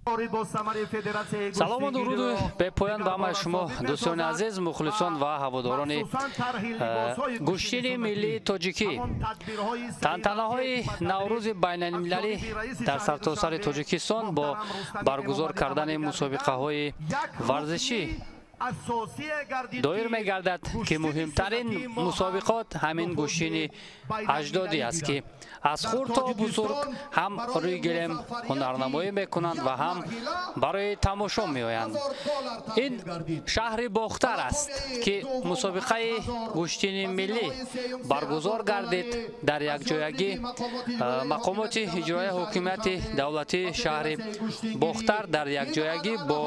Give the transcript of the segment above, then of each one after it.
Салому дуруду бепоён ба ҳамаи шумо, дӯстони азиз, мухлисон ва ҳаводорони гӯштини миллии тоҷикӣ. Тантанаҳои Наврӯзи байналмилалӣ дар сартосари Тоҷикистон бо баргузор кардани мусобиқаҳои варзишӣ доир мегардад, ки муҳимтарин мусобиқот ҳамин гӯштини аҷдодӣ аст, ки аз хурд то бузург ҳам рӯи гилем ҳунарнамоӣ мекунанд ва ҳам барои тамошо меоянд. Ин шаҳри Бохтар аст, ки мусобиқаи гӯштини миллӣ баргузор гардид дар якҷоягӣ мақомоти иҷроияи ҳокимияти давлатии шаҳри Бохтар дар якҷоягӣ бо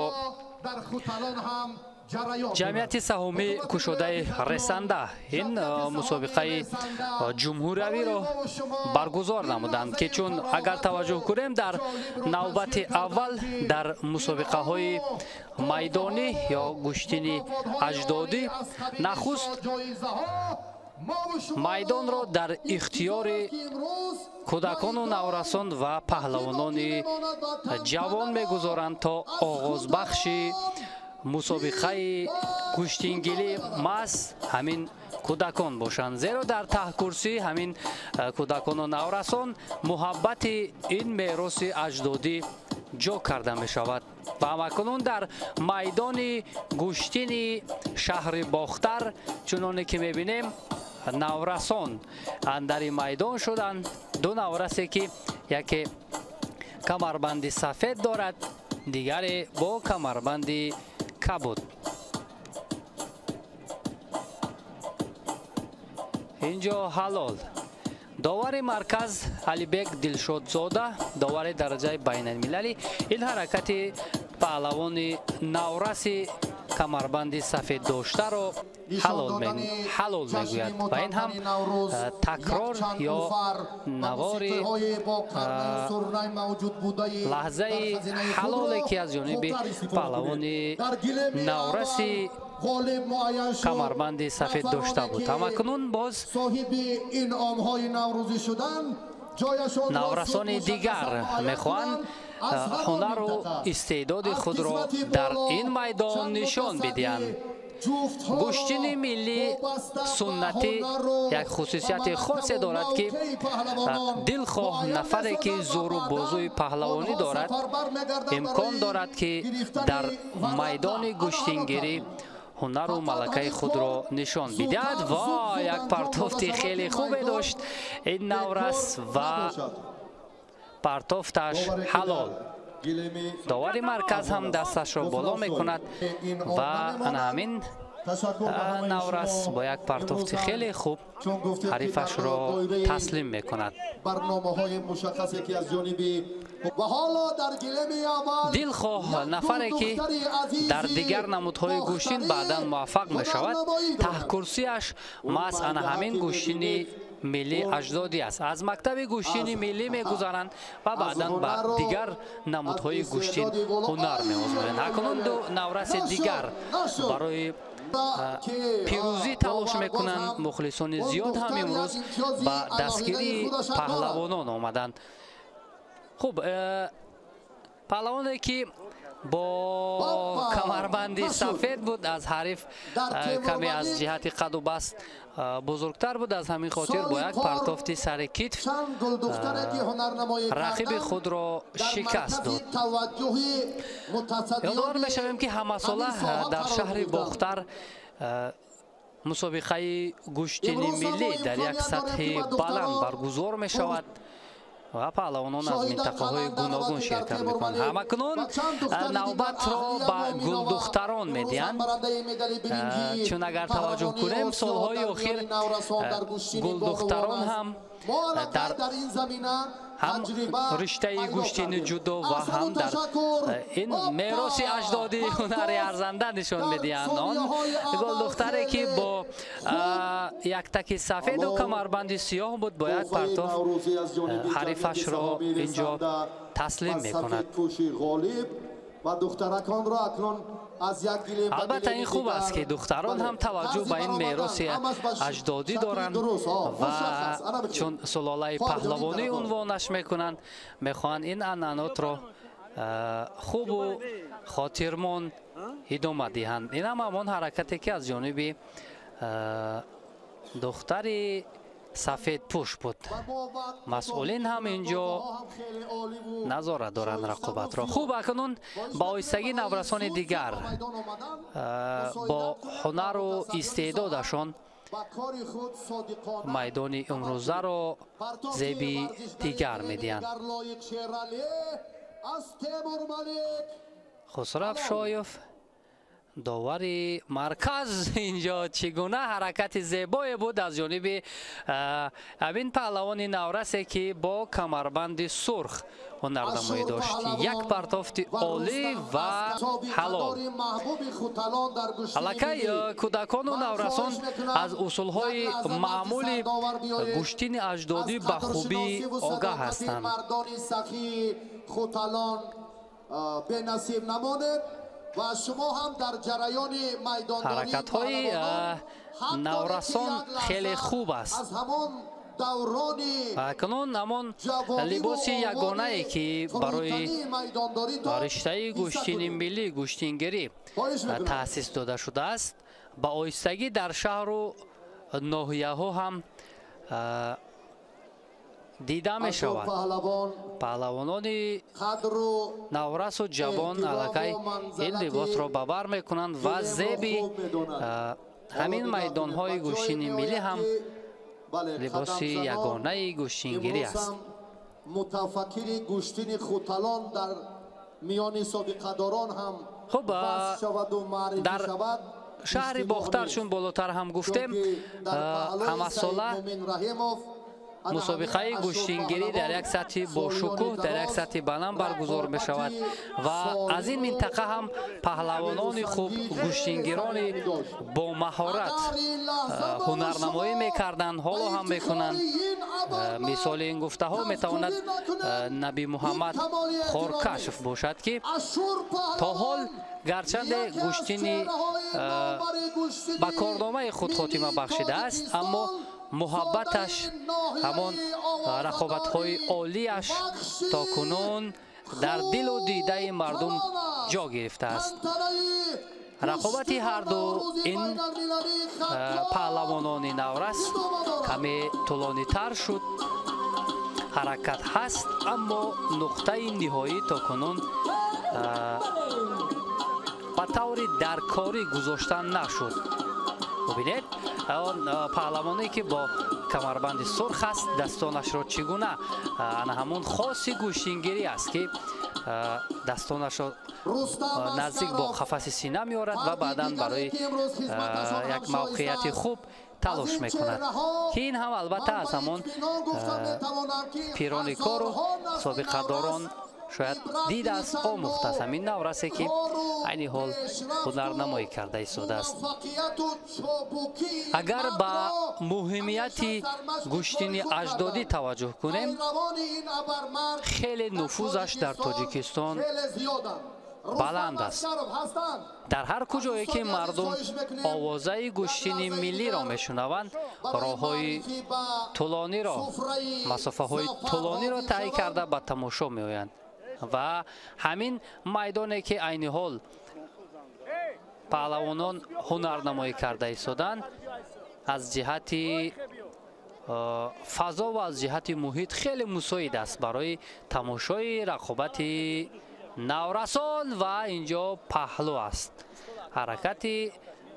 ҷамъияти саҳомии кушодаи Ресанда ин мусобиқаи ҷумҳуриявиро баргузор намуданд, ки чун агар таваҷҷӯҳ кунем, дар навбати аввал дар мусобиқаҳои майдонӣ ё гӯштини аҷдодӣ нахуст майдонро дар ихтиёри кӯдакону наврасон ва паҳлавонони ҷавон мегузоранд, то оғозбахши мусобиқаи гӯштингирӣ маҳз ҳамин кӯдакон бошанд, зеро дар таҳкурсии ҳамин кӯдакону наврасон муҳаббати ин мероси аҷдодӣ ҷо карда мешавад. Ва ҳамакунун дар майдони гӯштини шаҳри Бохтар, чуноне ки мебинем, наврасон андари майдон шуданд. Ду наврасе, ки яке камарбанди сафед дорад, дигаре бо камарбанди кабуд. Инҷо ҳалол. Довари марказ Алибек Дилшодзода, довари дараҷаи байналмилалӣ, ин ҳаракати паҳлавони навраси камарбанди сафед доштаро ҳалол мегӯяд ва ин ҳам такрор ё навори лаҳзаи ҳалоле, ки аз ҷониби паҳлавони навраси камарбанди сафед дошта буд. Ҳамакунун боз наврасони дигар мехоҳанд ҳунару истеъдоди худро дар ин майдон нишон бидиҳанд. Гӯштини миллӣ суннатӣ як хусусияти хосе дорад, ки дилхоҳ нафаре, ки зӯру бозуи паҳлавонӣ дорад, имкон дорад, ки дар майдони гӯштингирӣ ҳунару малакаи худро нишон бидиҳад. Ва як партофти хеле хубе дошт ин наврас ва партофташ ҳалол. Довари марказ ҳам дасташро боло мекунад ва ана ҳамин наврас бо як партофти хеле хуб ҳарифашро таслим мекунад. Дилхоҳ нафаре, ки дар дигар намудҳои гӯштин баъдан муваффақ мешавад, таҳкурсияш маҳз ана ҳамин гӯштини миллӣ аҷдодӣ аст. Аз мактаби гӯштини миллӣ мегузаранд ва баъдан ба дигар намудҳои гӯштин ҳунар меозмоянд. Акнун ду навраси дигар барои пирӯзӣ талош мекунанд. Мухлисони зиёд ҳам имрӯз ба дастгирии паҳлавонон омаданд. Хуб, паҳлавоне, ки бо камарбанди сафед буд, аз ҳариф каме аз ҷиҳати қаду баст бузургтар буд, аз ҳамин хотир бо як партофти сари китф рақиби худро шикаст дод. Ёдовар мешавем, ки ҳамасола дар шаҳри Бохтар мусобиқаи гӯштини миллӣ дар як сатҳи баланд баргузор мешавад ва паҳлавонон аз минтақаҳои гуногун ширкат мекунанд. Ҳамакунун навбатро ба гулдухтарон медиҳанд, чун агар таваҷҷӯҳ кунем, солҳои охир гулдухтарон ҳам дар ҳам риштаи гӯштини ҷудо ва ҳам дар ин мероси аҷдодии ҳунари арзанда нишон медиҳанд. Он гулдухтаре, ки бо як таки сафеду камарбанди сиёҳ буд, бо як партоф ҳарифашро инҷо таслим мекунад. Албатта, ин хуб аст, ки духтарон ҳам таваҷҷӯҳ ба ин мероси аҷдодӣ доранд ва чун сулолаи паҳлавонӣ унвонаш мекунанд, мехоҳанд ин анъанотро хубу хотирмон идома диҳанд. Ин ҳам ҳамон ҳаракате, ки аз ҷониби духтари сафедпӯш буд. Масъулин ҳам инҷо назора доранд рақобатро. Хуб, акнун ба оҳистагӣ наврасони дигар бо ҳунару истеъдодашон майдони имрӯзаро зеби дигар медиҳанд. Хусрав Шоев, довари марказ, инҷо чӣ гуна ҳаракати зебое буд аз ҷониби ҳамин паҳлавони наврасе, ки бо камарбанди сурх ҳунарнамоӣ дошт. Як партофти олӣ ва ҳалол. Аллакай кӯдакону наврасон аз усулҳои маъмули гӯштини аҷдодӣ ба хубӣ огаҳ ҳастанд. Ҳаракатҳои наврасон хеле хуб аст. Акнун ҳамон либоси ягонае, ки барои риштаи гӯштини миллӣ, гӯштингирӣ таъсис дода шудааст, ба оҳистагӣ дар шаҳру ноҳияҳо ҳам дида мешавад. Паҳлавонони наврасу ҷавон аллакай ин либосро ба бар мекунанд ва зеби ҳамин майдонҳои гӯштини миллӣ ҳам либоси ягонаи гӯштингирӣ аст. Мутафаккири гӯштини Хуталон дар миёни собиқадорон ҳам хуб, дар шаҳри Бохтар, чун болотар ҳам гуфтем, ҳамасола мусобиқаи гӯштингирӣ дар як сатҳи бошукӯҳ, дар як сатҳи баланд баргузор мешавад ва аз ин минтақа ҳам паҳлавонони хуб, гӯштингирони бомаҳорат ҳунарнамоӣ мекарданд, ҳоло ҳам мекунанд. Мисоли ин гуфтаҳо метавонад Наби Муҳаммад Хоркашов бошад, ки то ҳол гарчанде гӯштини ба корномаи худ хотима бахшидааст, аммо муҳаббаташ, ҳамон рақобатҳои олияш то кунун дар дилу дидаи мардум ҷо гирифтааст. Рақобати ҳарду ин паҳлавонони наврас каме тӯлонитар шуд. Ҳаракат ҳаст, аммо нуқтаи ниҳоӣ то кунун ба таври даркорӣ гузошта нашуд. Бубинед, он паҳлавоне, ки бо камарбанди сурх аст, дастонашро чӣ гуна, ана ҳамон хоси гӯштингирӣ аст, ки дастонашро наздик бо қафаси сина меорад ва баъдан барои як мавқеияти хуб талош мекунад, ки ин ҳам албатта аз ҳамон пирони кору собиқадорон шояд дидааст, омӯхтааст ҳамин наврасе, ки айни ҳол ҳунарнамоӣ карда истодааст. Агар ба муҳимияти гӯштини аҷдодӣ таваҷҷӯҳ кунем, хеле нуфузаш дар Тоҷикистон баланд аст. Дар ҳар куҷое ки мардум овозаи гӯштини миллиро мешунаванд, роҳҳои тӯлониро, масофаҳои тӯлониро тай карда ба тамошо меоянд ва ҳамин майдоне, ки айни ҳол паҳлавонон ҳунарнамоӣ карда истоданд, аз ҷиҳати фазо ва аз ҷиҳати муҳит хеле мусоид аст барои тамошои рақобати наврасон. Ва инҷо паҳлӯ аст. Ҳаракати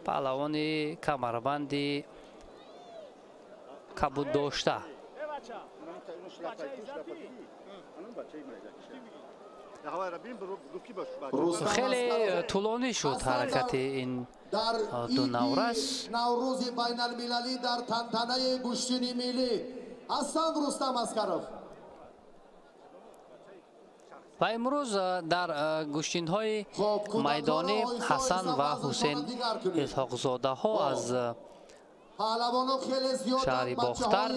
паҳлавони камарбанди кабуддошта. Хеле тӯлонӣ шуд ҳаракати ин ду наврас. Наврӯзи байналмилалӣ дар тантанаи гӯштини миллӣ ҳастанд Рустам Аскаров. Ва имрӯз дар гӯштинҳои майдонӣ Ҳасан ва Ҳусейн Исҳоқзодаҳо аз шаҳри Бохтар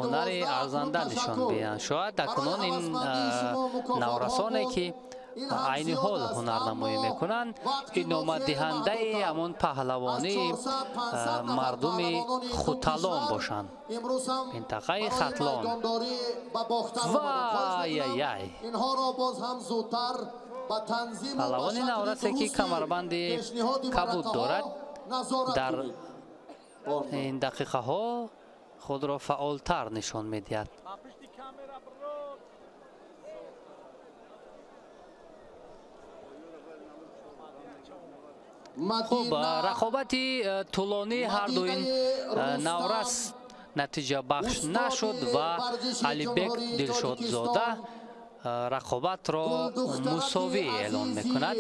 ҳунари арзанда нишон медиҳанд. Шояд акнун ин наврасоне, ки Айни ҳол ҳунарнамоӣ мекунанд, идомадиҳандаи ҳамон паҳлавонии мардуми Хуталон бошанд, минтақаи Хатлон. Вай-яй-яй! Паҳлавони наврасе, ки камарбанди кабуд дорад, дар ин дақиқаҳо худро фаъолтар нишон медиҳад. Хуб, рақобати тӯлонии ҳарду ин наврас натиҷабахш нашуд ва Алибек Дилшодзода рақобатро мусовӣ эълон мекунад.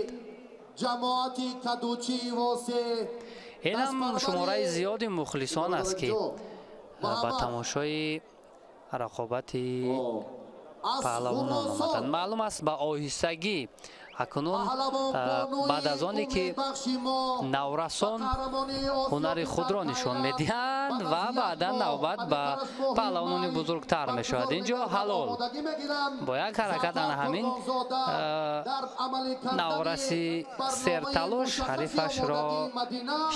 Инам шумораи зиёди мухлисон аст, ки ба тамошои рақобати паҳлавонон омаданд. Маълум аст, ба оҳистагӣ акнун, баъд аз оне ки наврасон ҳунари худро нишон медиҳанд ва баъдан навбат ба паҳлавонони бузургтар мешавад. Инҷо ҳалол бо як ҳаракат ана ҳамин навраси серталош ҳарифашро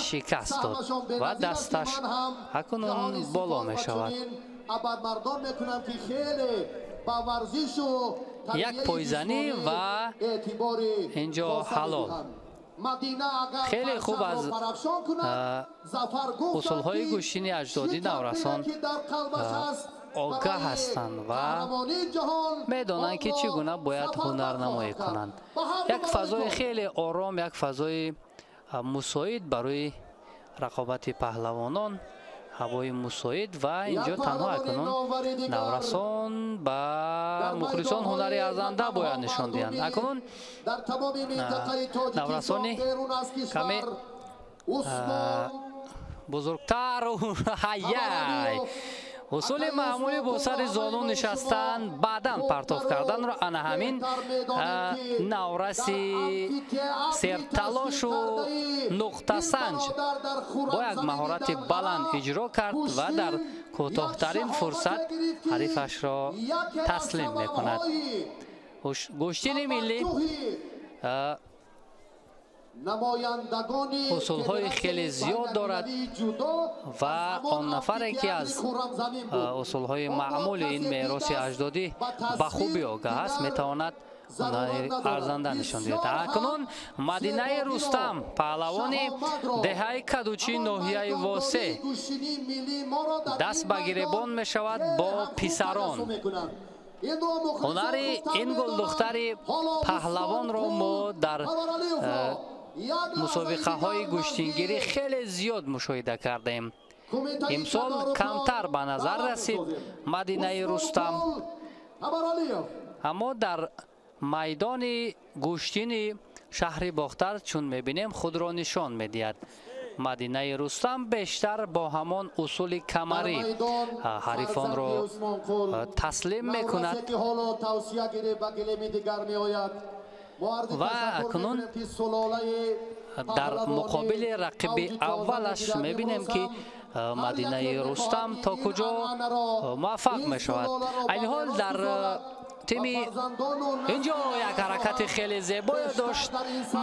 шикаст дод ва дасташ акнун боло мешавад. Як пойзанӣ ва инҷо ҳалол. Хеле хуб аз усулҳои гӯштини аҷдодӣ наврасон огаҳ ҳастанд ва медонанд, ки чӣ гуна бояд ҳунарнамоӣ кунанд. Як фазои хеле ором, як фазои мусоид барои рақобати паҳлавонон, ҳавои мусоид ва инҷо танҳо акнун наврасон ба мухлисон ҳунари арзанда бояд нишон диҳанд. Акнун наврасони каме бузургтар, ҳаяй, усули маъмулӣ бо сари зону нишастан, баъдан партоф карданро ана ҳамин навраси серталошу нуқтасанҷ бо як маҳорати баланд иҷро кард ва дар кӯтоҳтарин фурсат ҳарифашро таслим мекунад. Гӯштини миллӣ усулҳои хеле зиёд дорад ва он нафаре, ки аз усулҳои маъмули ин мероси аҷдодӣ ба хубӣ огаҳ аст, метавонад ҳунари арзанда нишон диҳад. Акнун Мадинаи Рустам, паҳлавони деҳаи Кадучи ноҳияи Восе, даст ба гиребон мешавад бо писарон. Ҳунари ин гулдухтари паҳлавонро мо дар мусобиқаҳои гӯштингирӣ хеле зиёд мушоҳида кардем. Имсол камтар ба назар расид Мадинаи Рустам, аммо дар майдони гӯштини шаҳри Бохтар, чун мебинем, худро нишон медиҳад. Мадинаи Рустам бештар бо ҳамон усули камарӣ ҳарифонро таслим мекунад ва акнун дар муқобили рақиби аввалаш мебинем, ки Мадинаи Рустам то куҷо муваффақ мешавад. Айни ҳол дар тими инҷо як ҳаракати хеле зебое дошт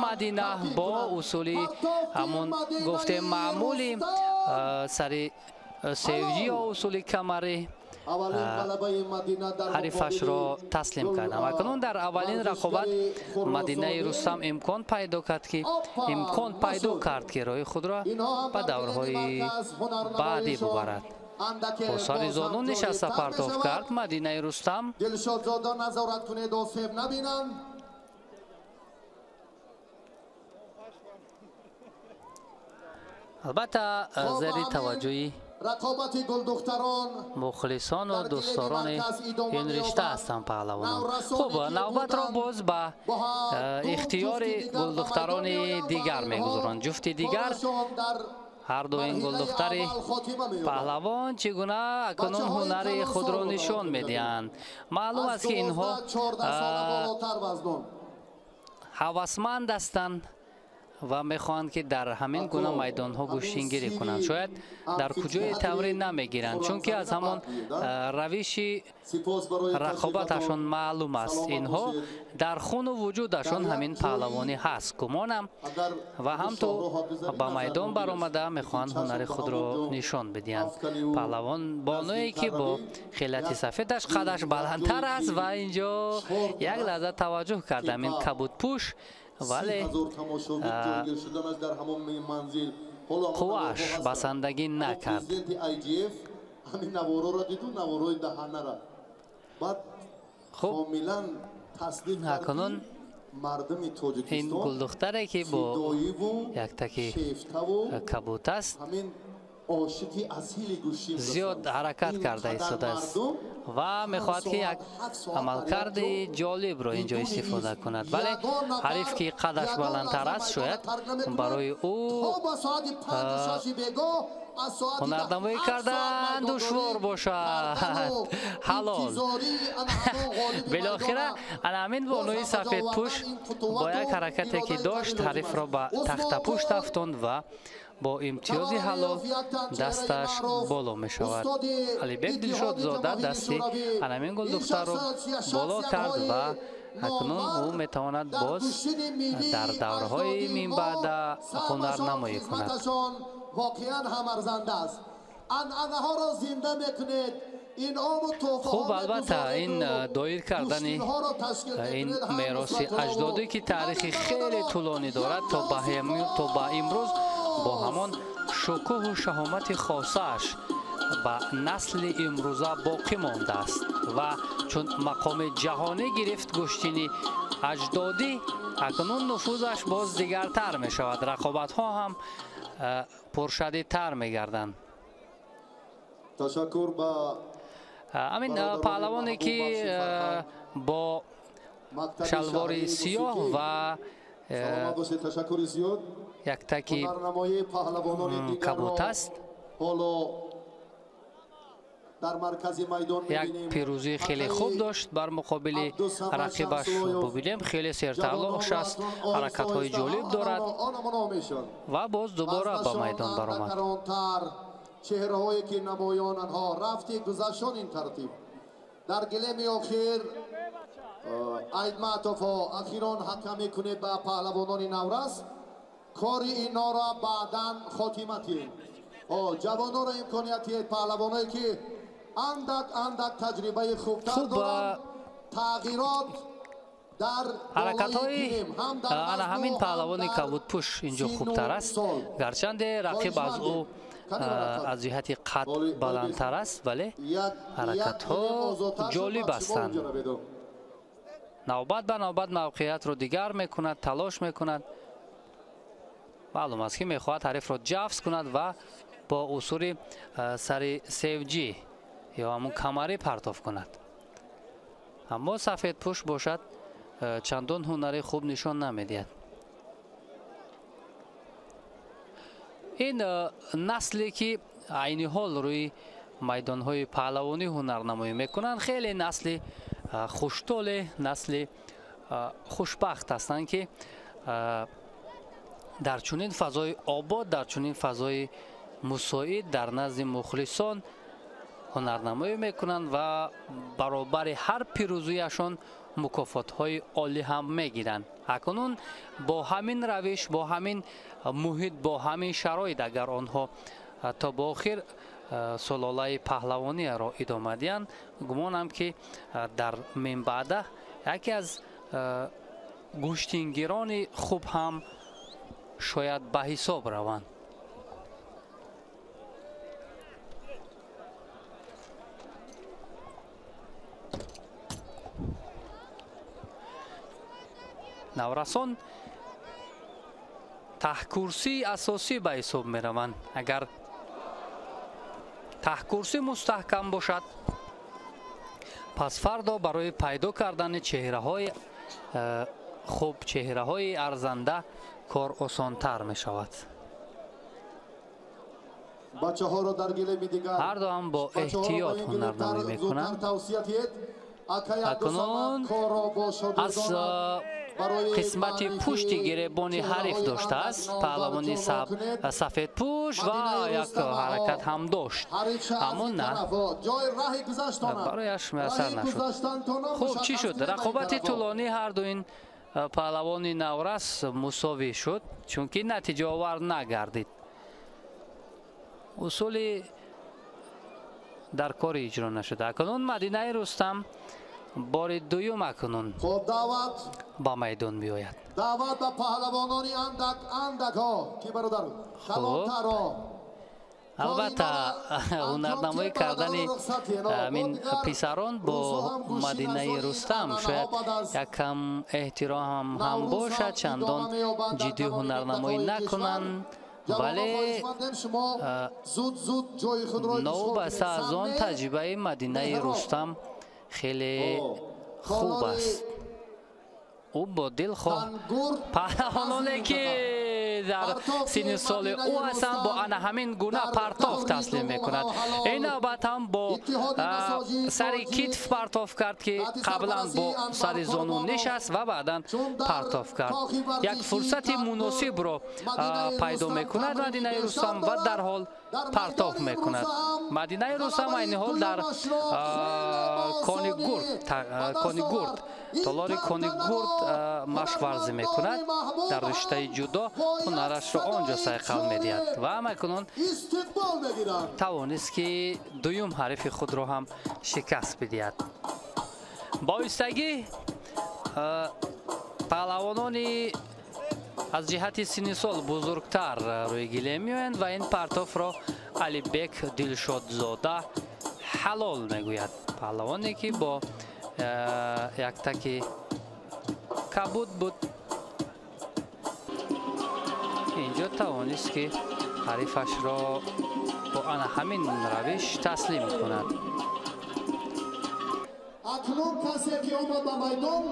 Мадина бо усули ҳамон гуфтем маъмули сари севҷӣ ё усули камарӣ ҳарифашро таслим кардам. Акнун дар аввалин рақобат Мадинаи Рустам имкон пайдо кард, ки роҳи худро ба даврҳои баъдӣ бубарад. Бо сари зону нишаста партоф кард Мадинаи Рустам. Дилшодзода, назорат кунед, осеб набинанд. Албатта, зери таваҷҷӯҳи рақобати гулдухтарон мухлисону дӯстдорони ин ришта ҳастанд паҳлавонон. Хуб, навбатро боз ба ихтиёри гулдухтарони дигар мегузоранд. Ҷуфти дигар, ҳарду ин гулдухтари паҳлавон чӣ гуна акнун ҳунари худро нишон медиҳанд? Маълум аст, ки инҳо ҳавасманд ҳастанд. ва мехоҳанд, ки дар ҳамин гуна майдонҳо гӯштингирӣ кунанд. Шояд дар куҷое тамрин намегиранд, чунки аз ҳамон равиши рақобаташон маълум аст. Инҳо дар хуну вуҷудашон ҳамин паҳлавонӣ ҳаст, гумонам, ва ҳамту ба майдон баромада мехоҳанд ҳунари худро нишон бидиҳанд. Паҳлавон бонуе, ки бо хилати сафедаш қадаш баландтар аст ва инҷо як лаҳза таваҷҷӯҳ кардам, ин кабудпӯш, вале қуввааш басандагӣ накард. Хуб, акнун ин гулдухтаре, ки бо яктаки кабут аст, зиёд ҳаракат карда истодааст ва мехоҳад, ки як амалкарди ҷолибро инҷо истифода кунад, вале ҳариф, ки қадаш баландтар аст, шояд барои ӯ ҳунарнамоӣ кардан душвор бошад. Ҳалол. Билохира ана ҳамин бонуи сафедпӯш бо як ҳаракате, ки дошт, ҳарифро ба тахтапушт афтонд ва бо имтиёзи ҳалол дасташ боло мешавад. Алибек Дилшодзода дасти анамин гулдухтарро боло кард ва акнун ӯ метавонад боз дар давраҳои минбаъда ҳунарнамоӣ кунад. Воқеан ҳам арзанда аст. Анъанаҳоро зинда мекунед. Хуб, албатта, ин доир кардани ин мероси аҷдодӣ, ки таърихи хеле тӯлонӣ дорад, то ба имрӯз бо ҳамон шукӯҳу шаҳомати хосааш ба насли имрӯза боқӣ мондааст ва чун мақоми ҷаҳонӣ гирифт гӯштини аҷдодӣ, акнун нуфузаш боз дигартар мешавад, рақобатҳо ҳам пуршадидтар мегарданд. Ташаккур ба ҳамин паҳлавоне, ки бо шалвори сиёҳ ва ташаккури зиёд яктаки кабут аст, дар маркази майдон як пирӯзии хеле хуб дошт бар муқобили рақибаш. Бубинем, хеле серталош аст, ҳаракатҳои ҷолиб дорад ва боз дубора ба майдон баромад. Чеҳраҳое, ки намоён анҳо рафти гузаштон ин тартиб дар гилеми охир Айтматовҳо ахирон ҳакам мекунед ба паҳлавонони наврас. Кори инҳоро баъдан хотима диҳем. Ҷавононро имконият диҳед, паҳлавоное, ки андак андак таҷрибаи хубтар доранд. Тағйирот дар ҳаракатҳои ана ҳамин паҳлавони кабудпӯш инҷо хубтар аст, гарчанде рақиб аз ӯ аз ҷиҳати қад баландтар аст, вале ҳаракатҳо ҷолиб ҳастанд. Навбат ба навбат мавқеиятро дигар мекунад, талош мекунад. Маълум аст, ки мехоҳад ҳарифро ҷафз кунад ва бо усули сари севҷӣ ё ҳамун камарӣ партоф кунад. Аммо сафедпӯш бошад, чандон ҳунари хуб нишон намедиҳад. Ин насле, ки айни ҳол рӯи майдонҳои паҳлавонӣ ҳунарнамоӣ мекунанд, хеле насли хуштоле, насли хушбахт ҳастанд, ки дар чунин фазои обод, дар чунин фазои мусоид дар назди мухлисон ҳунарнамоӣ мекунанд ва баробари ҳар пирӯзияшон мукофотҳои олӣ ҳам мегиранд. Акнун бо ҳамин равиш, бо ҳамин муҳит, бо ҳамин шароит агар онҳо то ба охир сулолаи паҳлавониро идома диҳанд, гумонам, ки дар минбаъда яке аз гӯштингирони хуб ҳам шояд ба ҳисоб раванд. Наврасон таҳкурсии асосӣ ба ҳисоб мераванд. Агар таҳкурсӣ мустаҳкам бошад, пас фардо барои пайдо кардани чеҳраҳои хуб, чеҳраҳои арзанда кор осонтар мешавад. Бачаҳоро дар гилеми дигар ҳарду ҳам бо эҳтиёт ҳунарнамоӣ мекунанд. Акнун аз Қисмати пушти гиребони ҳариф доштааст паҳлавони сафедпӯш ва як ҳаракат ҳам дошт, аммо на, барояш муяссар нашуд. Хуб, чӣ шуд? Рақобати тӯлонӣ ҳарду ин паҳлавони наврас мусовӣ шуд, чунки натиҷаовар нагардид. Усули дар кори иҷро нашуда. Акнун Мадинаи Рустам бори дуюм акнун ба майдон биёяд. Даъват ба паҳлавонони андак андакҳо, ки бародар калонтарро. Албатта, ҳунарнамоӣ кардани ҳамин писарон бо Мадинаи Рустам шояд яккам эҳтиром ҳам бошад, чандон ҷиддӣ ҳунарнамоӣ накунанд, вале новобаста аз он таҷрибаи Мадинаи Рустам хеле хуб аст. Ӯ бо дилхоҳ паҳлавононе, ки дар синни соли ӯ ҳастанд, бо ана ҳамин гуна партоф таслим мекунад. Ин навбат ҳам бо сари китф партоф кард, ки қаблан бо сари зону нишаст ва баъдан партоф кард. Як фурсати муносибро пайдо мекунад Мадинаи Рустам ва дарҳол партоф мекунад. Мадинаи Рустам айни ҳол дар Конигурд, толори Конигурд машқварзӣ мекунад. Дар риштаи ҷудо ҳунарашро он ҷо сайқал медиҳад ва ҳамакунун тавонист, ки дуюм ҳарифи худро ҳам шикаст бидиҳад. Боистагӣ паҳлавонони аз ҷиҳати синни сол бузургтар рӯи гилем меоянд ва ин партофро Алибек Дилшодзода ҳалол мегӯяд. Паҳлавоне, ки бо яктаки кабуд буд, инҷо тавонист, ки ҳарифашро бо ана ҳамин равиш таслим кунад. Акнун касе ки омад ба майдон,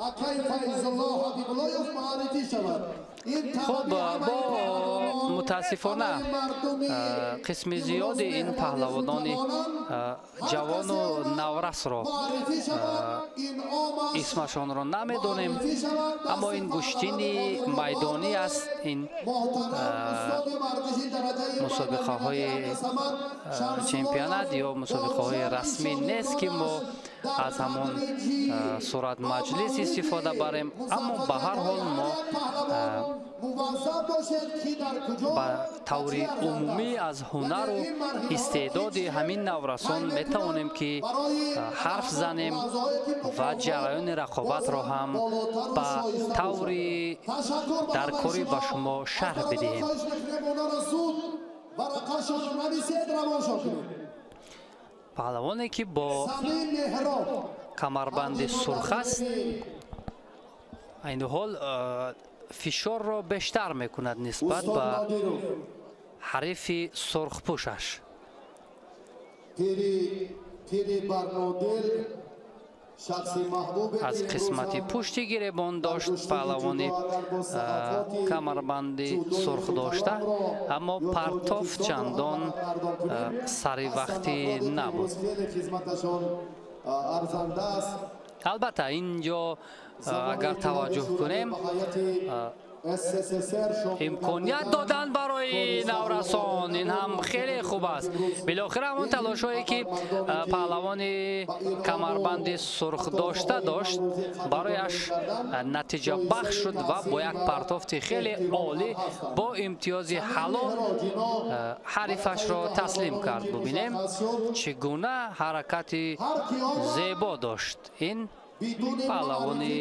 акаи Файзулло Ҳабибуллоев муаррифӣ шавад. Хуб, бо мутаассифона қисми зиёди ин паҳлавонони ҷавону наврасро исмашонро намедонем, аммо ин гӯштини майдонӣ аст. Ин мусобиқаҳои чемпионат ё мусобиқаҳои расмӣ нест, ки мо аз ҳамон сурат маҷлис истифода барем, аммо ба ҳар ҳол мо ба таври умумӣ аз ҳунару истеъдоди ҳамин наврасон метавонем, ки ҳарф занем ва ҷараёни рақобатро ҳам ба таври даркорӣ ба шумо шарҳ бидиҳем. Паҳлавоне, ки бо камарбанди сурх аст, айни ҳол фишорро бештар мекунад нисбат ба ҳарифи сурхпӯшаш. Аз қисмати пушти гиребон дошт паҳлавони камарбанди сурх дошта, аммо партоф чандон сари вақтӣ набуд. Албатта, ин ҷо агар таваҷҷӯҳ кунем, имконият додан барои наврасон, ин ҳам хеле хуб аст. Билохира ҳамон талошҳое, ки паҳлавони камарбанди сурх дошта дошт, барояш натиҷабахш шуд ва бо як партофти хеле олӣ бо имтиёзи ҳалол ҳарифашро таслим кард. Бубинем, чӣ гуна ҳаракати зебо дошт ин паҳлавони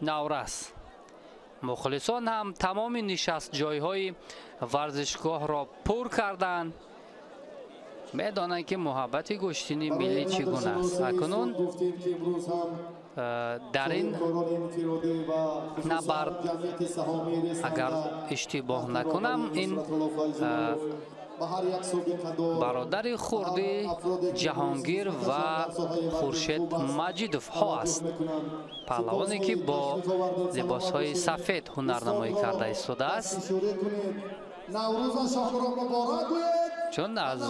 наврас. Мухлисон ҳам тамоми нишастҷойҳои варзишгоҳро пур карданд. Медонанд, ки муҳаббати гӯштини миллӣ чӣ гуна аст. Акнун дар ин набард, агар иштибоҳ накунам, ин бародари хурди Ҷаҳонгир ва Хуршед Маҷидовҳо аст. Паҳлавоне, ки бо либосҳои сафед ҳунарнамоӣ карда истодааст. Чун аз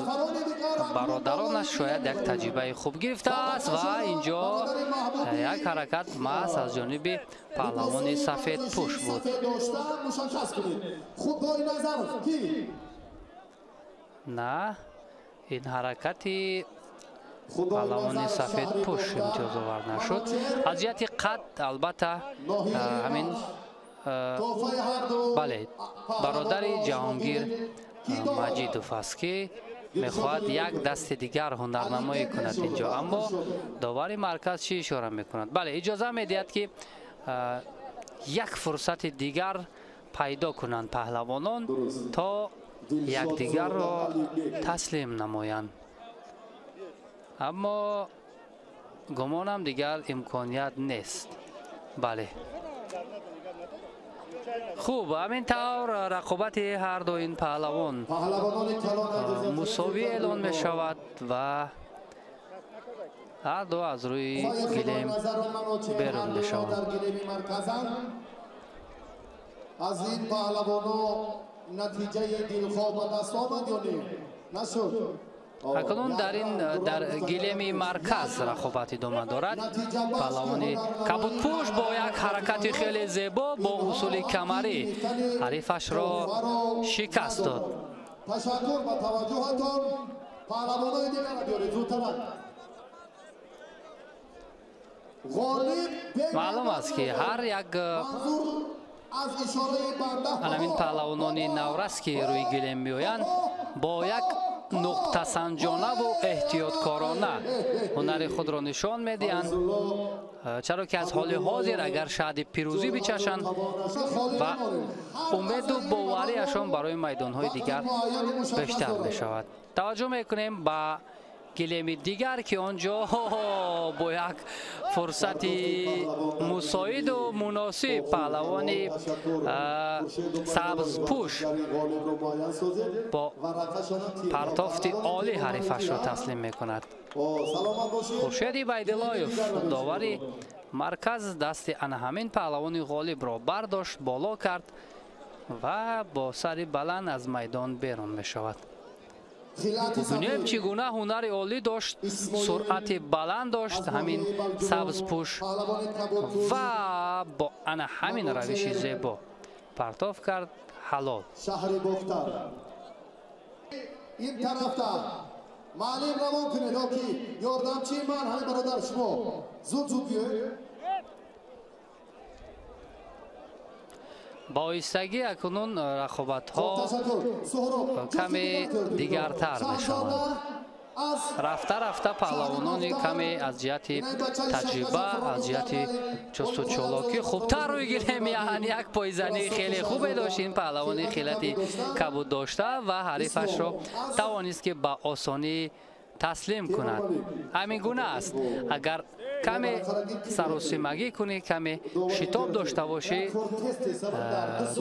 бародаронаш шояд як таҷрибаи хуб гирифтааст ва инҷо як ҳаракат маҳз аз ҷониби паҳлавони сафедпӯш буд. На, ин ҳаракати паҳлавони сафедпӯш имтиёзовар нашуд. Аз ҷиҳати қад албатта ҳамин бале, бародари Ҷаҳонгир Маҷидов аст, ки мехоҳад як дасти дигар ҳунарнамоӣ кунад инҷо, аммо довари марказ чӣ ишора мекунад? Бале, иҷоза медиҳад, ки як фурсати дигар пайдо кунанд паҳлавонон, то якдигарро таслим намоянд. Аммо гумонам дигар имконият нест. Бале. Хуб, ҳамин тавр рақобати ҳар ду ин паҳлавон мусовӣ эълон мешавад ва ҳар ду аз рӯи гилем берун мешаванд. Аз ин паҳлавоно натиҷаи дилхоҳ ба даст омад ё не? Нашуд. Акнун дар гилеми марказ рақобат идома дорад. Паҳлавони кабудпӯш бо як ҳаракати хеле зебо бо усули камарӣ ҳарифашро шикаст дод. Ташаккур ба таваҷҷӯҳатон. Паҳлавонои дигарро биёред зудтарак. Маълум аст, ки ҳар як ҳамин паҳлавонони наврас, ки рӯи гилем меоянд, бо як нуқтасанҷонаву эҳтиёткорона ҳунари худро нишон медиҳанд, чаро ки аз ҳоли ҳозир агар шаҳди пирӯзӣ бичашанд ва умеду боварияшон барои майдонҳои дигар бештар мешавад. Таваҷҷӯҳ мекунем ба гилеми дигар, ки он ҷо бо як фурсати мусоиду муносиб паҳлавони сабзпӯш бо партофти олӣ ҳарифашро таслим мекунад. Хуршеди Байдилоев, довари марказ, дасти ана ҳамин паҳлавони ғолибро бардошт, боло кард ва бо сари баланд аз майдон берун мешавад. Бубинем, чӣ гуна ҳунари олӣ дошт, суръати баланд дошт ҳамин сабзпӯш ва бо ана ҳамин равиши зебо партоф кард ҳалол. Шаҳри Бохтар. Ин тарафта маълим равон кунед, ки ёрдамчии ман ҳамин бародар шумо зуд зуд биёед. Ба оҳистагӣ акнун рақобатҳо каме дигартар мешаванд. Рафта рафта паҳлавонони каме аз ҷиҳати таҷриба, аз ҷиҳати чусту-чолокӣ хубтар рӯй гирем. Яъне як пойзании хеле хубе дошт ин паҳлавони хилати кабуд дошта ва ҳарифашро тавонист, ки ба осонӣ таслим кунад. Ҳамин гуна аст. Агар каме саросимагӣ кунӣ, каме шитоб дошта бошӣ,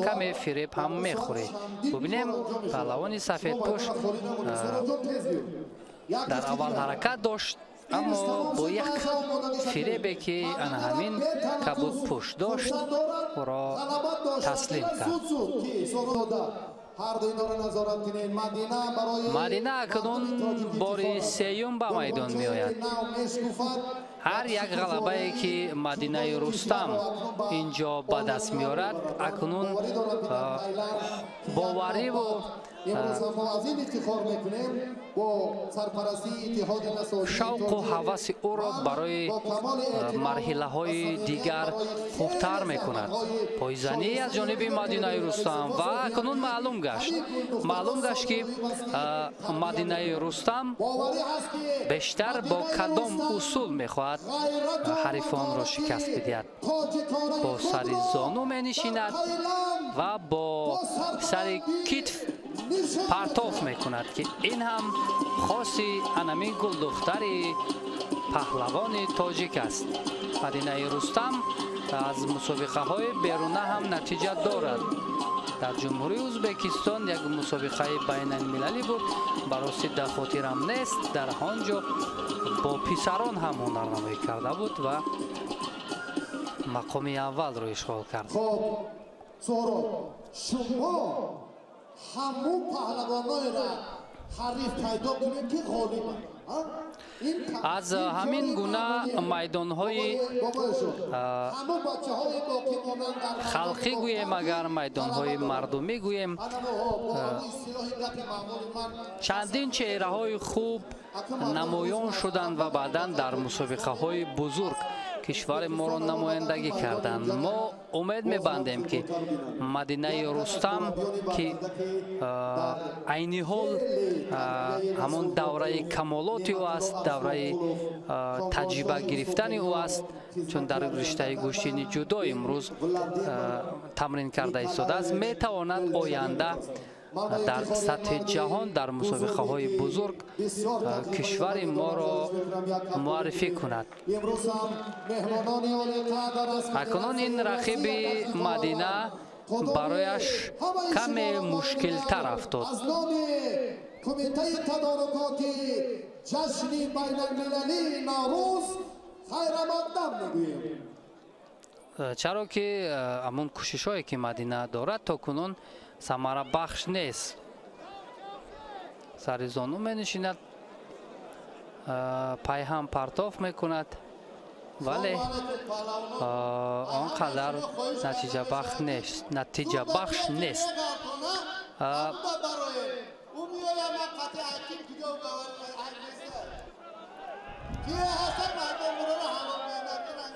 каме фиреб ҳам мехӯрӣ. Бубинем, паҳлавони сафедпӯш дар аввал ҳаракат дошт, аммо бо як фиребе, ки ана ҳамин кабудпӯш дошт, ӯро таслим кард. Мадина акнун бори сеюм ба майдон меояд. Ҳар як ғалабае, ки Мадинаи Рустам инҷо ба даст меорад, акнун бовариву шавқу ҳаваси ӯро барои марҳилаҳои дигар хубтар мекунад. Пойзанӣ аз ҷониби Мадинаи Рустам ва акнун маълум гашт. Маълум гашт, ки Мадинаи Рустам бештар бо кадом усул мехоҳад ҳарифонро шикаст бидиҳад. Бо сари зону менишинад ва бо сари китф партоф мекунад, ки ин ҳам хоси анамин гулдухтари паҳлавони тоҷик аст. Мадинаи Рустам аз мусобиқаҳои беруна ҳам натиҷа дорад. Дар Ҷумҳурии Ӯзбекистон як мусобиқаи байналмилалӣ буд, ба ростӣ дар хотирам нест, дар он ҷо бо писарон ҳам ҳунарнамоӣ карда буд ва мақоми аввалро ишғол кард. Хоб, Суҳроб, шумо ҳамун паҳлавоноеро Аз ҳамин гуна майдонҳои халқӣ гӯем, агар майдонҳои мардумӣ гӯем, чандин чеҳраҳои хуб намоён шуданд ва баъдан дар мусобиқаҳои бузург кишвари моро намояндагӣ карданд. Мо умед мебандем, ки Мадинаи Рустам, ки айни ҳол ҳамон давраи камолоти ӯ аст, давраи таҷриба гирифтани ӯ аст, чун дар риштаи гӯштини ҷудо имрӯз тамрин карда истодааст, метавонад оянда дар сатҳи ҷаҳон дар мусобиқаҳои бузург кишвари моро муаррифӣ кунад. Акнун ин рақиби Мадина барояш каме мушкилтар афтод. Кумитаи тадорукоти ҷашни байналмилалии Наврӯз хайрамақдам мегӯем. Чаро ки ҳамон кӯшишҳое ки Мадина дорад, то кунун самарабахш нест. Сари зону менишинад, пайҳам партоф мекунад, вале он қадар натиҷабахш нест.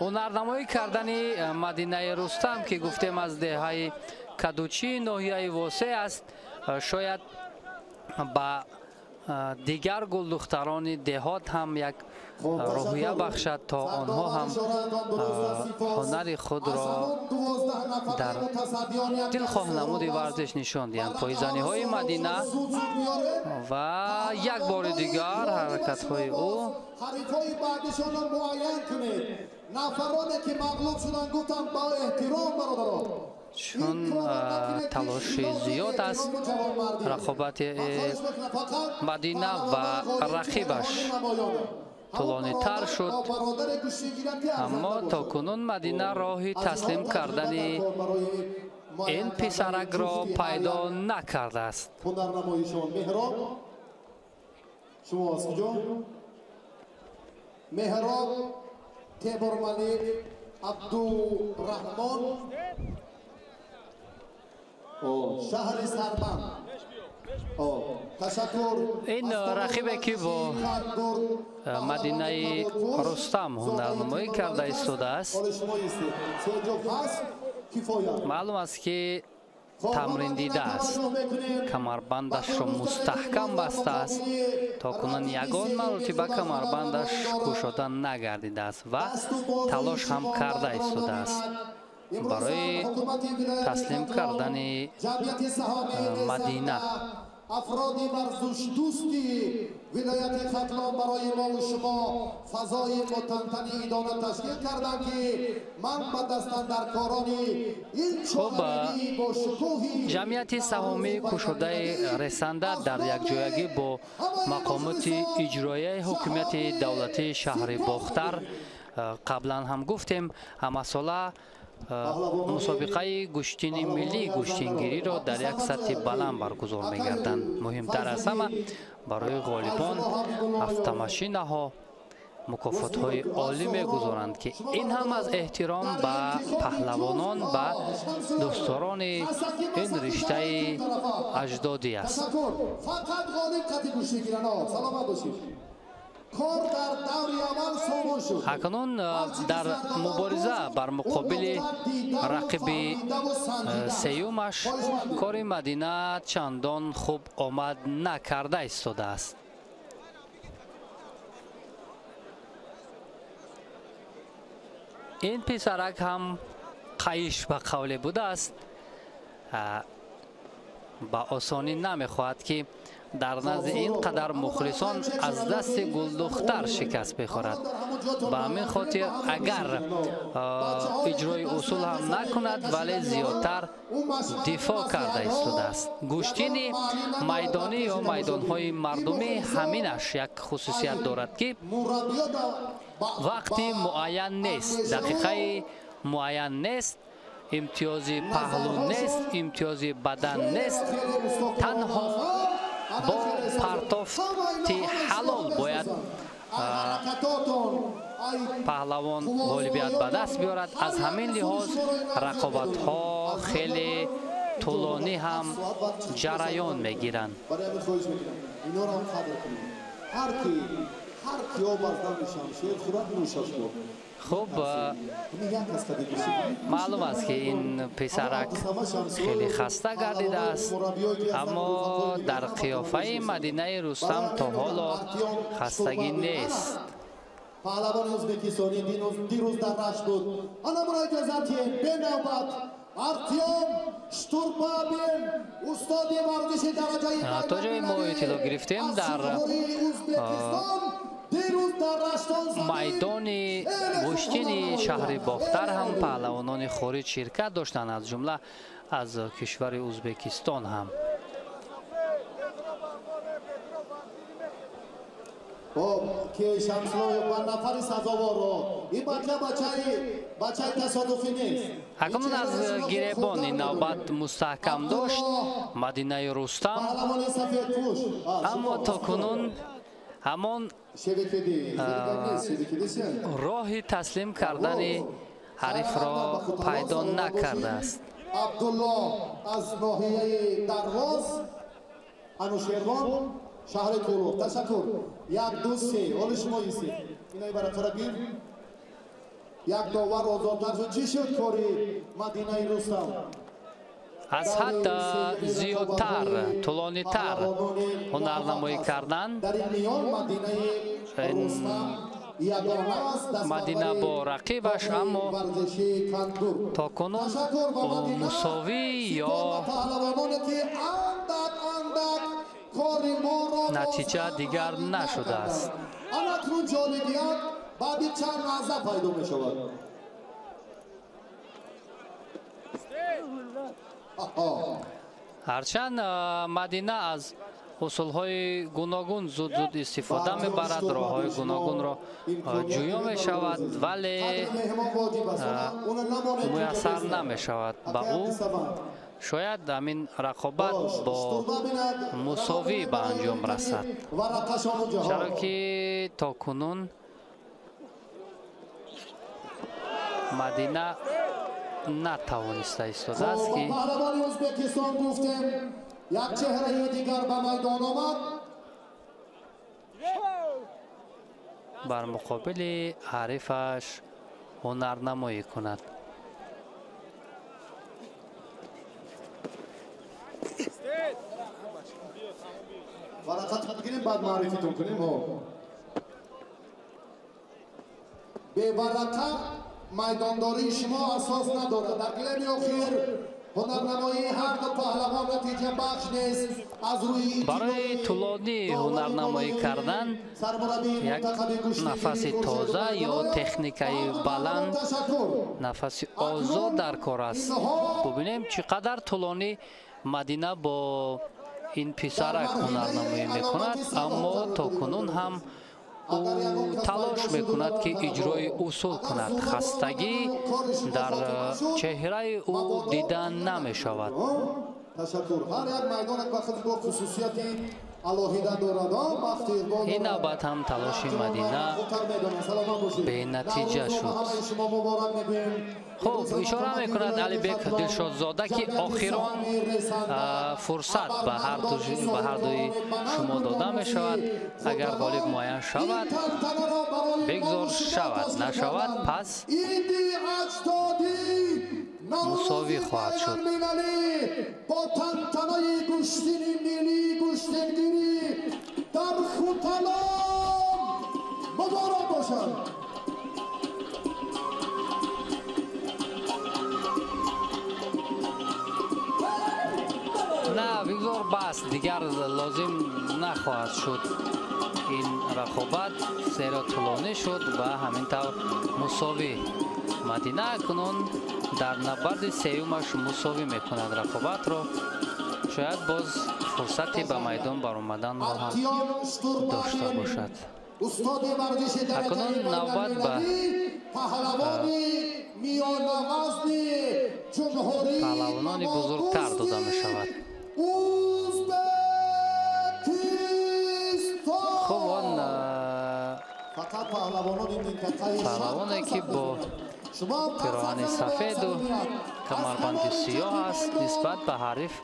Ҳунарнамоӣ кардани Мадинаи Рустам, ки гуфтем аз деҳаи Кадучи ноҳияи Восеъ аст, шояд ба дигар гулдухтарони деҳот ҳам як рӯҳия бахшад, то онҳо ҳам ҳунари худро дар дилхоҳ намуди варзиш нишон диҳанд. Пойзаниҳои Мадина ва як бори дигар ҳаракатҳои ӯ. Ҳарифҳои баъдишонро муайян кунед. Нафароне ки мағлуб шуданд, гуфтам бо эҳтиром, бародарон, чун талоши зиёд аст, рақобати Мадина ва рақибаш тӯлонитар шуд, аммо то кунун Мадина роҳи таслим кардани ин писаракро пайдо накардааст. Меҳроб Темурмалик Абдураҳмон, шаҳри Сарбанд. Ин рақибе ки бо Мадинаи Рустам ҳунарнамоӣ карда истодааст, маълум аст, ки тамрин дидааст, камарбандашро мустаҳкам бастааст, то кунун ягон маротиба камарбандаш кушода нагардидааст ва талош ҳам карда истодааст барои таслим кардани Мадина. Афроди варзишдӯсти вилояти Хатлон барои мову шумо фазои мутантани идона ташкил карданд, ки ман ба дастандаркорони ин чорабинии бошукӯҳи ҷамъияти саҳомии кушодаи Ресанда дар якҷоягӣ бо мақомоти иҷроияи ҳукумати давлатии шаҳри Бохтар, қаблан ҳам гуфтем, ҳамасола мусобиқаи гӯштини миллии гӯштингириро дар як сатҳи баланд баргузор мегарданд. Муҳимтар аз ҳама, барои ғолибон автомашинаҳо, мукофотҳои олӣ мегузоранд, ки ин ҳам аз эҳтиром ба паҳлавонон, ба дӯстдорони ин риштаи аҷдодӣ аст. Акнун дар мубориза бар муқобили рақиби сеюмаш кори Мадина чандон хуб омад накарда истодааст. Ин писарак ҳам қайиш ба қавле будааст, ба осонӣ намехоҳад, ки дар назди ин қадар мухлисон аз дасти гулдухтар шикаст бихӯрад. Ба ҳамин хотир агар иҷрои усул ҳам накунад, вале зиёдтар дифоъ карда истодааст. Гӯштини майдонӣ ё майдонҳои мардумӣ ҳаминаш як хусусият дорад, ки вақти муайян нест, дақиқаи муайян нест, имтиёзи паҳлӯ нест, имтиёзи бадан нест, танҳо Бо партофти ҳалол бояд паҳлавон ғолибият ба даст биёрад. Аз ҳамин лиҳоз рақобатҳо хеле тӯлонӣ ҳам ҷараён мегиранд. Хуб, маълум аст, ки ин писарак хеле хаста гардидааст, аммо дар қиёфаи Мадинаи Рустам то ҳоло хастагӣ нест. Паҳлавони ӯзбекистонӣ дирӯз дар Рашт буд. Ана муро иҷозат диҳед бенавбат Артём Штурбабин, устоди варзиши дараҷаи То ҷое мо иттилоъ гирифтем, дар майдони гӯштини шаҳри Бохтар ҳам паҳлавонони хориҷ ширкат доштанд, аз ҷумла аз кишвари Ӯзбекистон ҳам. Хоб, ки Шамсуллоев ба нафари сазоворро ин бача бачаи тасодуфӣ нест. Акнун аз гиребон ин навбат мустаҳкам дошт Мадинаи Рустам, паҳлавони сафедпӯш, аммо то кунун ҳамон роҳи таслим кардани ҳарифро пайдо накардааст. Абдулло аз ноҳияи Дарвоз, Анушервон, шаҳри Кӯлоб. Ташаккур. Як, ду, се, ҳоли шумо истед. Инаи баракара гир. Як довар озодтар шуд. Чӣ шуд кори Мадинаи Рустам? Аз ҳад зиёдтар, тӯлонитар ҳунарнамоӣ кардан Дар ин миён Мадинаи Рустам ягона аст. Мадина бо рақибаш, аммо то кунун мусовӣ ё паҳлавононе ки андак андак кори моро натиҷа дигар нашудааст. Анакнун ҷолибият баъди чанд лаҳза пайдо мешавад. Ҳарчанд Мадина аз усулҳои гуногун зуд зуд истифода мебарад, роҳҳои гуногунро ҷӯё мешавад, вале муяссар намешавад ба ӯ. Шояд ҳамин рақобат бо мусовӣ ба анҷом расад, чаро ки то кунун Мадина натавониста истодааст, ки Паҳлавони Ӯзбекистон гуфтем, як чеҳраи дигар ба майдон омад. Бар муқобили ҳарифаш ҳунарнамоӣ кунад. Варақат гирем, баъд маърифитон кунем. Ҳо, беварақа майдондории шумо асос надорад. Дар гилеми охир ҳунарнамоии ҳар ду паҳлавон натиҷабахш нест аз рӯи Барои тӯлонӣ ҳунарнамоӣ кардан як нафаси тоза ё техникаи баланд, нафаси озод дар кор аст. Бубинем, чӣ қадар тӯлонӣ Мадина бо ин писарак ҳунарнамоӣ мекунад, аммо то кунун ҳам ӯ талош мекунад, ки иҷрои усул кунад. Хастагӣ дар чеҳраи ӯ дида намешавад. Ташаккур. Ҳар як майдонак ба худ бо хусусияти алоҳида дорад. Бахти иқбол. Ин навбат ҳам талоши Мадина бенатиҷа шуд. Шумо муборак мегӯем. Хуб, ишора мекунад Алибек Дилшодзода, ки охирон фурсат ба ҳардуи шумо дода мешавад. Агар ғолиб муайян шавад, бигзор шавад, нашавад, пас мусовӣ хоҳад шуд. Бо тантанаи гӯштини миллии гӯштингирӣ дар Хуталон муборак бошад. На, бигзор бас, дигар лозим нахоҳад шуд ин рақобат, зеро тӯлонӣ шуд ва ҳамин тавр мусовӣ. Мадина акнун дар набарди сеюмаш мусовӣ мекунад рақобатро. Шояд боз фурсате ба майдон баромаданро ҳам дошта бошад. Акнун навбат ба паҳлавонони бузургтар дода мешавад. Паҳлавоне ки бо пироҳани сафеду камарбанди сиёҳ аст, нисбат ба ҳариф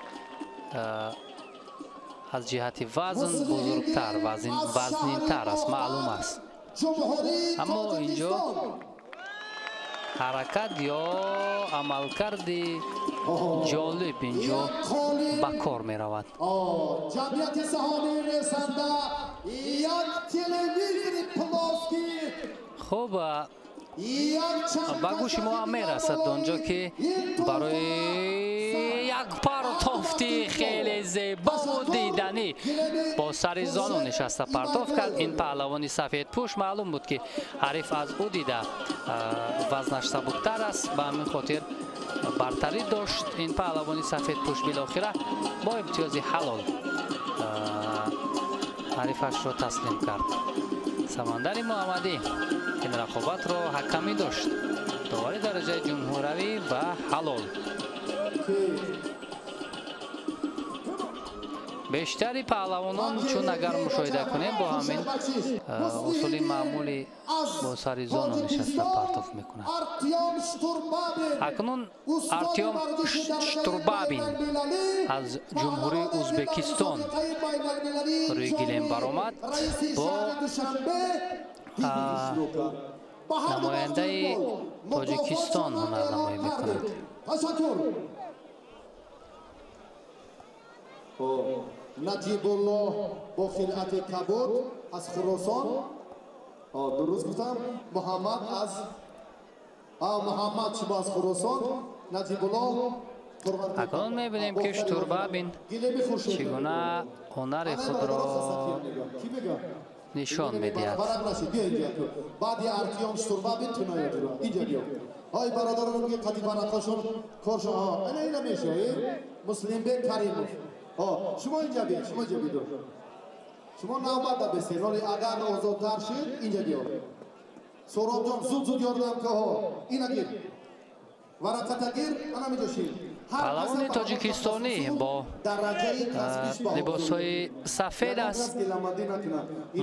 аз ҷиҳати вазн бузургтар, вазнинтар аст, маълум аст. Аммо инҷо ҳаракат ё амалкарди ҷолиб инҷо ба кор меравад. Хуб, ба гӯши мо ҳам мерасад онҷо ки барои як партофти хеле зебову диданӣ бо сари зону нишаста партоф кард. Ин паҳлавони сафедпӯш маълум буд ки ҳариф аз ӯ дида вазнаш сабуктар аст, ба ҳамин хотир бартарӣ дошт. Ин паҳлавони сафедпӯш билохира бо имтиёзи ҳалол ҳарифашро таслим кард. Самандари Муҳаммадӣ ин рақобатро ҳакамӣ дошт, довари дараҷаи ҷумҳуравӣ ва ҳалол. Бештари паҳлавонон чун агар мушоҳида кунем бо ҳамин усули маъмули бо сари зону нишаста партоф мекунад. Акнун Артём Штурбабин аз Ҷумҳурии Ӯзбекистон рӯи гилем баромад бо намояндаи Тоҷикистон ҳунарнамоӣ мекунад. Наҷибуллоҳ бо хилъати кабуд аз Хуросон, дуруст гуфтам, Муҳаммад аз Муҳаммад шумо аз Хуросон, Наҷибуллоҳ. Акнун мебинем ки Штурбабин чӣ гуна ҳунари худро нишон медиҳад. Баъди Артём Штурбабин ту наёд, инҷа биё. Ҳой бародаронам ки қади варақашон коршон, ана ина мешавӣ Муслимбек Каримов. Шумо инҷа биед, шумо инҷа биед. Шумо навбат бесед. Вале агар озодтар шид, инҷа биё. Соробҷон, зуд зуд ёрдам каҳо. Ина гир. Варақата гир, ана миҷо шид. Паҳлавони тоҷикистонӣ бо либосҳои сафед аст.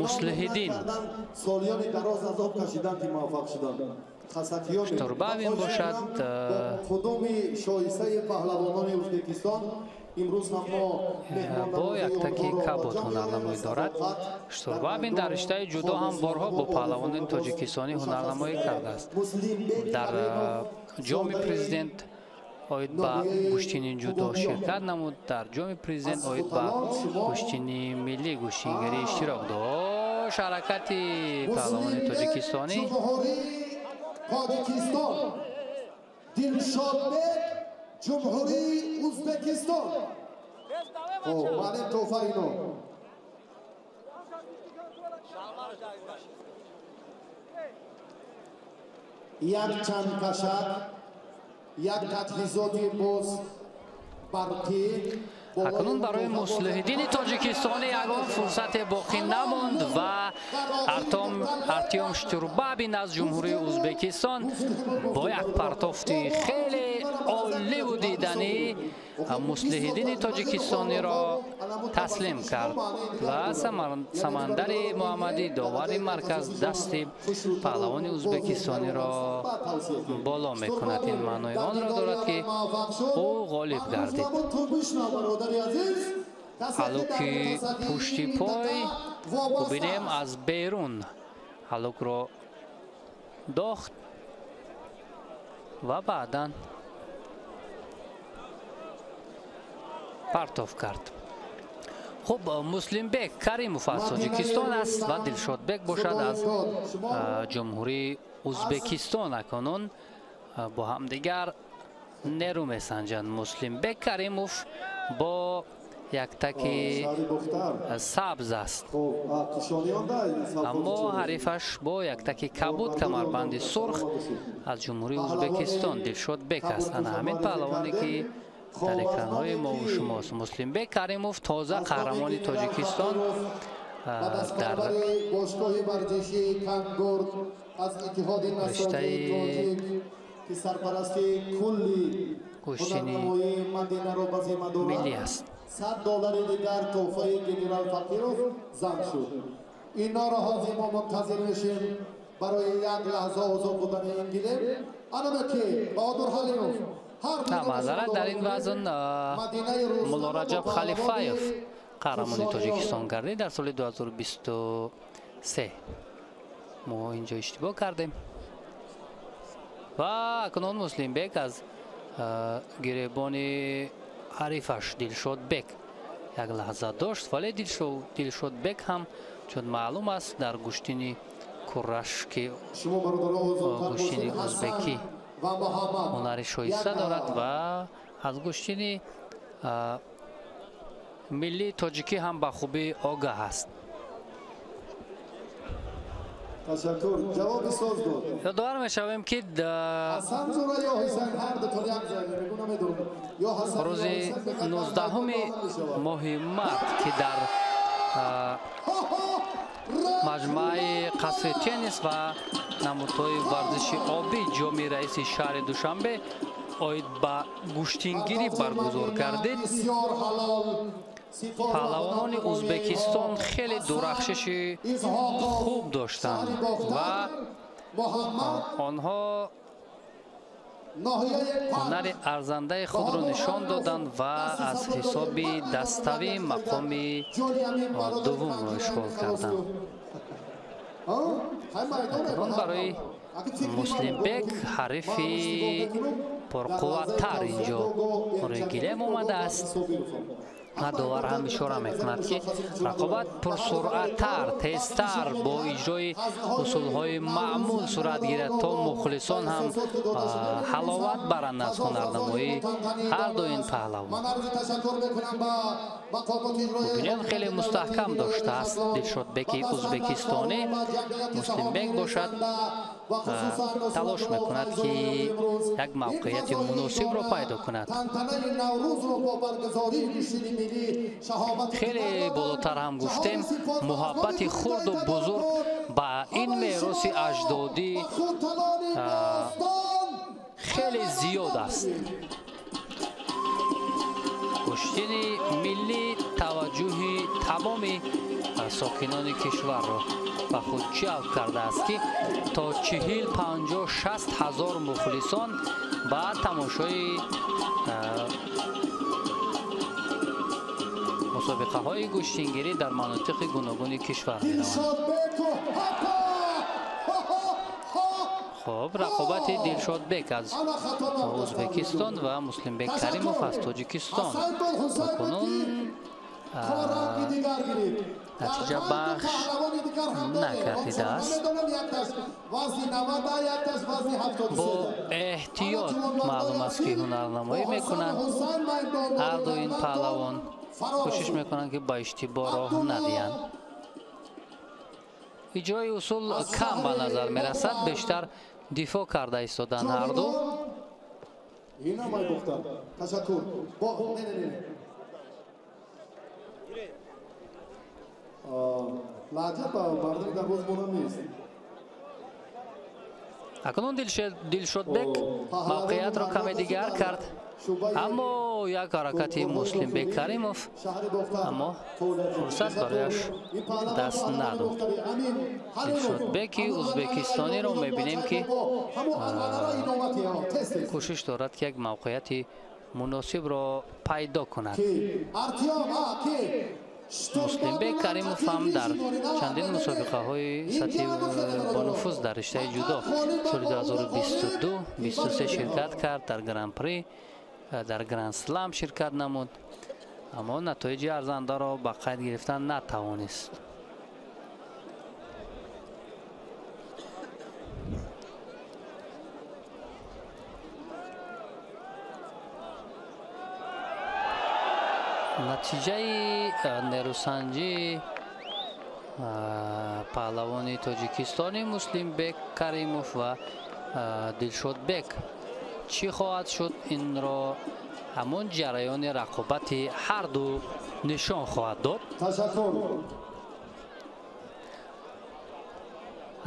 Муслиҳиддин солиёни дароз азоб кашиданд ки муваффақ шуданд. Штурбабин бошад худуми шоистаи паҳлавонони Ӯзбекистон. Бо яктаки кабуд ҳунарнамоӣ дорад. Штурбабин дар риштаи ҷудо ҳам борҳо бо паҳлавонони тоҷикистонӣ ҳунарнамоӣ кардааст. Дар ҷоми президент оид ба гӯштини ҷудо ширкат намуд, дар ҷоми президент оид ба гӯштини миллӣ гӯштингарӣ иштирок дошт. Ҳаракати паҳлавони тоҷикистонӣ Тоҷикистон, Дилшодбек, Ҷумҳурии Ӯзбекистон. Маълим Тофарино. Як чанд кашак, як таҷҳизоти боз барқӣ. Акнун барои Муслиҳиддини тоҷикистонӣ ягон фурсате боқӣ намонд ва Артём Штурбабин аз Ҷумҳурии Ӯзбекистон бо як партофти хеле оливу диданӣ Муслиҳиддини тоҷикистониро таслим кард ва Самандари Муҳаммадӣ довари марказ дасти паҳлавони ӯзбекистониро боло мекунад. Ин маънои онро дорад ки ӯ ғолиб гардид. Ҳалуки пушти пой бубинем, аз берун ҳалукро дохт ва баъдан партоф кард. Хуб, Муслимбек Каримов аз Тоҷикистон аст ва Дилшодбек бошад аз Ҷумҳурии Ӯзбекистон. Акнун бо ҳамдигар нерӯ месанҷанд. Муслимбек Каримов бо яктаки сабз аст, аммо ҳарифаш бо яктаки кабуд, камарбанди сурх аз Ҷумҳурии Ӯзбекистон Дилшодбек аст. Ана ҳамин паҳлавоне ки дар экранҳои мову шумост. Муслимбек Каримов тоза қаҳрамони Тоҷикистон дар риштаи гӯштини миллӣ аст. $100 дигар тӯҳфаи генерал Фақиров зам шуд. اینا را حاضر ما منتظر میشیم برای یک لحظه آزاد بودن این گلیم. که بهادر حلیمов معذرت، در این وزن ملا رجب خلیفایف قهرمانی тоҷикистон гардид дар соли 2023. Мо инҷо иштибоҳ кардем ва акнун Муслимбек аз гиребони ҳарифаш Дилшодбек як лаҳза дошт, вале Дилшодбек ҳам чун маълум аст дар гӯштини кураш ки гӯштини узбекӣ ҳунари шоиста дорад ва аз гӯштини миллии тоҷикӣ ҳам ба хубӣ огаҳ аст. Ёдовар мешавем ки рӯзи 19 моҳи март ки дар маҷмӯаи қасри теннис ва намудҳои варзиши обӣ ҷоми раиси шаҳри Душанбе оид ба гӯштингирӣ баргузор гардид, паҳлавонони Узбекистон хеле дурахшиши хуб доштанд ва онҳо ҳунари арзандаи худро нишон доданд ва аз ҳисоби даставӣ мақоми дуввумро ишғол карданд. Акнун барои Муслимбек ҳарифи пурқувваттар инҷо рӯи гилем омадааст. Довар ҳам ишора мекунад, ки рақобат пурсуръаттар, тезтар бо иҷрои усулҳои маъмул сурат гирад, то мухлисон ҳам ҳаловат баранд аз ҳунарнамоии ҳар ду ин паҳлавон. Бубинем, хеле мустаҳкам доштааст Дилшодбеки узбекистонӣ. Муслимбек бошад талош мекунад, ки як мавқеияти муносибро пайдо кунад. Хеле болотар ҳам гуфтем, муҳаббати хурду бузург ба ин мероси аҷдодӣ хеле зиёд аст. Гӯштини миллӣ таваҷҷӯҳи тамоми сокинони кишварро ба худ ҷалб кардааст, ки то 40, 50, 60 ҳазор мухлисон ба тамошои мусобиқаҳои гӯштингирӣ дар манотиқи гуногуни кишвар мераванд. Хуб, рақобати Дилшодбек аз Узбекистон ва Муслимбек Каримов аз Тоҷикистон то кунун натиҷа бахш накардидааст. Бо эҳтиёт маълум аст, ки ҳунарнамоӣ мекунанд. Ҳар ду ин паҳлавон кӯшиш мекунанд, ки ба иштибоҳ роҳ надиҳанд. Иҷрои усул кам ба назар мерасад, бештар дифоъ карда истоданд ҳар ду. Акнун Дилшодбек мавқеиятро каме дигар кард, аммо як ҳаракати Муслимбек Каримов, аммо фурсат барояш даст надод. Дилшодбеки узбекистониро мебинем, ки кӯшиш дорад, ки як мавқеияти муносибро пайдо кунад. Муслимбек Каримов ҳам дар чандин мусобиқаҳои сатҳи бонуфуз дар риштаи ҷудо соли 2022-23 ширкат кард, дар гран-при, дар гранд-слам ширкат намуд, аммо натоиҷи арзандаро ба қайд гирифтан натавонист. Натиҷаи нерӯсанҷии паҳлавони тоҷикистони Муслимбек Каримов ва Дилшодбек чӣ хоҳад шуд, инро ҳамон ҷараёни рақобати ҳар ду нишон хоҳад дод.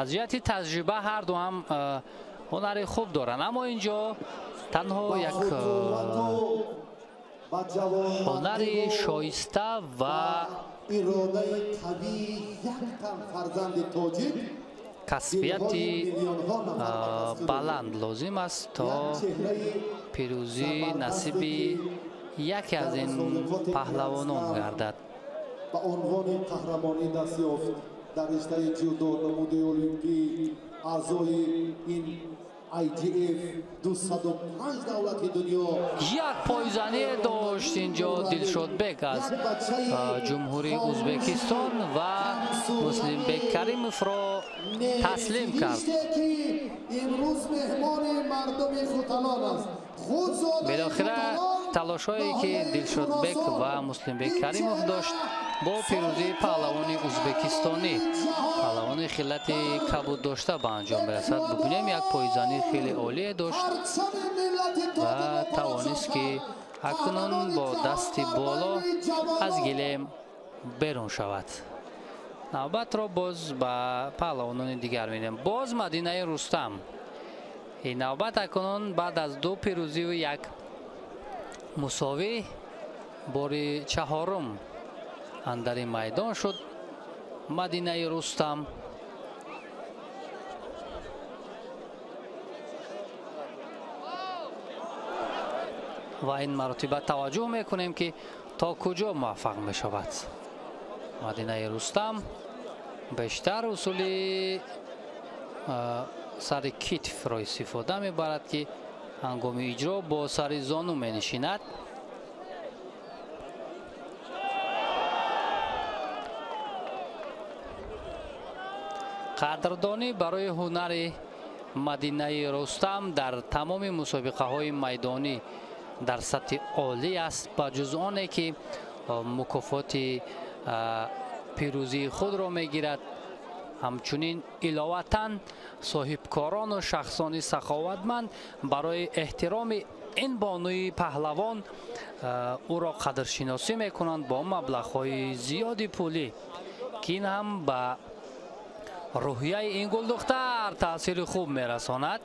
Аз ҷиҳати таҷриба ҳар ду ҳам ҳунари хуб доранд, аммо инҷо танҳо як ҳунари шоиста ва Иродаи қавии як тан фарзанди тоҷик касбияти баланд лозим аст, то пирӯзӣ насиби яке аз ин паҳлавонон гардад. Ба унвони қаҳрамонӣ даст ёфт дар риштаи ҷудо намуди олимпӣ, аъзои ин IGF 205 давлати дунё. Як пойзанӣ дошт инҷо Дилшодбек аз Ҷумҳурии Ӯзбекистон ва Муслимбек Каримовро таслим кард. Имрӯз меҳмони мардуми Хуталон аст. Билохира талошҳое ки Дилшодбек ва Муслимбек Каримов дошт, бо пирӯзии паҳлавони ӯзбекистонӣ, паҳлавони хиллати кабуд дошта ба анҷом мерасад. Бубинем, як пойзанӣ хеле олие дошт ва тавонист, ки акнун бо дасти боло аз гилем берун шавад. Навбатро боз ба паҳлавонони дигар медиҳем. Боз Мадинаи Рустам. Ин навбат акнун баъд аз ду пирӯзиву як мусовӣ бори чаҳорум андари майдон шуд Мадинаи Рустам. Ва ин маротиба таваҷҷӯҳ мекунем, ки то куҷо муваффақ мешавад. Мадинаи Рустам бештар усули сари китфро истифода мебарад, ки ҳангоми иҷро бо сари зону менишинад. Қадрдонӣ барои ҳунари Мадинаи Рустам дар тамоми мусобиқаҳои майдонӣ дар сатҳи олӣ аст, ба ҷуз оне ки мукофоти пирӯзии худро мегирад. Ҳамчунин иловатан соҳибкорону шахсони саховатманд барои эҳтироми ин бонуи паҳлавон ӯро қадршиносӣ мекунанд бо маблағҳои зиёди пулӣ, ки ин ҳам ба рӯҳияи ин гулдухтар таъсири хуб мерасонад.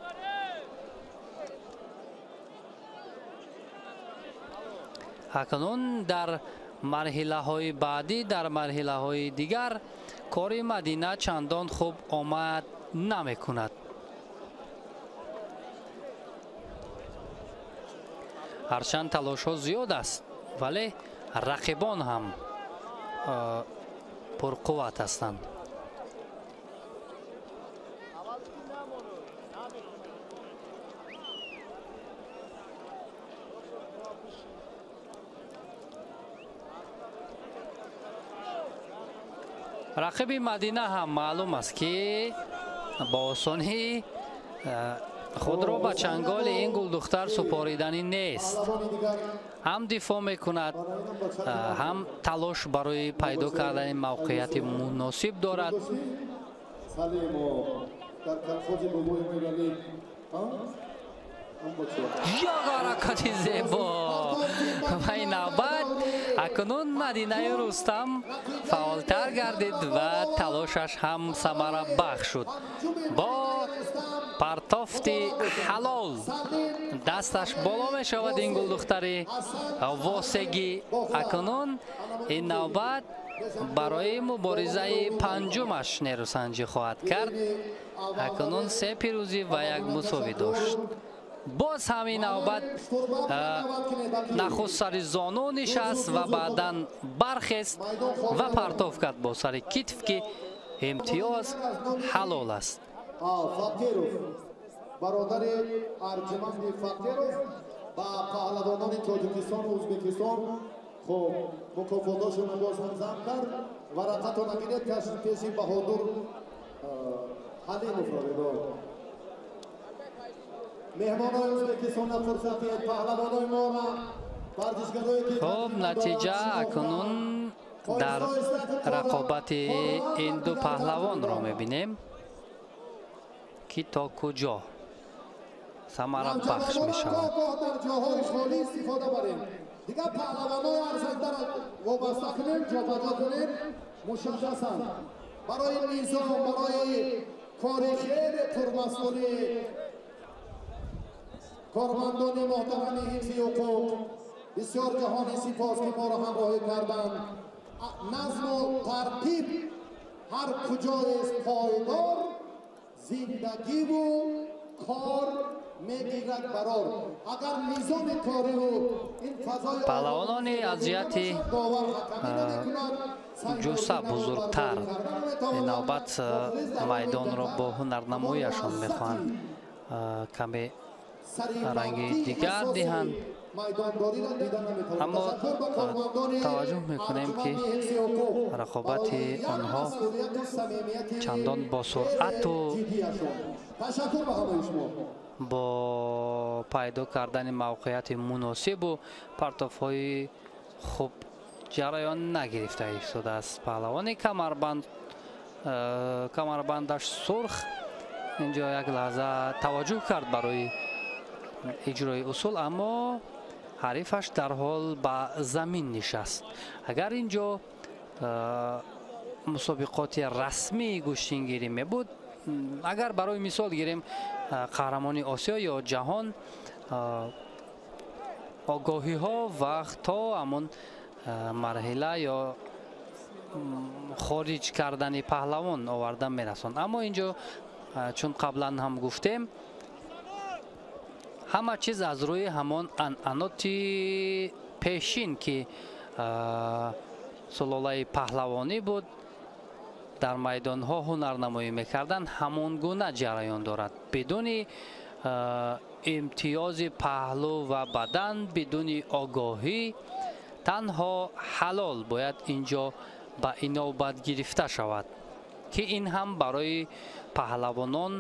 Акнун дар марҳилаҳои баъдӣ, дар марҳилаҳои дигар кори Мадина чандон хуб омад намекунад. Ҳарчанд талошҳо зиёд аст, вале рақибон ҳам пурқувват ҳастанд. Рақиби Мадина ҳам маълум аст, ки бо осонӣ худро ба чанголи ин гулдухтар супориданӣ нест. Ҳам дифоъ мекунад, ҳам талош барои пайдо кардани мавқеияти муносиб дорад. Як ҳаракати зебо ва ин навбат акнун Мадинаи Рустам фаъолтар гардид ва талошаш ҳам самарабахш шуд. Бо партофти ҳалол дасташ боло мешавад ин гулдухтари восегӣ. Акнун ин навбат барои муборизаи панҷумаш нерӯсанҷӣ хоҳад кард. Акнун се пирӯзӣ ва як мусовӣ дошт. Боз ҳамин навбат нахуст сари зону нишаст ва баъдан бархест ва партоф кард бо сари китф, ки имтиёз ҳалол аст. Фақиров, бародари Арҷуманди Фақиров, ба паҳлавонони Тоҷикистону Ӯзбекистон хуб мукофотошонро боз ҳам зам кард. Варақатона гиред, пеши Баҳодур Ҳалимовро бидод. Меҳмонои Ӯзбекистонро фурсат диҳед, паҳлавонои моро, варзишгарое ки Хуб, натиҷа акнун дар рақобати ин ду паҳлавонро мебинем, ки то куҷо самарабахш мешавад. Дар ҷоҳои холӣ истифода барем. Дигар паҳлавонои арзандаро вобаста кунем, ҷобаҷо кунем, мушаххасан барои низом, барои кори хеле пурмасъули кормандони муҳтарами ҳифзи ҳуқуқ бисёр ҷаҳони сипос, ки моро ҳамроҳӣ карданд. Назму тартиб ҳар куҷоест пойдор, зиндагиву кор мегирад барор. Агар низоми кориву ин фазои Паҳлавонони аз ҷиҳати ҷусса бузургтар ин навбат майдонро бо ҳунарнамоияшон мехоҳанд каме ранги дигар диҳанд, аммо таваҷҷӯҳ мекунем, ки рақобати онҳо чандон бо суръату бо пайдо кардани мавқеияти муносибу партофҳои хуб ҷараён нагирифта истодааст. Паҳлавони камарбанд, камарбандаш сурх, инҷо як лаҳза таваҷҷӯҳ кард барои иҷрои усул, аммо ҳарифаш дарҳол ба замин нишаст. Агар инҷо мусобиқоти расмии гӯштингирӣ мебуд, агар барои мисол гирем қаҳрамони Осиё ё ҷаҳон, огоҳиҳо вақт то ҳамон марҳила ё хориҷ кардани паҳлавон оварда мерасонд. Аммо инҷо, чун қаблан ҳам гуфтем, ҳама чиз аз рӯи ҳамон анъаноти пешин, ки сулолаи паҳлавонӣ буд, дар майдонҳо ҳунарнамоӣ мекарданд, ҳамон гуна ҷараён дорад, бидуни имтиёзи паҳлӯ ва бадан, бидуни огоҳӣ. Танҳо ҳалол бояд инҷо ба инобат гирифта шавад, ки ин ҳам барои паҳлавонон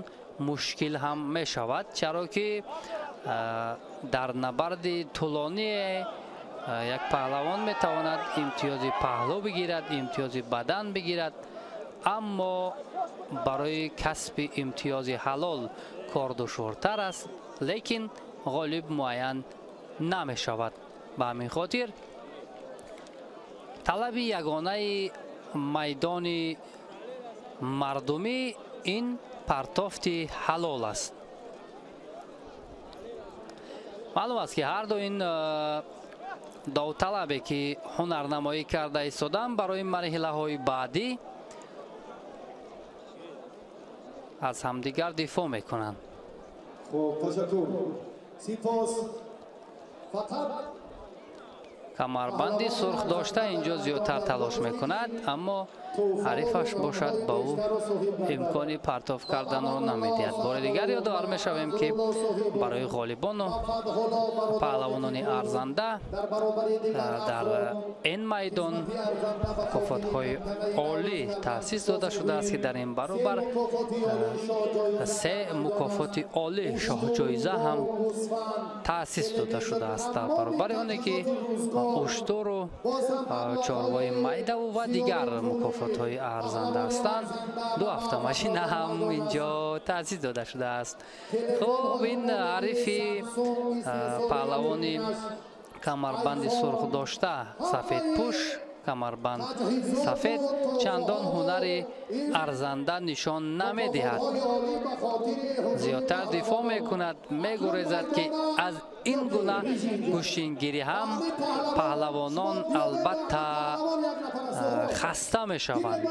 мушкил ҳам мешавад, чаро ки дар набарди тӯлоние як паҳлавон метавонад имтиёзи паҳлӯ бигирад, имтиёзи бадан бигирад, аммо барои касби имтиёзи ҳалол кор душвортар аст, лекин ғолиб муайян намешавад. Ба ҳамин хотир талаби ягонаи майдони мардумӣ ин партофти ҳалол аст. Маълум аст, ки ҳар ду ин довталабе, ки ҳунарнамоӣ карда истоданд, барои марҳилаҳои баъдӣ аз ҳамдигар дифоъ мекунанд. Хуб, ташаккур, сипос. Фақат Камарбанди сурх дошта инҷо зиёдтар талош мекунад, аммо ҳарифаш бошад, ба ӯ имкони партоф карданро намедиҳад. Бори дигар ёдовар мешавем, ки барои ғолибону паҳлавонони арзанда дар ин майдон мукофотҳои олӣ таъсис дода шудааст, ки дар ин баробар се мукофоти олӣ, шоҳҷоиза ҳам таъсис дода шудааст, дар баробари оне ки уштуру чорвои майдаву ва дигар мукофотҳои арзанда ҳастанд, ду автомашина ҳам инҷо таъсис дода шудааст. Хуб, ин ҳарифи паҳлавони камарбанди сурх дошта, сафедпӯш, камарбанд сафед, чандон ҳунари арзанда нишон намедиҳад, зиёдтар дифоъ мекунад, мегурезад, ки аз ин гуна гӯштингирӣ ҳам паҳлавонон албатта хаста мешаванд.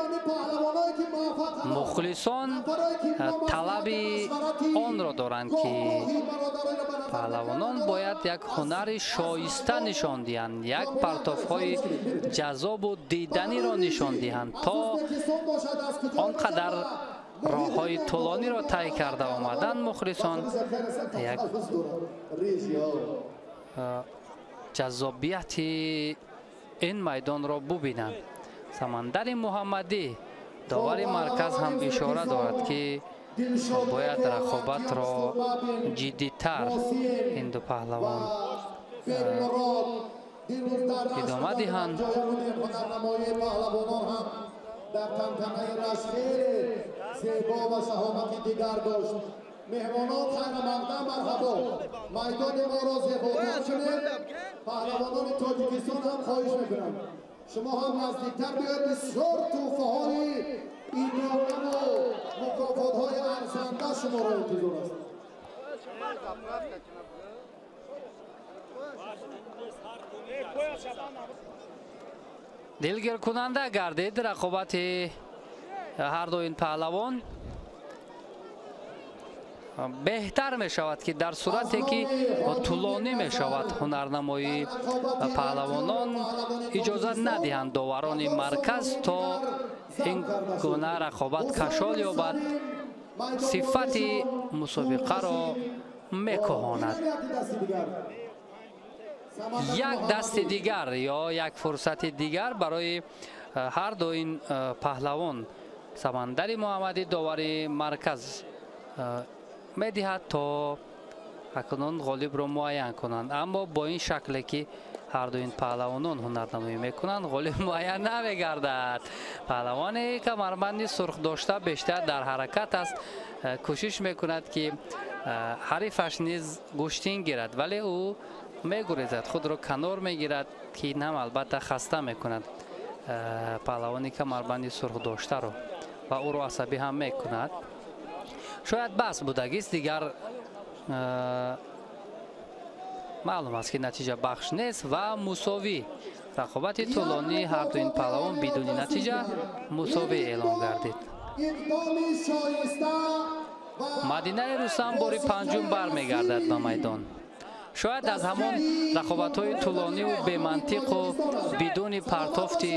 Мухлисон талаби онро доранд, ки паҳлавонон бояд як ҳунари шоиста нишон диҳанд, як партофҳои ҷаззобу диданиро нишон диҳанд, то он қадар роҳҳои тӯлониро тай карда омадан, мухлисон як ҷаззобияти ин майдонро бубинанд. Самандари Муҳаммадӣ, довари марказ, ҳам ишора дорад, ки бояд рақобатро ҷиддитар ин ду паҳлавон идома диҳанд. Дар тантанаи раш хеле зебо ва шаҳомати дигар дошт. Меҳмонон, хайрамақдам, марҳабо, майдони моро зеботар кунед. Паҳлавонони Тоҷикистон ҳам хоҳиш мекунам, шумо ҳам наздиктар биёед. Бисёр тӯҳфаҳои идонаву мукофотҳои арзанда шуморо интизор аст. Дилгиркунанда гардид рақобати ҳар ду ин паҳлавон. Беҳтар мешавад, ки дар сурате ки тӯлонӣ мешавад ҳунарнамоии паҳлавонон, иҷозат надиҳанд доварони марказ то ин гуна рақобат кашол ёбад, сифати мусобиқаро мекӯҳонад. Як дасти дигар ё як фурсати дигар барои ҳар ду ин паҳлавон Самандари Муҳаммадӣ, довари марказ, медиҳад то акнун ғолибро муайян кунанд. Аммо бо ин шакле ки ҳар ду ин паҳлавонон ҳунарнамоӣ мекунанд, ғолиб муайян намегардад. Паҳлавони камарбанди сурх дошта бештар дар ҳаракат аст, кӯшиш мекунад ки ҳарифаш низ гӯштин гирад, вале ӯ мегурезад, худро канор мегирад, ки ин ҳам албатта хаста мекунад паҳлавони камарбанди сурх доштаро ва ӯро асабӣ ҳам мекунад. Шояд бас будагист, дигар маълум аст ки натиҷа бахш нест ва мусовӣ. Рақобати тӯлонии ҳар ду ин паҳлавон бидуни натиҷа мусовӣ эълон гардид. Мадинаи Рустам бори панҷум бармегардад ба майдон. Шояд аз ҳамон рақобатҳои тӯлониву бемантиқу бидуни партофти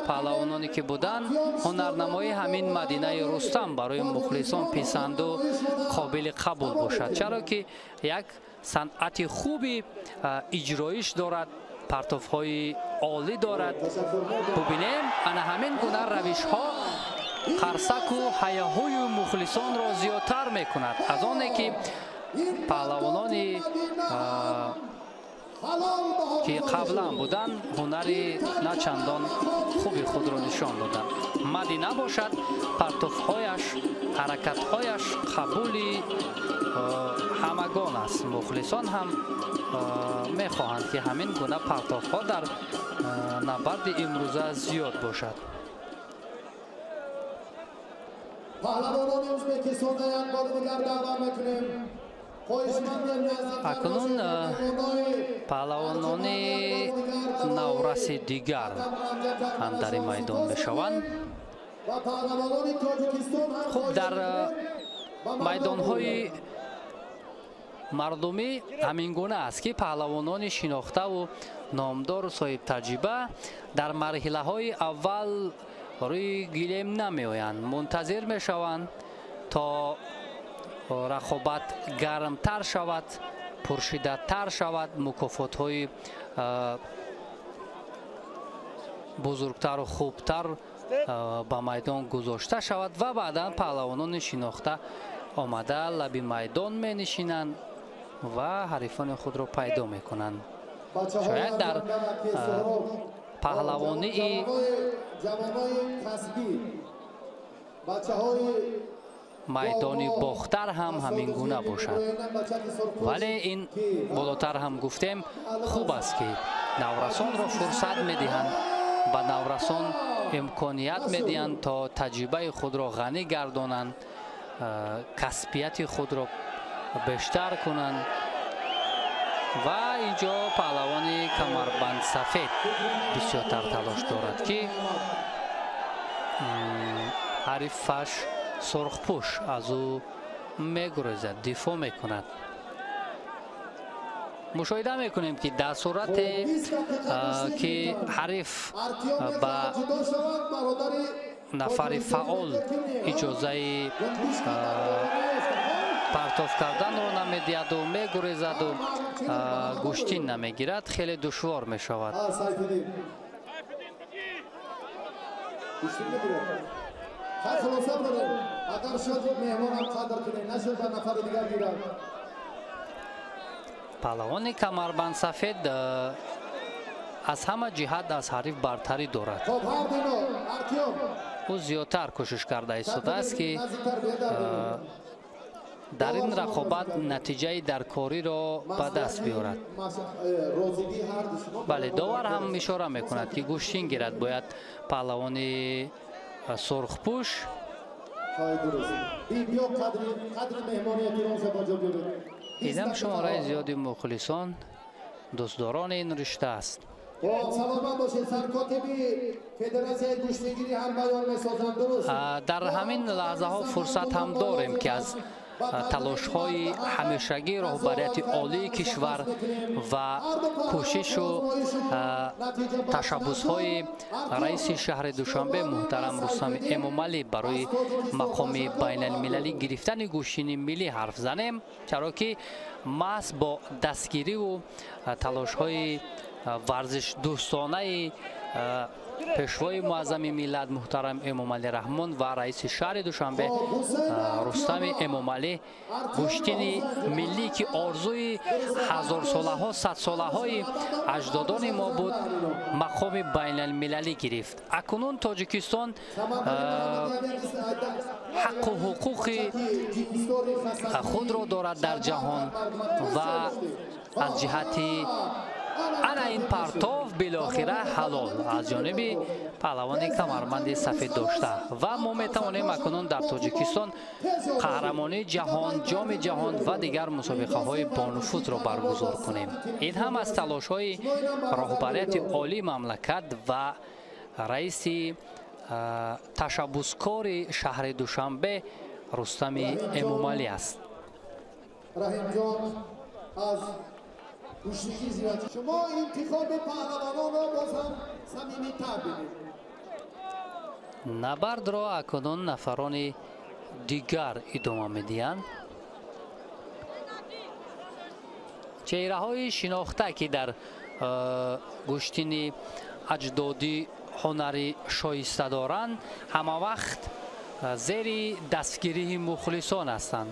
паҳлавононе ки буданд, ҳунарнамоии ҳамин Мадинаи Рустам барои мухлисон писанду қобили қабул бошад, чаро ки як санъати хуби иҷроиш дорад, партофҳои олӣ дорад. Бубинем, ана ҳамин гуна равишҳо қарсаку ҳаяҳӯю мухлисонро зиёдтар мекунад аз оне ки паҳлавонони ки қаблан буданд ҳунари начандон хуби худро нишон доданд. Мадина бошад, партофҳояш, ҳаракатҳояш қабули ҳамагон аст. Мухлисон ҳам мехоҳанд ки ҳамин гуна партофҳо дар набарди имрӯза зиёд бошад. Паҳлавонони Ӯзбекистонро як бори дигар даъват мекунем. Акнун паҳлавонони навраси дигар андари майдон мешаванд. Хуб, дар майдонҳои мардумӣ ҳамин гуна аст ки паҳлавонони шинохтаву номдору соҳибтаҷриба дар марҳилаҳои аввал рӯи гилем намеоянд, мунтазир мешаванд то рақобат гармтар шавад, пуршиддаттар шавад, мукофотҳои бузургтару хубтар ба майдон гузошта шавад ва баъдан паҳлавонони шинохта омада лаби майдон менишинанд ва ҳарифони худро пайдо мекунанд. Шояд дар паҳлавонии майдони Бохтар ҳам ҳамин гуна бошад, вале ин болотар ҳам гуфтем, хуб аст ки наврасонро фурсат медиҳанд, ба наврасон имконият медиҳанд то таҷрибаи худро ғанӣ гардонанд, касбияти худро бештар кунанд. Ва инҷо паҳлавони камарбандсафед бисёртар талош дорад ки ҳарифаш сурхпӯш аз ӯ мегурезад, дифоъ мекунад. Мушоҳида мекунем ки дар сурате ки ҳариф ба нафари фаъол иҷозаи партоф карданро намедиҳаду мегурезаду гӯштин намегирад, хеле душвор мешавад. Паҳлавони камарбандсафед аз ҳама ҷиҳат аз ҳариф бартарӣ дорад. Ӯ зиёдтар кӯшиш карда истодааст ки дар ин рақобат натиҷаи даркориро ба даст биёрад. Бале, довар ҳам ишора мекунад ки гӯштин гирад бояд паҳлавони сурхпӯш. Инам шумораи зиёди мухлисон дӯстдорони ин ришта аст. Дар ҳамин лаҳзаҳо фурсат ҳам дорем, ки аз талошҳои ҳамешагии роҳбарияти олии кишвар ва кӯшишу ташаббусҳои раиси шаҳри Душанбе муҳтарам Рустами Эмомалӣ барои мақоми байналмилалӣ гирифтани гӯштини миллӣ ҳарф занем, чаро ки маҳз бо дастгириву талошҳои варзишдӯстонаи пешвои муаззами миллат муҳтарам Эмомалӣ Раҳмон ва раиси шаҳри Душанбе Рустами Эмомалӣ гӯштини миллӣ, ки орзуи ҳазорсолаҳо, садсолаҳои аҷдодони мо буд, мақоми байналмилалӣ гирифт. Акнун Тоҷикистон ҳаққу ҳуқуқи худро дорад дар ҷаҳон ва аз ҷиҳати ана ин партов билохира ҳалол аз ҷониби паҳлавони камарбанди сафед дошта ва мо метавонем акнун дар Тоҷикистон қаҳрамонии ҷаҳон, ҷоми ҷаҳон ва дигар мусобиқаҳои бонуфузро баргузор кунем. Ин ҳам аз талошҳои роҳбарияти олии мамлакат ва раиси ташаббускори шаҳри Душанбе Рустами Эмомалӣ аст. Шумо интихоби паҳлавононро боз ҳам самимитар бинед. Набардро акнун нафарони дигар идома медиҳанд. Чеҳраҳои шинохта, ки дар гӯштини аҷдодӣ ҳунари шоиста доранд, ҳама вақт зери дастгирии мухлисон ҳастанд.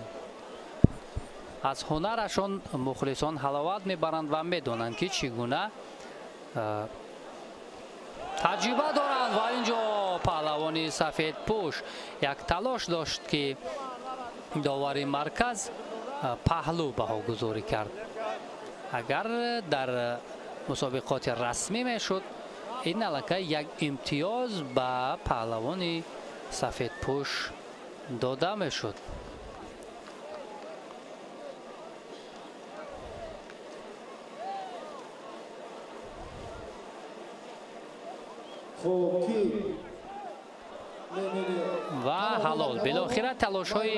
Аз ҳунарашон мухлисон ҳаловат мебаранд ва медонанд, ки чӣ гуна таҷриба доранд. Ва ин ҷо паҳлавони сафедпӯш як талош дошт, ки довари марказ паҳлӯ баҳогузорӣ кард. Агар дар мусобиқоти расмӣ мешуд, ин аллакай як имтиёз ба паҳлавони сафедпӯш дода мешуд. Ва ҳалол. Билохира талошҳои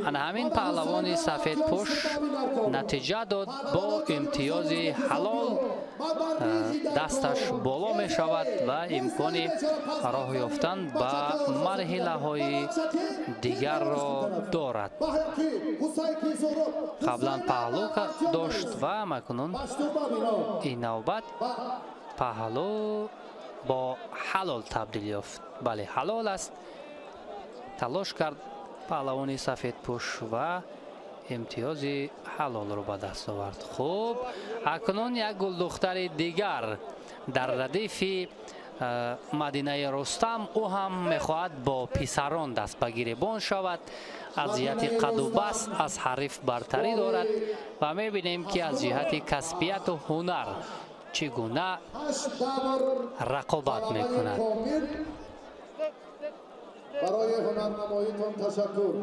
ана ҳамин паҳлавони сафедпӯш натиҷа дод. Бо имтиёзи ҳалол дасташ боло мешавад ва имкони роҳ ёфтан ба марҳилаҳои дигарро дорад. Қаблан паҳлӯ дошт ва акнун ин навбат паҳлӯ бо ҳалол табдил ёфт. Бале, ҳалол аст. Талош кард паҳлавони сафедпӯш ва имтиёзи ҳалолро ба даст овард. Хуб, акнун як гулдухтари дигар дар радифи Мадинаи Рустам, ӯ ҳам мехоҳад бо писарон даст ба гиребон шавад. Аз ҷиҳати қаду баст аз ҳариф бартарӣ дорад ва мебинем, ки аз ҷиҳати касбияту ҳунар чӣ гуна рақобат мекунад. Барои ҳунарнамоитон ташаккур.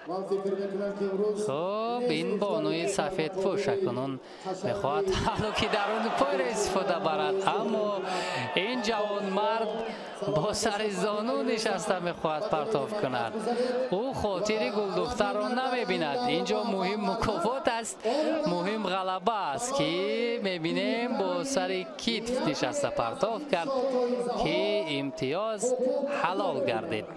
Ман фикр мекунам, ки имрӯз Хуб, ин бонуи сафедпӯш акнун мехоҳад ҳалло ки даруни пойро истифода барад, аммо ин ҷавонмард бо сари зону нишаста мехоҳад партоф кунад. Ӯ хотири гулдухтарро намебинад. Ин ҷо муҳим мукофот аст, муҳим ғалаба аст, ки мебинем бо сари китф нишаста партоф кард, ки имтиёз ҳалол гардид.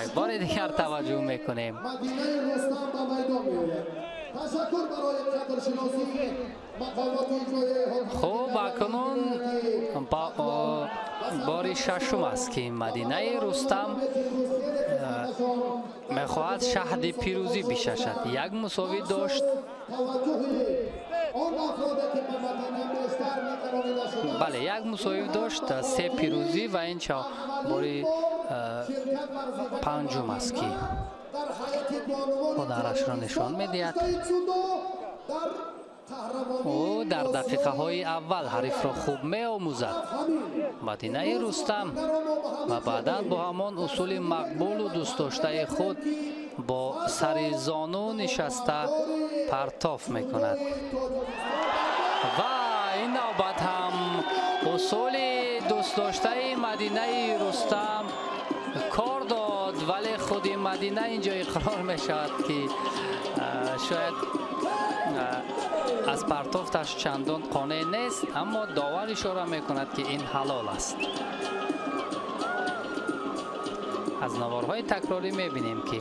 Як бори дигар таваҷҷӯҳ мекунем. Мадинаи Рустам ба майдон меояд. Ташаккур барои қадршиносии мақомоти иҷроияи ҳокимияти Хуб, акнун бори шашум аст, ки Мадинаи Рустам мехоҳад шаҳди пирӯзӣ бишашад. Як мусовӣ дошт. Таваҷҷӯҳи он афроде, ки ба Мадина бештар нигаронида шуданд. Бале, як мусовӣ дошт, се пирӯзӣ ва ин ча бори панҷум аст, ки дар ҳайати бонувони ҳунарашро нишон медиҳад. Дар қаҳрамонии Ӯ дар дақиқаҳои аввал ҳарифро хуб меомӯзад, Мадинаи Рустам, ва баъдан бо ҳамон усули мақбулу дӯстдоштаи худ бо сари зону нишаста партоф мекунад. Ва ин навбат ҳам усули дӯстдоштаи Мадинаи Рустам кор дод, вале худи Мадина инҷо иқрор мешавад, ки шояд аз партофташ чандон қонеъ нест, аммо довар ишора мекунад, ки ин ҳалол аст. Аз наворҳои такрорӣ мебинем, ки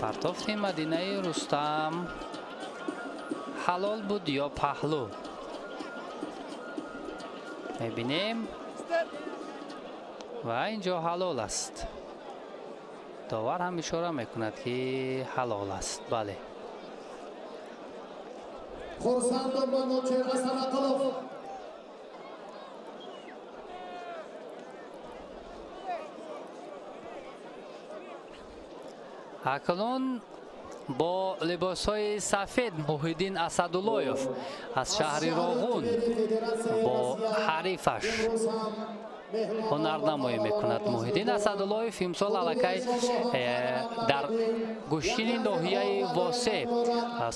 партофти Мадинаи Рустам ҳалол буд ё паҳлӯ. Мебинем ва инҷо ҳалол аст. Довар ҳам ишора мекунад, ки ҳалол аст. Бале. Хурсандов Манучер Асанақулов. Акнун бо либосҳои сафед Муҳиддин Асадуллоев аз шаҳри Роғун бо ҳарифаш ҳунарнамоӣ мекунад. Муҳиддин Асадуллоев имсол аллакай дар гӯштини ноҳияи Восе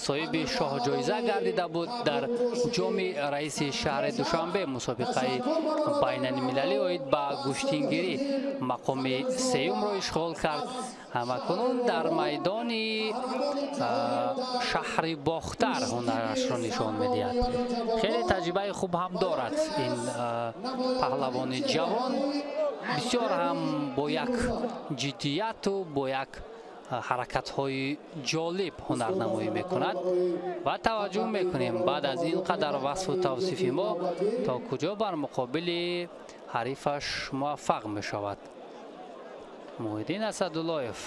соҳиби шоҳҷоиза гардида буд. Дар ҷоми раиси шаҳри Душанбе мусобиқаи байналмилалӣ оид ба гӯштингирӣ мақоми сеюмро ишғол кард. Ҳамакунун дар майдони шаҳри Бохтар ҳунарашро нишон медиҳад. Хеле таҷрибаи хуб ҳам дорад ин паҳлавони ҷавон, бисёр ҳам бо як ҷиддияту бо як ҳаракатҳои ҷолиб ҳунарнамоӣ мекунад ва таваҷҷӯҳ мекунем баъд аз ин қадар васфу тавсифи мо то куҷо бар муқобили ҳарифаш муваффақ мешавад. Муҳиддин Асадуллоев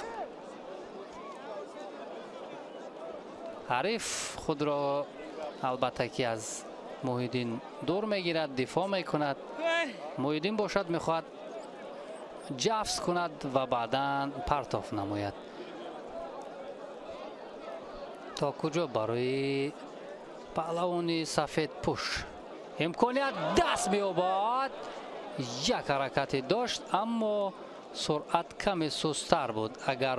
ҳариф худро албатта ки аз Муҳиддин дур мегирад, дифоъ мекунад. Муҳиддин бошад мехоҳад ҷафз кунад ва баъдан партоф намояд. То куҷо барои паҳлавони сафедпӯш имконият даст меёбад. Як ҳаракате дошт, аммо суръат каме сусттар буд. Агар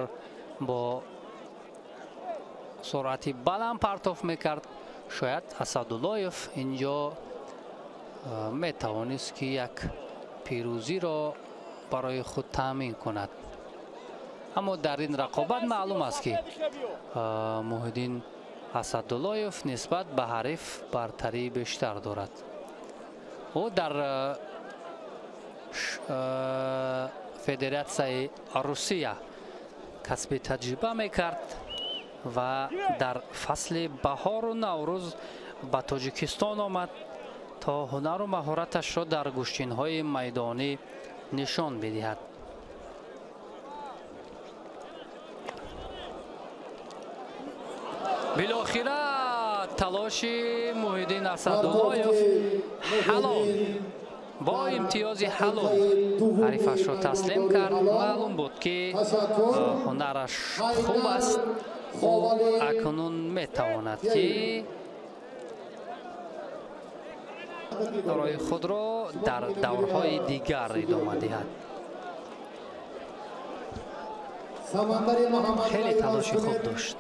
бо суръати баланд партоф мекард, шояд Асадуллоев инҷо метавонист, ки як пирӯзиро барои худ таъмин кунад. Аммо дар ин рақобат маълум аст, ки Муҳиддин Асадуллоев нисбат ба ҳариф бартарии бештар дорад. Ӯ дар Федератсияи Русия касби таҷриба мекард ва дар фасли баҳору Наврӯз ба Тоҷикистон омад, то ҳунару маҳораташро дар гӯштинҳои майдонӣ нишон бидиҳад. Билохира талоши Муҳиддин Асадуллоев ҳалол, бо имтиёзи ҳалол ҳарифашро таслим кард. Маълум буд, ки ҳунараш хуб аст. Ӯ акнун метавонад, ки роҳи худро дар даврҳои дигар идома диҳад. Хеле талоши хуб дошт.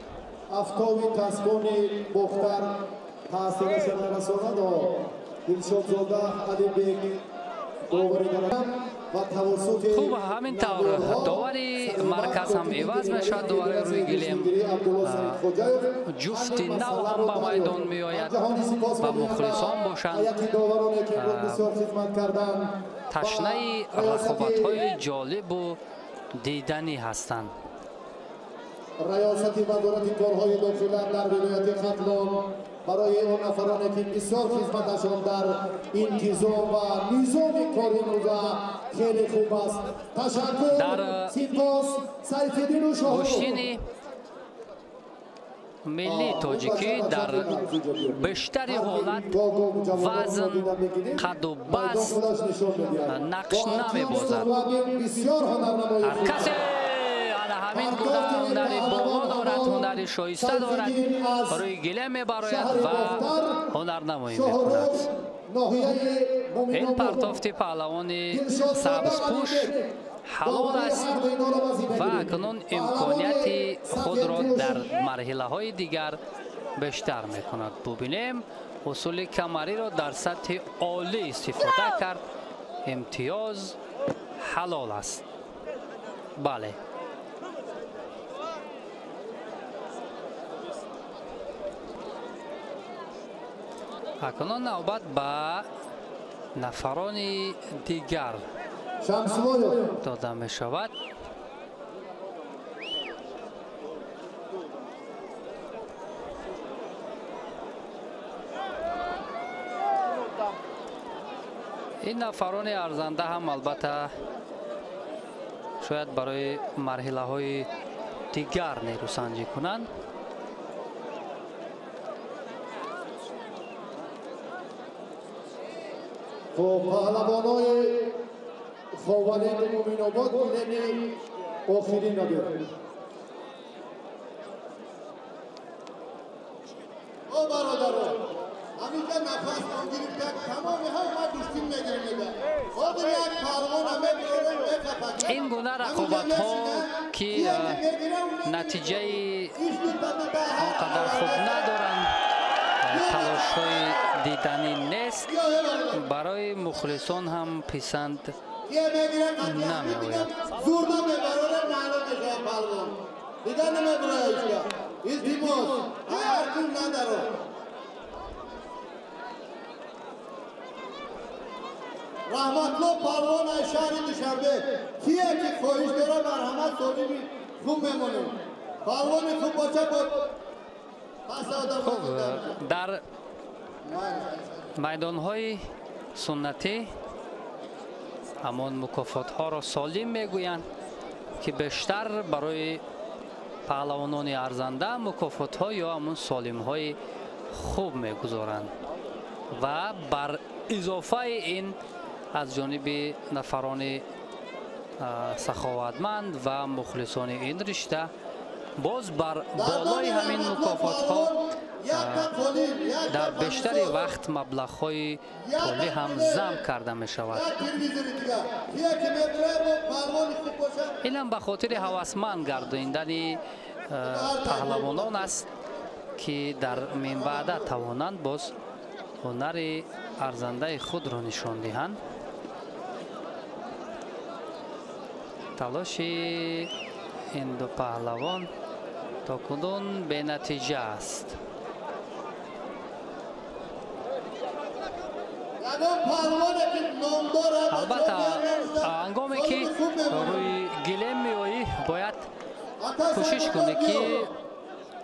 Афтоби тасбони Бохтар таъсирашро нарасонад. Дилшодзода Алибек довари ва тавассути хуб ҳамин тавр довари марказ ҳам иваз мешавад. Довари рӯи гилем ҷуфти нав ҳам ба майдон меояд ва мухлисон бошанд ташнаи рақобатҳои ҷолибу диданӣ ҳастанд. Раёсати вазорати корҳои дохила дар вилояти Хатлон барои он нафароне, ки бисёр хизматашон дар интизом ва низоми кори имрӯза хеле хуб аст, ташаккур, сипос. Сайфиддину Шоҳрух. Гӯштини миллии тоҷикӣ дар бештари ҳолат вазн, қаду баст нақш намебозад. Ҳар касе ана ҳамин гуна ҳунари боло дорад, ҳунари шоиста дорад, рӯи гилем мебарояд ва ҳунарнамоӣ мекунад. Ин партофти паҳлавони сабзпӯш ҳалол аст ва акнун имконияти худро дар марҳилаҳои дигар бештар мекунад. Бубинем, усули камариро дар сатҳи олӣ истифода кард. Имтиёз ҳалол аст. Бале. Акнун навбат ба нафарони дигар дода мешавад. Ин нафарони арзанда ҳам албатта шояд барои марҳилаҳои дигар нерӯсанҷӣ кунанд. Хуб, паҳлавонои Ховалинг Муъминобод гилеми охирин надорад. О бародарон, ҳаминҷа нафас гирифта тамоми ҳама гӯштин мегирем мега. Ҳозир як паҳлавона мебирорем мехапад. Ин гуна рақобатҳо ки натиҷаи он қадар хуб надоранд, талошҳои диданӣ нест, барои мухлисон ҳам писанд намеояд. Зурда мебарорем, маълум мешавад паҳлавон. Дигар намебарояд ҳеҷ кас. Илтимос, ҳар кун надаро. Раҳматло паҳлавон аз шаҳри Душанбе. Кие ки хоҳиш дорад, марҳамат, солими хуб мемонем. Паҳлавони хуб бошад, бо хуб дар майдонҳои суннатӣ ҳамон мукофотҳоро солим мегӯянд, ки бештар барои паҳлавонони арзанда мукофотҳо ё ҳамон солимҳои хуб мегузоранд ва бар изофаи ин аз ҷониби нафарони саховатманд ва мухлисони ин ришта боз бар болои ҳамин мукофотҳо дар бештари вақт маблағҳои пулӣ ҳам зам карда мешавад. Инам ба хотири ҳавасманд гардондани паҳлавонон аст, ки дар минбаъда тавонанд боз ҳунари арзандаи худро нишон диҳанд. Талоши ин ду паҳлавон то кунун бенатиҷа аст. Албатта, ҳангоме ки рӯи гилем меоӣ, бояд кӯшиш кунӣ, ки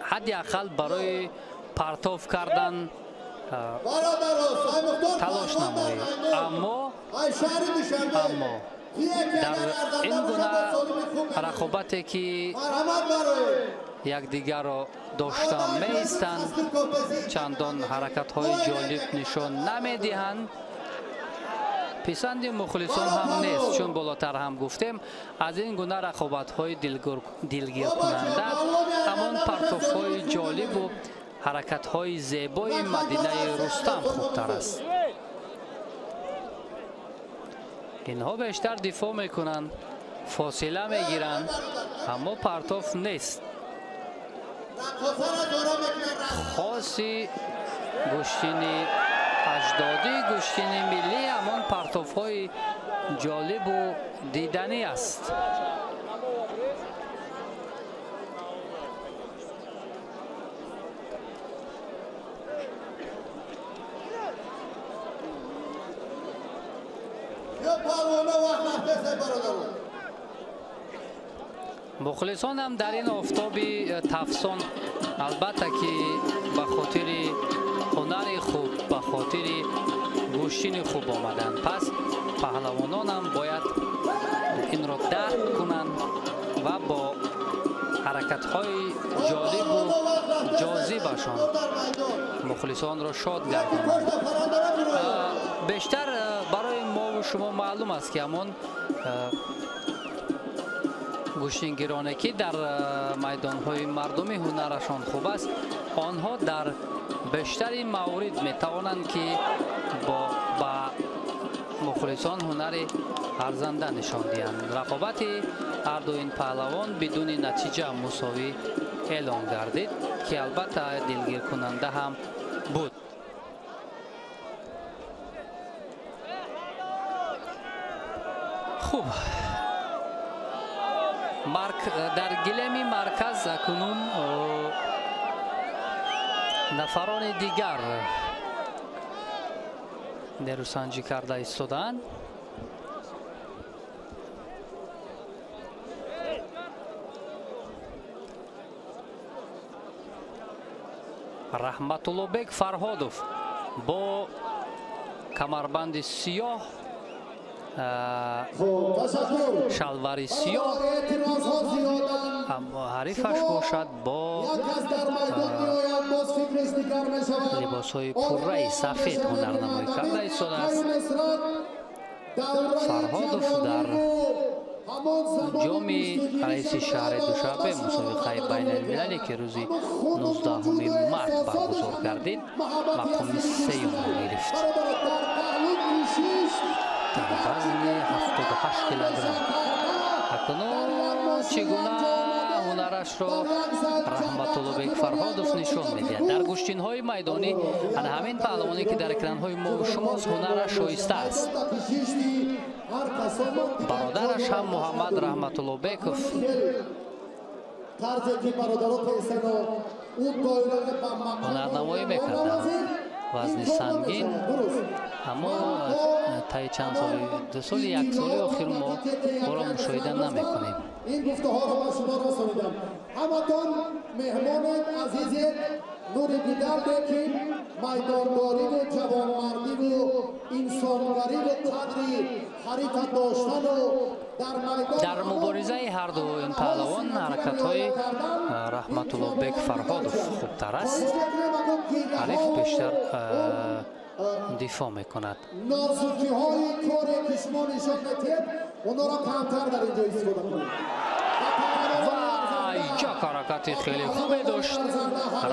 ҳадди ақал барои партов кардан талош намоӣ. Аммо дар ин гуна рақобате ки якдигарро дошта меистанд, чандон ҳаракатҳои ҷолиб нишон намедиҳанд, писанди мухлисон ҳам нест, чун болотар ҳам гуфтем, аз ин гуна рақобатҳои дилгиркунанда ҳамон партофҳои ҷолибу ҳаракатҳои зебои Мадинаи Рустам хубтар аст. Инҳо бештар дифоъ мекунанд, фосила мегиранд, аммо партоф нест. Хоси гӯштини аҷдодӣ, гӯштини миллӣ ҳамон партофҳои ҷолибу диданӣ аст. Мухлисон ҳам дар ин офтоби тафсон албатта ки ба хотири ҳунари хуб, ба хотири гӯштини хуб омаданд. Пас паҳлавонон ҳам бояд инро дарк кунанд ва бо ҳаракатҳои ҷолибу ҷозибашон мухлисонро шод гардонанд. Бештар барои мову шумо маълум аст, ки ҳамон гӯштингироне ки дар майдонҳои мардумӣ ҳунарашон хуб аст, онҳо дар бештари маврид метавонанд, ки ба мухлисон ҳунари арзанда нишон диҳанд. Рақобати ҳарду ин паҳлавон бидуни натиҷа мусовӣ эълон гардид. Ки албатта дилгиркунанда ҳам буд. Хуб, дар гилеми марказ акнун нафарони дигар нерӯсанҷӣ карда истодаанд. Раҳматуллобек Фарҳодов бо камарбанди сиёҳ, шалвари сиёҳ, ҳарифаш бошад бо либосҳои пурраи сафед ҳунарнамоӣ карда истодааст. Фарҳодов дар ҷоми раиси шаҳри Душанбе, мусобиқаи байналмилале, ки рӯзи 19 март баргузор гардид, мақоми сеюмро гирифт дар вазни 78 килограмм. Акнун чӣ гуна ҳунарашро Раҳматуллобек Фарҳодов нишон медиҳад дар гӯштинҳои майдонӣ. Ана ҳамин паҳлавоне, ки дар экранҳои мо шумост, ҳунараш шоиста аст. Бародараш ҳам Муҳаммад Раҳматуллобеков ҳунарнамоӣ мекарданд вазни сангин, аммо таи чанд соли, ду соли, як соли охир мо ӯро мушоҳида намекунем. Ин гуфтаҳоро ба шумо расонидам. Ҳаматон меҳмонед, азизед, нури дидар, лекин майдондориву ҷавонмардиву инсонгариву қадри ҳарифа доштану дар муборизаи ҳарду ин паҳлавон ҳаракатҳои Раҳматуллобек Фарҳодов хубтар аст. Ҳариф бештар дифоъ мекунад. Нозукиҳои коре, ки шумо нишон медиҳед, онҳоро камтар дар ин ҷо истифода кунед. Ва як ҳаракати хеле хубе дошт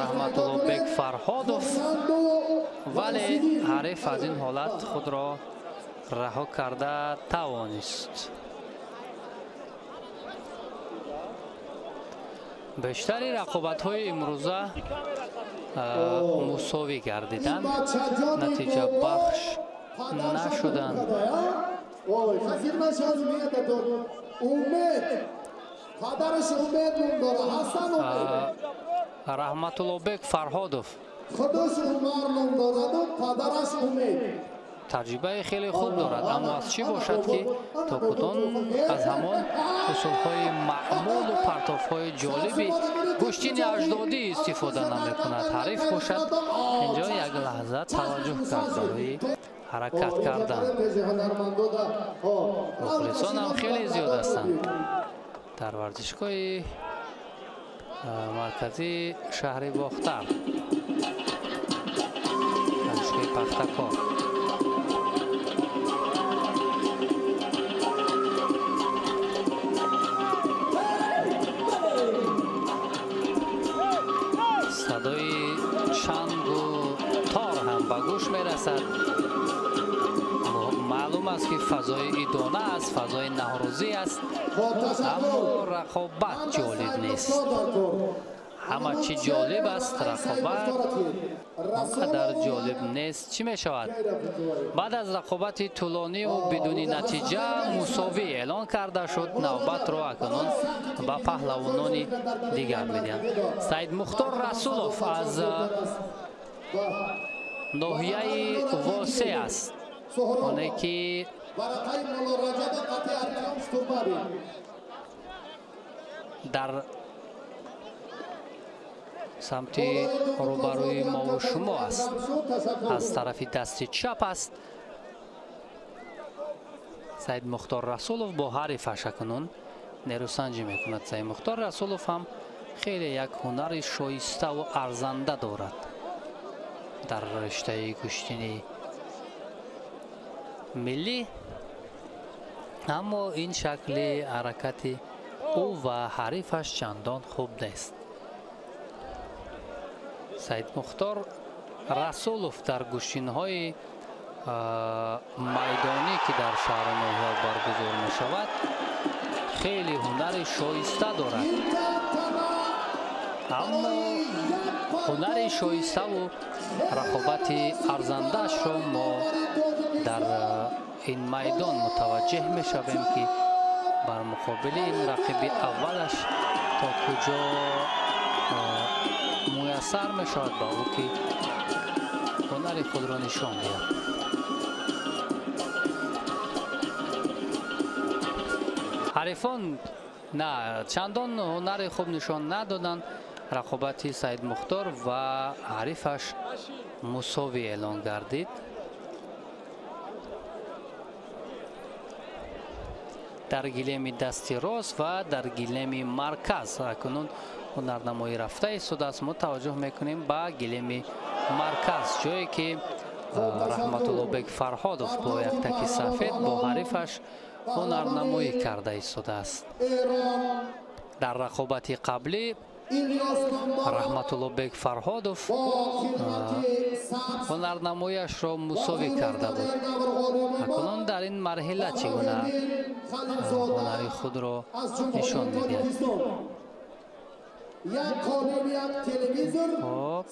Раҳматуллобек Фарҳодов, вале ҳариф аз ин ҳолат худро раҳо карда тавонист. Бештари рақобатҳои имрӯза мусовӣ гардиданд, натиҷабахш нашуданд. Раҳматуллобек Фарҳодов таҷрибаи хеле хуб дорад, аммо аз чӣ бошад, ки то кудон аз ҳамон усулҳои маъмулу партофҳои ҷолиби гӯштини аҷдодӣ истифода намекунад. Ҳариф бошад инҷо як лаҳза таваҷҷӯҳ кард барои ҳаракат кардан. Мухлисон ҳам хеле зиёд ҳастанд дар варзишгоҳи марказии шаҳри Бохтар, варзишгоҳи Пахтакор. Садои чангу тор ҳам ба гӯш мерасад. Маълум аст, ки фазои идона аст, фазои наврӯзӣ аст, аммо рақобат ҷолиб нест. Ҳама чӣ ҷолиб аст, рақобат он қадар ҷолиб нест. Чӣ мешавад? Баъд аз рақобати тӯлониву бидуни натиҷа мусовӣ эълон карда шуд. Навбатро акнун ба паҳлавонони дигар медиҳанд. Саидмухтор Расулов аз ноҳияи Восе аст, оне ки дар самти рӯбарӯи мову шумо аст, аз тарафи дасти чап аст. Саидмухтор Расулов бо ҳарифаш акнун нерӯсанҷӣ мекунад. Саидмухтор Расулов ҳам хеле як ҳунари шоиставу арзанда дорад дар риштаи гӯштини миллӣ, аммо ин шакли ҳаракати ӯ ва ҳарифаш чандон хуб нест. Саидмухтор Расулов дар гӯштинҳои майдонӣ, ки дар шаҳру ноҳия баргузор мешавад, хеле ҳунари шоиста дорад. Аммо ҳунари шоиставу рақобати арзандаашро мо дар ин майдон мутаваҷҷеҳ мешавем, ки бар муқобили ин рақиби аввалаш то куҷо муяссар мешавад ба ӯ, ки ҳунари худро нишон диҳад. Ҳарифон на чандон ҳунари хуб нишон надоданд. Рақобати Саидмухтор ва ҳарифаш мусовӣ эълон гардид. Дар гилеми дасти рост ва дар гилеми марказ акнун ҳунарнамоӣ рафта истодааст. Мо таваҷҷӯҳ мекунем ба гилеми марказ, ҷое ки Раҳматуллобек Фарҳодов бо як таки сафед бо ҳарифаш ҳунарнамоӣ карда истодааст. Дар рақобати қаблӣ Раҳматуллобек Фарҳодов ҳунарнамояшро мусовӣ карда буд. Акнун дар ин марҳила чӣ гуна ҳунари худро нишон медиҳад? Як қолин, як телевизор,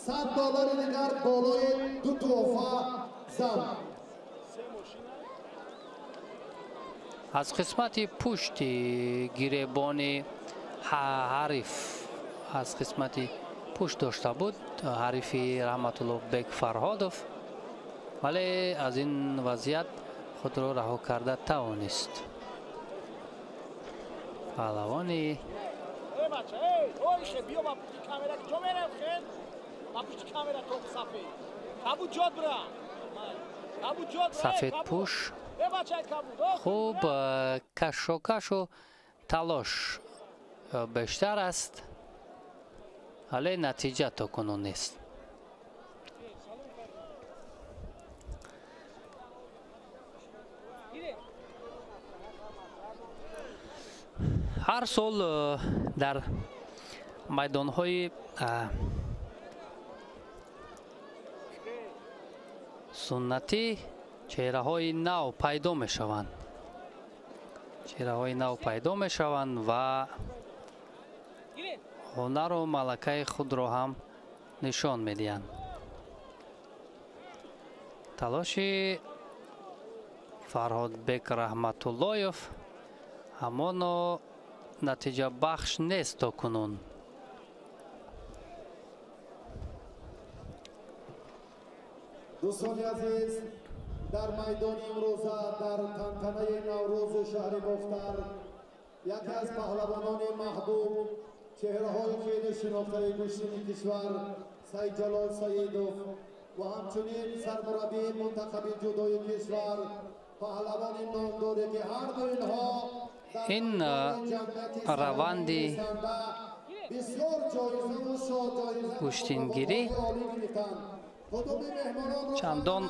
$100 дигар болои ду туҳфа зам. Аз қисмати пушти гиребони ҳариф, аз қисмати пушт дошта буд ҳарифи Раҳматуллобек Фарҳодов, вале аз ин вазъият худро раҳо карда тавонист. Паҳлавони сафедпӯш хуб кашокашу талош бештар аст, вале натиҷа то кунун нест. Ҳар сол дар майдонҳои суннатӣ чеҳраҳои нав пайдо мешаванд. Чеҳраҳои нав пайдо мешаванд ва ҳунару малакаи худро ҳам нишон медиҳанд. Талоши Фарҳодбек Раҳматуллоев ҳамоно натиҷабахш нест то кунун. Дӯстони азиз, дар майдони имрӯза дар тантанаи Наврӯзи шаҳри Бохтар яке аз паҳлавонони маҳбуб, чеҳраҳои хеле шинохтаи гӯштини кишвар Саидҷалол Саидов ва ҳамчунин сармураббии мунтахаби ҷудои кишвар, паҳлавони номдоре ки ҳарду инҳо ин раванди гӯштингирӣ чандон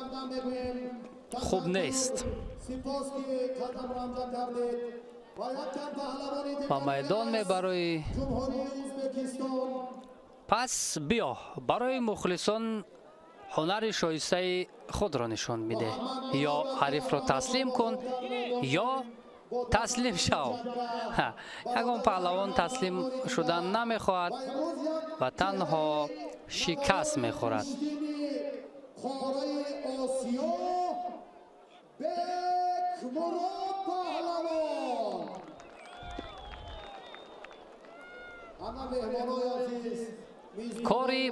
хуб нест. Ба майдон мебароӣ, пас биё барои мухлисон ҳунари шоистаи худро нишон бидеҳ. Ё ҳарифро таслим кун, ё таслим шав. Ягон паҳлавон таслим шудан намехоҳад ва танҳо шикаст мехӯрад. Кори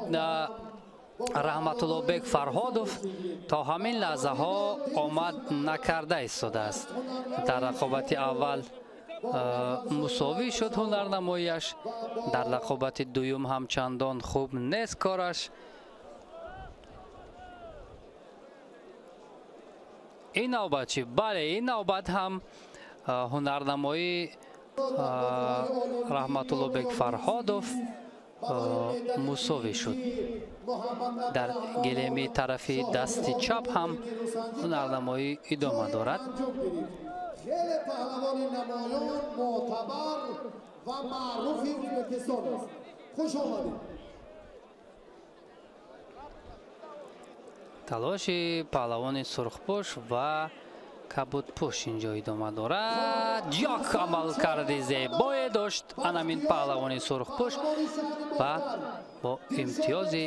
Раҳматуллобек Фарҳодов то ҳамин лаҳзаҳо омад накарда истодааст. Дар рақобати аввал мусовӣ шуд ҳунарнамояш, дар рақобати дуюм ҳам чандон хуб нест кораш. Ин навбат чӣ? Бале, ин навбат ҳам ҳунарнамоии Раҳматуллобек Фарҳодов мусовӣ шуд. Дар гилеми тарафи дасти чап ҳам ҳунарнамоӣ идома дорад. Хеле паҳлавони намоён, мӯътабар ва маъруфи Ӯзбекистон аст. Хуш омадед. Талоши паҳлавони сурхпӯш ва Кабудпӯш инҷо идома дорад. Як амалкарди зебое дошт анамин паҳлавони сурхпӯш ва бо имтиёзи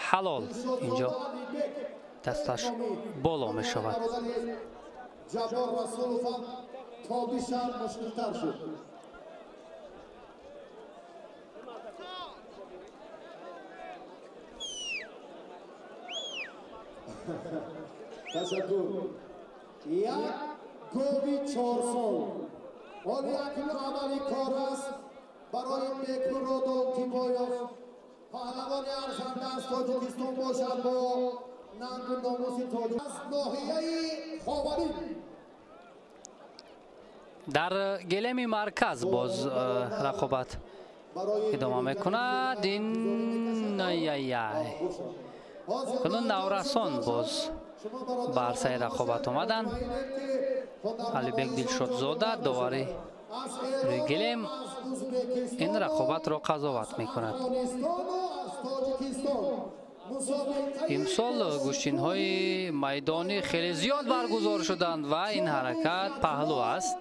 ҳалол инҷо дасташ боло мешавад. Ҷаббор Расулов ҳам тобишам мушкилтар шуд. Ташаккур. Як гови чорсол. Он як амали кор аст барои Бекмурод Олтибоев. Паҳлавони арзанда аз Тоҷикистон бошад бо нангу номуси тоҷик аз ноҳияи Ховарӣ. Дар гелеми марказ боз рақобат идома мекунад. Ин ай-ай-ай. Кунун наврасон боз ба арсаи рақобат омаданд. Алибек Дилшодзода довари рӯи гелем ин рақобатро қазоват мекунад. Имсол гӯштинҳои майдонӣ хеле зиёд баргузор шуданд ва ин ҳаракат паҳлӯ аст.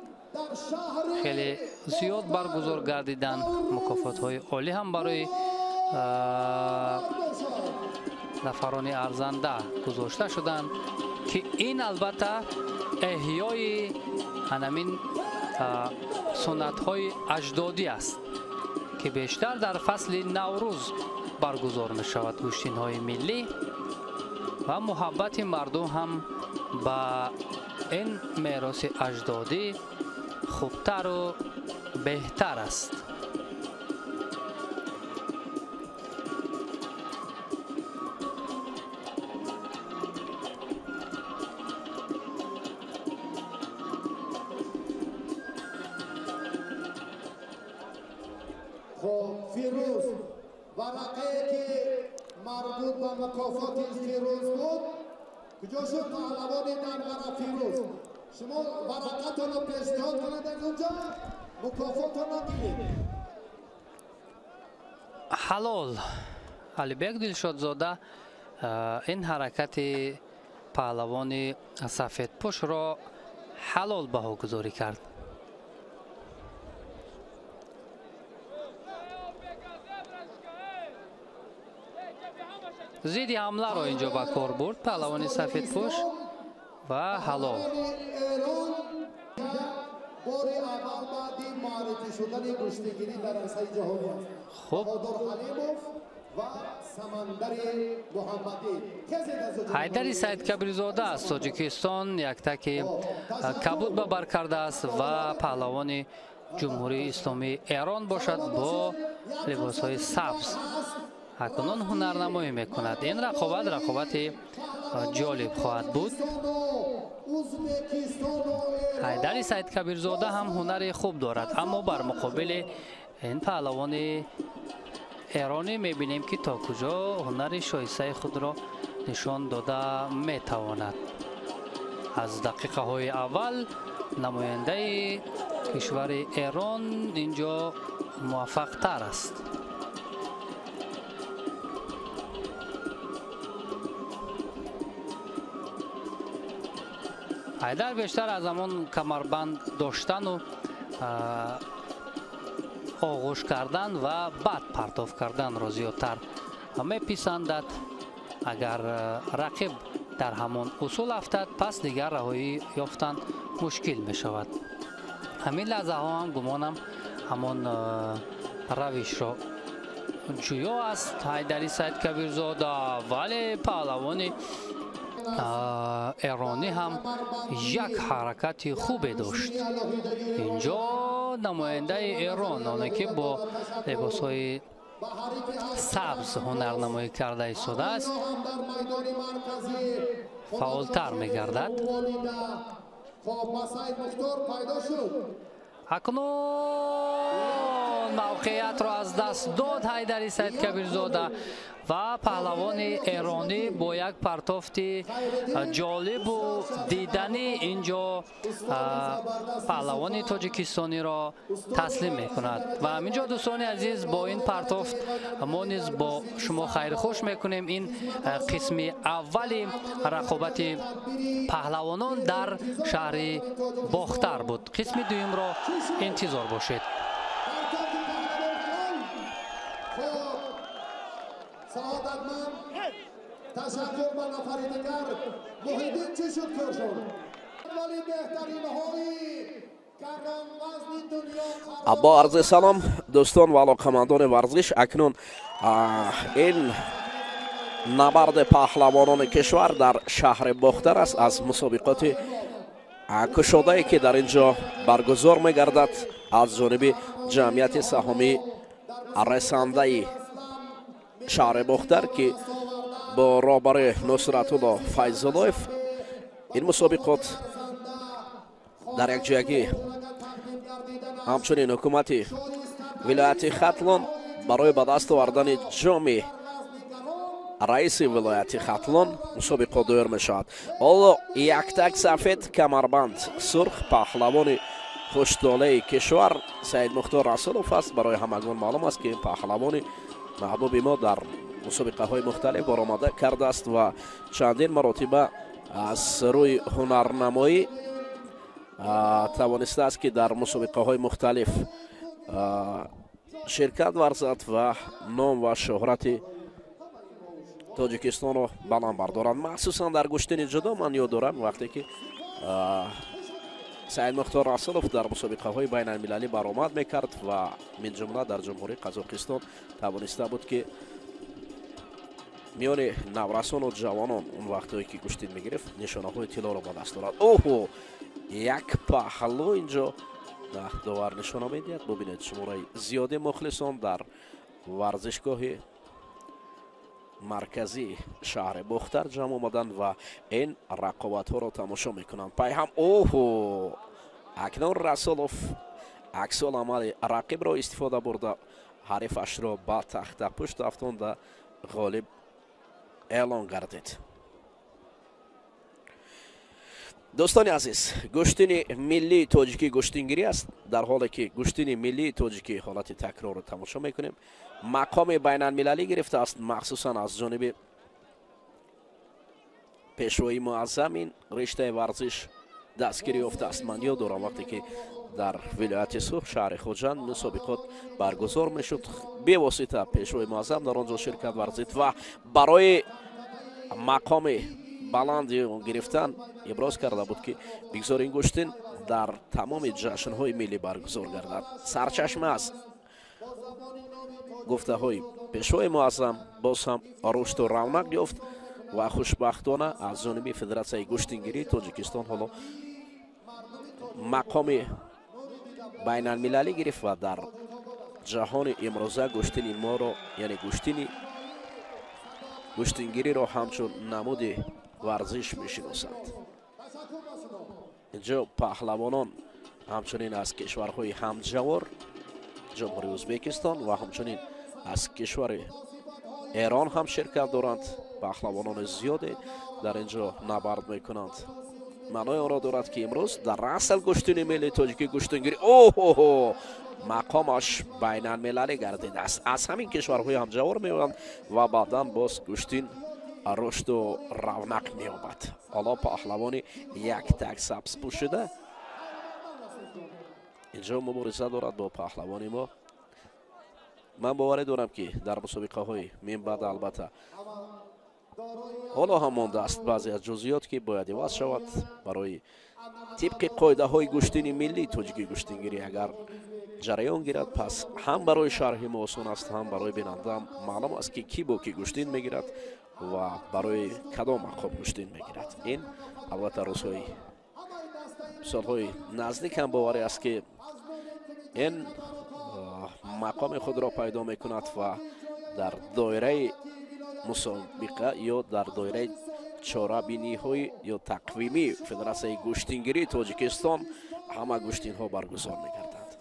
Хеле зиёд баргузор гардиданд. Мукофотҳои олӣ ҳам барои нафарони арзанда гузошта шуданд, ки ин албатта эҳёи ҳанамин суннатҳои аҷдодӣ аст, ки бештар дар фасли Наврӯз баргузор мешавад гӯштинҳои миллӣ ва муҳаббати мардум ҳам ба ин мероси аҷдодӣ хубтару беҳтар аст. Фирӯз варақае ки марбут ба мукофоти Фирӯз буд, куҷо шуд паҳлавони Данғара Фирӯз? Шумо варақатонро пешниҳод кунед аз онҷо, мукофотонро гиред. Ҳалол. Алибек Дилшодзода ин ҳаракати паҳлавони сафедпӯшро ҳалол баҳогузорӣ кард. Зидди ҳамларо инҷо ба кор бурд паҳлавони сафедпӯш ва ҳалол. Хуб, Ҳайдари Саидкабирзода аз Тоҷикистон яктаки кабуд ба бар кардааст ва паҳлавони Ҷумҳурии Исломии Эрон бошад бо либосҳои сабз акнун ҳунарнамоӣ мекунад. Ин рақобат рақобати ҷолиб хоҳад буд. Ҳайдари Саидкабирзода ҳам ҳунари хуб дорад, аммо бар муқобили ин паҳлавони эронӣ мебинем, ки то куҷо ҳунари шоистаи худро нишон дода метавонад. Аз дақиқаҳои аввал намояндаи кишвари Эрон инҷо муваффақтар аст. Ҳайдар бештар аз ҳамон камарбанд доштану оғӯш кардан ва бад партоф карданро зиёдтар меписандад. Агар рақиб дар ҳамон усул афтад, пас дигар раҳоӣ ёфтан мушкил мешавад. Ҳамин лаҳзаҳо ҳам гумонам ҳамон равишро ҷӯё аст Ҳайдари Саидкабирзода, вале паҳлавони эронӣ ҳам як ҳаракати хубе дошт. Инҷо намояндаи Эрон, оне ки бо либосҳои сабз ҳунарнамоӣ карда истодааст, фаъолтар мегардад. Акнун Он мавқеиятро аз даст дод Ҳайдари Саидкабирзода ва паҳлавони эронӣ бо як партофти ҷолибу диданӣ инҷо паҳлавони тоҷикистониро таслим мекунад. Ва ҳаминҷо, дӯстони азиз, бо ин партофт мо низ бо шумо хайрхуш мекунем. Ин қисми аввали рақобати паҳлавонон дар шаҳри Бохтар буд. Қисми дуюмро интизор бошед. Саодатманд, ташаккур ба нафари дигар. Муҳиддин чӣ шуд коршон? Вале беҳтаринҳои гаронвазни дунё. Бо арзи салом, дӯстон ва алоқамандони варзиш, акнун ин набарди паҳлавонони кишвар дар шаҳри Бохтар аст аз мусобиқоти кушодае, ки дар ин ҷо баргузор мегардад аз ҷониби ҷамъияти саҳомии расандаи шаҳри Бохтар, ки бо роҳбари Нусратулло Файзуллоев ин мусобиқот дар якҷоягӣ ҳамчунин ҳукумати вилояти Хатлон барои ба даст овардани ҷоми раиси вилояти Хатлон мусобиқот доир мешавад. Ҳоло яктак сафед, камарбанд сурх, паҳлавони хуштолаи кишвар Саидмухтор Расулов аст. Барои ҳамагон маълум аст, ки ин паҳлавони маҳбуби мо дар мусобиқаҳои мухталиф баромада кардааст ва чандин маротиба аз рӯи ҳунарнамоӣ тавонистааст, ки дар мусобиқаҳои мухталиф ширкат варзад ва ном ва шӯҳрати Тоҷикистонро баланд бардорад. Махсусан дар гӯштини ҷудо ман ёд дорам, вақте ки Саидмухтор Расулов дар мусобиқаҳои байналмилалӣ баромад мекард ва минҷумла дар Ҷумҳурии Қазоқистон тавониста буд, ки миёни наврасону ҷавонон он вақтҳое ки гӯштин мегирифт, нишонаҳои тиллоро ба даст орад. Оҳо, як паҳлӯ инҷо довар нишона медиҳад. Бубинед, шумораи зиёди мухлисон дар варзишгоҳи марказии шаҳри Бохтар ҷамъ омаданд ва ин рақобатҳоро тамошо мекунанд пайҳам. Оҳо, акнун Расулов аксул амали рақибро истифода бурда, ҳарифашро ба тахтапушт афтонда, ғолиб эълон гардид. Дӯстони азиз, гӯштини миллии тоҷикӣ гӯштингирӣ аст. Дар ҳоле ки гӯштини миллии тоҷикӣ ҳолати такрорро тамошо мекунем, мақоми байналмилалӣ гирифтааст, махсусан аз ҷониби пешвои муаззам ин риштаи варзиш дастгирӣ ёфтааст. Ман ёд дорам, вақте ки дар вилояти Суғд, шаҳри Хуҷанд мусобиқот баргузор мешуд, бевосита пешвои муаззам дар он ҷо ширкат варзид ва барои мақоми баланди он гирифтан иброз карда буд, ки бигзор ин гӯштин дар тамоми ҷашнҳои миллӣ баргузор гардад. Сарчашма аст гуфтаҳои пешвои муаззам боз ҳам рушду равнақ ёфт ва хушбахтона аз ҷониби Федератсияи гӯштингирии Тоҷикистон ҳоло мақоми байналмилалӣ гирифт ва дар ҷаҳони имрӯза гӯштини моро, яъне гӯштингириро ҳамчун намуди варзиш мешиносанд. Инҷо паҳлавонон ҳамчунин аз кишварҳои ҳамҷавор Ҷумҳурии Ӯзбекистон ва ҳамчунин аз кишвари Эрон ҳам ширкат доранд. Паҳлавонони зиёде дар ин ҷо набард мекунанд. Маънои онро дорад, ки имрӯз дар асл гӯштини миллии тоҷикӣ гӯштингирӣ оҳоҳо мақомаш байналмилалӣ гардидааст. Аз ҳамин кишварҳои ҳамҷавор меоянд ва баъдан боз гӯштин рушду равнақ меёбад. Ҳоло паҳлавони яктак сабз пӯшида инҷо мубориза дорад бо паҳлавони мо. Ман боварӣ дорам, ки дар мусобиқаҳои минбаъд албатта ҳоло ҳам мондааст баъзе аз ҷузъиёт, ки бояд иваз шавад барои тибқи қоидаҳои гӯштини миллии тоҷикӣ гӯштингирӣ агар ҷараён гирад, пас ҳам барои шарҳи мо осон аст, ҳам барои бинандаам маълум аст, ки кӣ бо кӣ гӯштин мегирад ва барои кадом мақом гӯштин мегирад. Ин албатта рӯзҳои солҳои наздик ҳам боварӣ аст, ки ин мақоми худро пайдо мекунад ва дар доираи мусобиқа ё дар доираи чорабиниҳои ё тақвимии Федератсияи гӯштингирии Тоҷикистон ҳама гӯштинҳо баргузор мегарданд.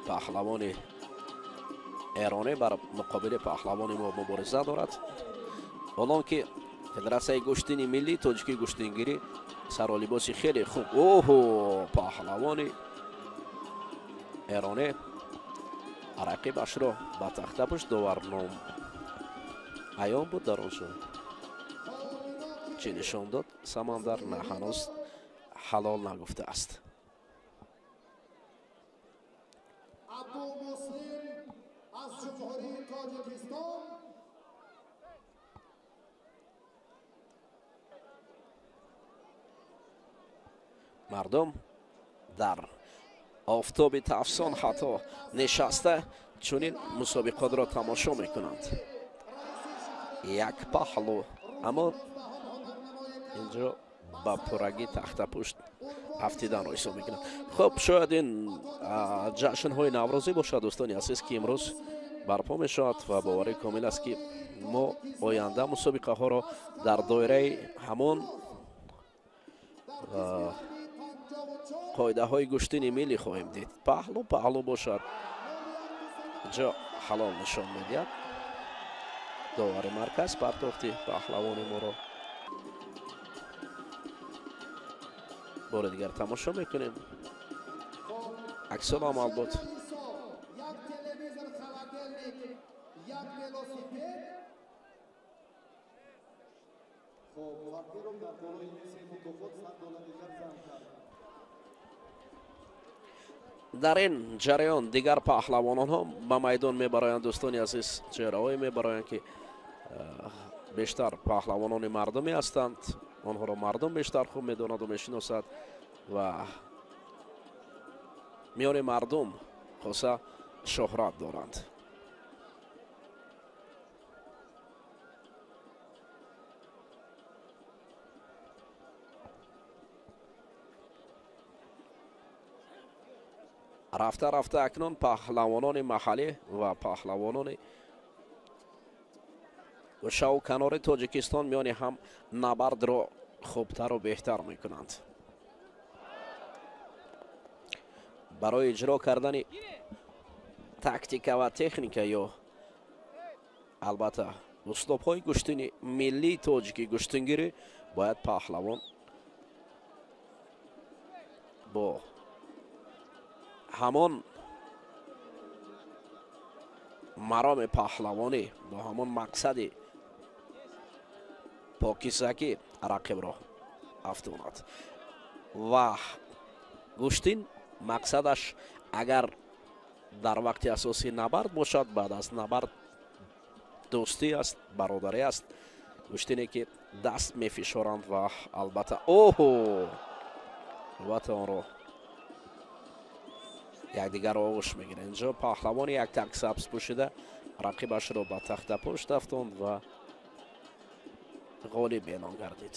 Паҳлавони эронӣ бар муқобили паҳлавони мо мубориза дорад. Ҳолон ки федератсияи гӯштини миллии тоҷикии гӯштингирӣ сару либоси хеле хуб. Оҳо, паҳлавони эронӣ рақибашро ба тахтапушт довар ном аён буд дар он ҷо. Чӣ нишон дод Самандар? На, ҳанӯз ҳалол нагуфтааст. Мардум дар офтоби тафсон ҳатто нишаста чунин мусобиқотро тамошо мекунанд. Як паҳлу, аммо инҷо ба пуррагӣ тахтапушт ҳафтиданро ҳисоб мекунанд. Хуб, шояд ин ҷашнҳои наврӯзӣ бошад, дӯстони азиз, ки имрӯз барпо мешавад ва боварӣ комил аст, ки мо оянда мусобиқаҳоро дар доираи ҳамон қоидаҳои гӯштини миллӣ хоҳем дид. Паҳлу паҳлу бошад, ҷо ҳалол нишон медиҳад довари марказ партофти паҳлавони моро. Бори дигар тамошо мекунем. Аксуламал буд. Дар ин ҷараён дигар паҳлавононҳо ба майдон мебароянд, дӯстони азиз, чеҳраҳое мебароянд, ки бештар паҳлавонони мардумӣ ҳастанд. Онҳоро мардум бештар хуб медонаду мешиносад ва миёни мардум хоса шӯҳрат доранд. Рафта рафта акнун паҳлавонони маҳаллӣ ва паҳлавонони гӯшаву канори Тоҷикистон миёни ҳам набардро хубтару беҳтар мекунанд. Барои иҷро кардани тактика ва техника ё албатта услубҳои гӯштини миллии тоҷикӣ гӯштингирӣ бояд паҳлавон бо ҳамон мароми паҳлавонӣ, бо ҳамон мақсади покизагӣ рақибро афтонад. Ва гӯштин мақсадаш агар дар вақти асосӣ набард бошад, баъд аз набард дӯстӣ аст, бародарӣ аст. Гӯштине ки даст мефишоранд ва албатта оҳо, албатта онро якдигарро оғӯш мегиранд. Инҷо паҳлавони як так сабз пӯшида рақибашро ба тахтапушт афтонд ва ғолиб эълон гардид.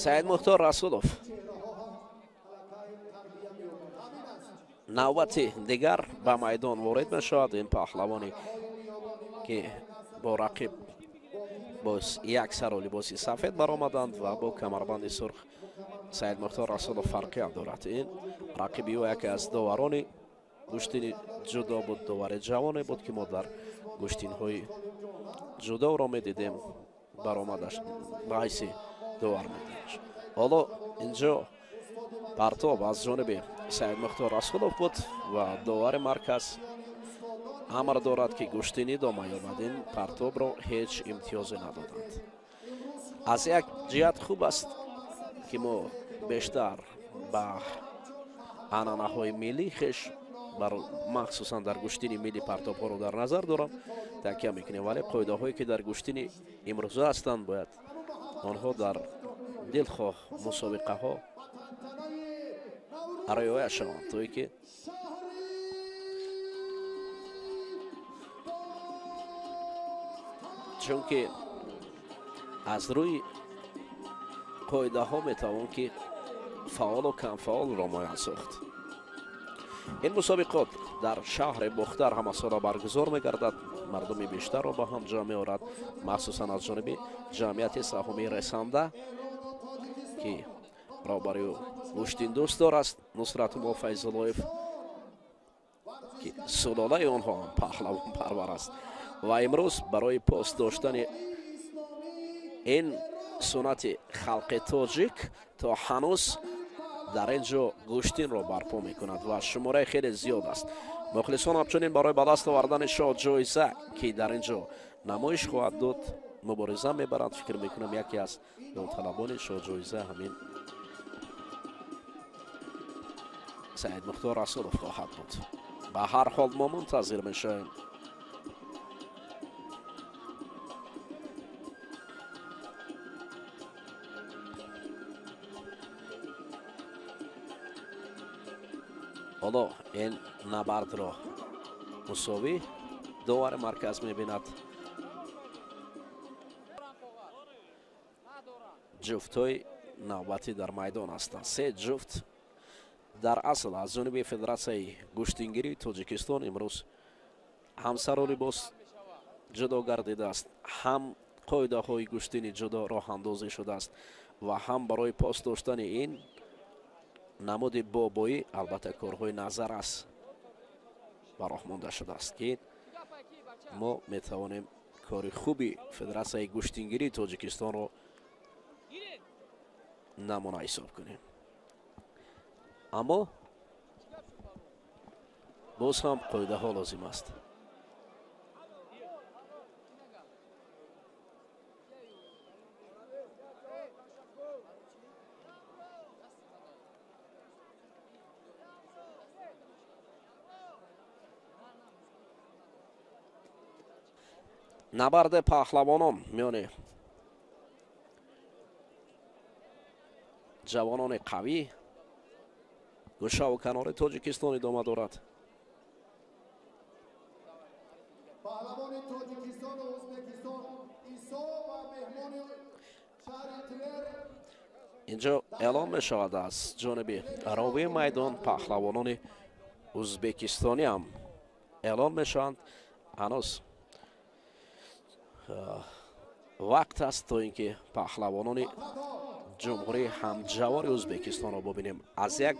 Саид Мухтор Расулов навбати дигар ба майдон ворид мешавад. Ин паҳлавоне ки бо рақиб боз як сару либоси сафед баромаданд ва бо камарбанди сурх Саид Мухтор Расулов фарқият дорад. Ин рақиби ӯ яке аз доварони гӯштини ҷудо буд, довари ҷавоне буд, ки мо дар гӯштинҳои ҷудоро медидем, баромадаш ба ҳайси довар медидем. Ҳоло инҷо партоб аз ҷониби Саид Мухтор Расулов буд ва довари марказ амр дорад, ки гӯштин идома ёбад. Ин партобро ҳеҷ имтиёзе надоданд. Аз як ҷиҳат хуб аст, ки мо бештар ба анъанаҳои миллии хеш, махсусан дар гӯштини милли партобҳоро дар назар дорам, такя мекунем, вале қоидаҳое ки дар гӯштини имрӯза ҳастанд, бояд онҳо дар дилхоҳ мусобиқаҳо риоя шаванд, то ки чунки аз рӯи Қоидаҳо метавон ки фаъолу камфаъолро муайян сохт. Ин мусобиқот дар шаҳри Бохтар ҳамасола баргузор мегардад, мардуми бештарро ба ҳам ҷамъ меорад, махсусан аз ҷониби ҷамъияти саҳомии Ресанда, ки роҳбари гӯштиндӯстдор аст Нусратулло Файзуллоев, ки сулолаи онҳо ҳам паҳлавонпарвар аст. Ва имрӯз барои пос доштани ин суннати халқи тоҷик то ҳанӯз дар ин ҷо гӯштинро барпо мекунад ва шумораи хеле зиёд аст. Мухлисон ҳамчунин барои ба даст овардани шоҳ-ҷоиза, ки дар ин ҷо намоиш хоҳад дод, мубориза мебаранд. Фикр мекунам, яке аз довталабони шоҳ-ҷоиза ҳамин Саидмухтор Расулов хоҳад буд. Ба ҳар ҳол мо мунтазир мешавем. Ҳоло ин набардро мусовӣ довари марказ мебинад. Ҷуфтҳои навбатӣ дар майдон ҳастанд. Се ҷуфт дар асл аз ҷониби Федератсияи гӯштингирии Тоҷикистон имрӯз ҳам сару либос ҷудо гардидааст, ҳам қоидаҳои гӯштини ҷудо роҳандозӣ шудааст ва ҳам барои пос доштани ин намуди бобоӣ албатта корҳои назар аст ба роҳ монда шудааст, ки мо метавонем кори хуби Федератсияи гӯштингирии Тоҷикистонро намуна ҳисоб кунем. Аммо боз ҳам қоидаҳо лозим аст. Набарди паҳлавонон миёни ҷавонони қавӣ гӯшаву канори Тоҷикистон идома дорад. Паҳлавони Тоҷикистону Ӯзбекистон Исо ва меҳмони шаҳри Твер. Инҷо эълон мешавад аз ҷониби ровии майдон, паҳлавонони ӯзбекистонӣ ҳам эълон мешаванд. Ҳанӯз вақт аст то ин ки паҳлавонони ҷумҳурии ҳамҷавори Ӯзбекистонро бубинем. Аз як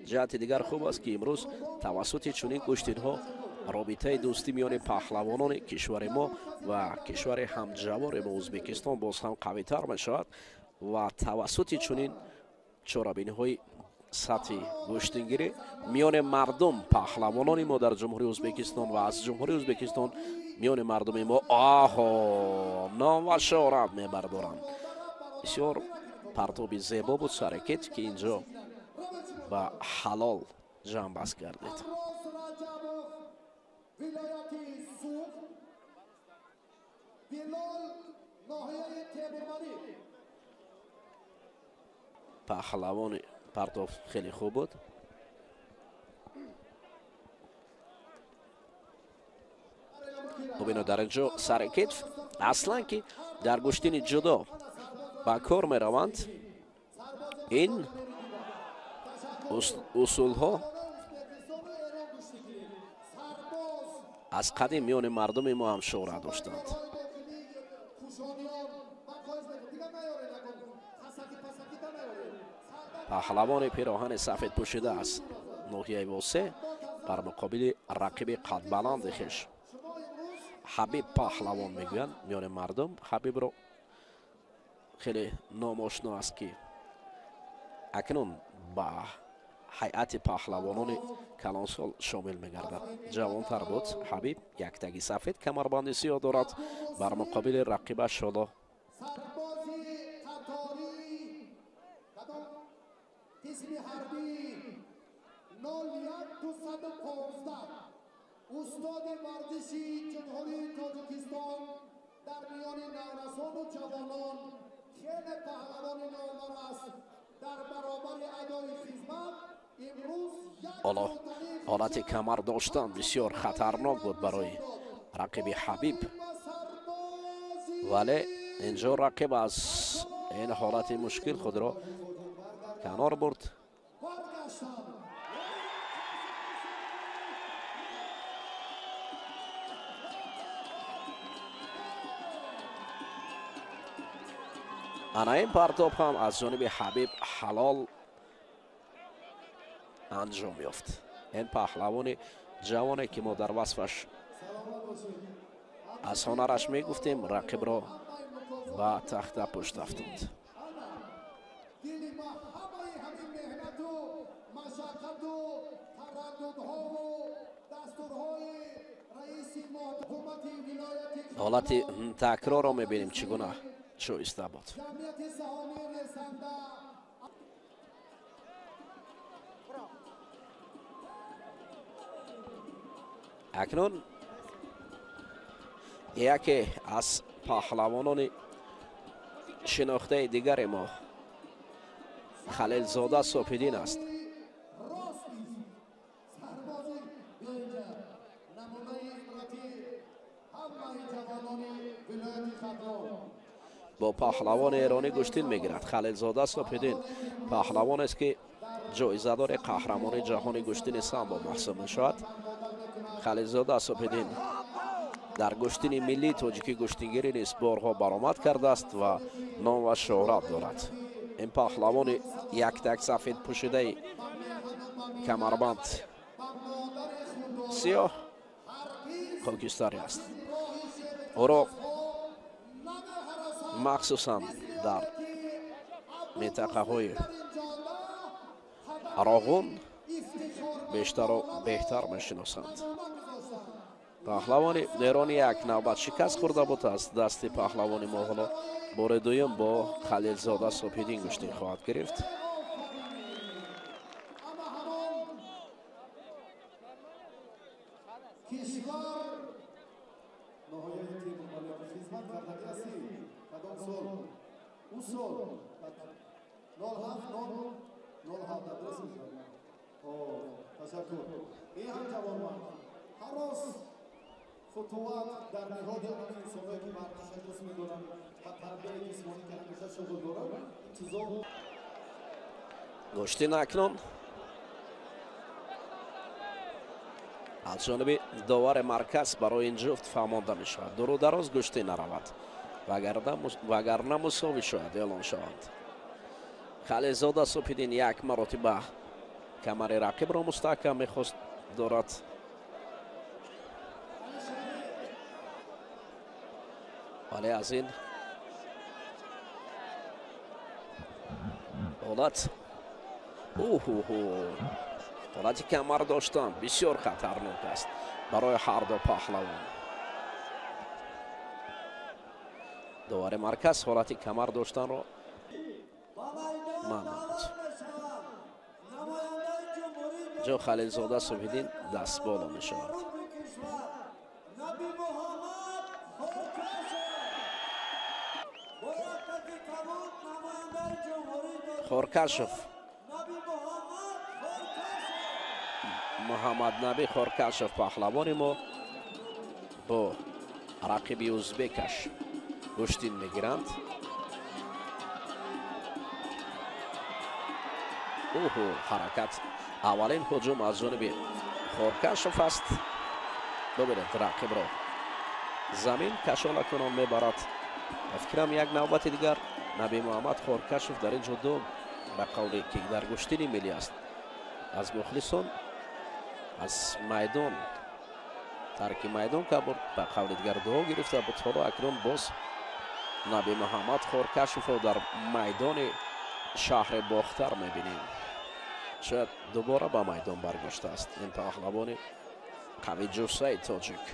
ҷиҳати дигар хуб аст, ки имрӯз тавассути чунин гӯштинҳо робитаи дӯстӣ миёни паҳлавонони кишвари мо ва кишвари ҳамҷавори мо Ӯзбекистон боз ҳам қавитар мешавад ва тавассути чунин чорабиниҳои сатҳи гӯштингирӣ миёни мардум паҳлавонони мо дар ҷумҳурии Ӯзбекистон ва аз ҷумҳурии Ӯзбекистон миёни мардуми мо оҳо ном ва шӯҳрат мебардоранд. Бисёр партоби зебо буд саракет, ки инҷо ба ҳалол ҷамъбаст гардид. Паҳлавони партоб хеле хуб буд. Бубинед, дар инҷо саракет аслан ки дар гӯштини ҷудо ба кор мераванд, ин усулҳо аз қадим миёни мардуми мо ҳам шӯҳрат доштанд. Паҳлавони пироҳани сафед пӯшида аз ноҳияи Восе бар муқобили рақиби қадбаланди хеш Ҳабиб паҳлавон мегӯянд миёни мардум. Ҳабибро хеле номошно аст, ки акнун ба ҳайати паҳлавонони калонсол шомил мегардад. Ҷавонтар буд Ҳабиб, яктаги сафед, камарбанди сиёҳ дорад. Бар муқобили рақибаш ҳоло قسم حربی 01215 استاد ورزشی جمهوری تاجیکستان در میان نورسان و جوانان خیلی پهلوان نامور است. در برابر ادای خدمت امروز حالا حالت کمر داشتن بسیار خطرناک بود برای رقیب حبیب، ولی Инҷо рақиб аз ин ҳолати мушкил худро канор бурд. Ана ин партоб ҳам аз ҷониби Ҳабиб Ҳалол анҷом ёфт. Ин паҳлавони ҷавоне ки мо дар васфаш аз ҳунараш мегуфтем, рақибро ба тахта пушт афтод. Ҳолати такрорро мебинем, чӣ гуна шоиста буд. Акнун яке аз паҳлавонони шинохтаи дигари мо Халилзода Сопидин аст. Бо паҳлавони эронӣ гӯштин мегирад. Халилзода Сопидин паҳлавонест ки ҷоизадори қаҳрамони ҷаҳони гӯштини самбо маҳсуб мешавад. Халилзода Сопидин дар гӯштини миллии тоҷикӣ гӯштингирӣ низ борҳо баромад кардааст ва ном ва шӯҳрат дорад. Ин паҳлавони яктак сафед пӯшидаи камарбанд сиёҳ хокистарӣ аст. Ӯро махсусан дар минтақаҳои Роғун бештару беҳтар мешиносанд. Паҳлавони эронӣ як навбат шикаст хӯрда буд аз дасти паҳлавони мо. Ҳоло бори дуюм бо Халилзода Сопидин гӯштин хоҳад гирифт. Гӯштин акнун аз ҷониби довари марказ барои ин ҷуфт фаҳмонда мешавад. Дуру дароз гӯштин наравад, вагарна мусовӣ шояд эълон шаванд. Халилзода Сопидин як маротиба камари рақибро мустаҳкам мехост дорад. Вале аз ин ҳолат ҳолати камар доштан бисёр хатарнок аст барои ҳар ду паҳлавон. Довари марказ ҳолати камар доштанро манъ намуд. Ҷо Халилзода Сопидин дастболо мешавад. Хоркашов Муҳаммаднаби Хоркашов паҳлавони мо бо рақиби узбекаш гӯштин мегиранд. Оҳо, ҳаракат аввалин ҳуҷум аз ҷониби Хоркашов аст. Бибинед, рақибро замин кашолакунон мебарад. Ба фикрам як навбати дигар Наби Муҳаммад Хоркашов дар ин ҷо ду ба қавле ки дар гӯштини миллӣ аст аз мухлисон аз майдон тарки майдон кард, ба қавли дигар дуо гирифта буд. Ҳоло акнун боз Наби Муҳаммад Хоркашовро дар майдони шаҳри Бохтар мебинем. Шояд дубора ба майдон баргаштааст ин паҳлавони қавиҷуссаи тоҷик.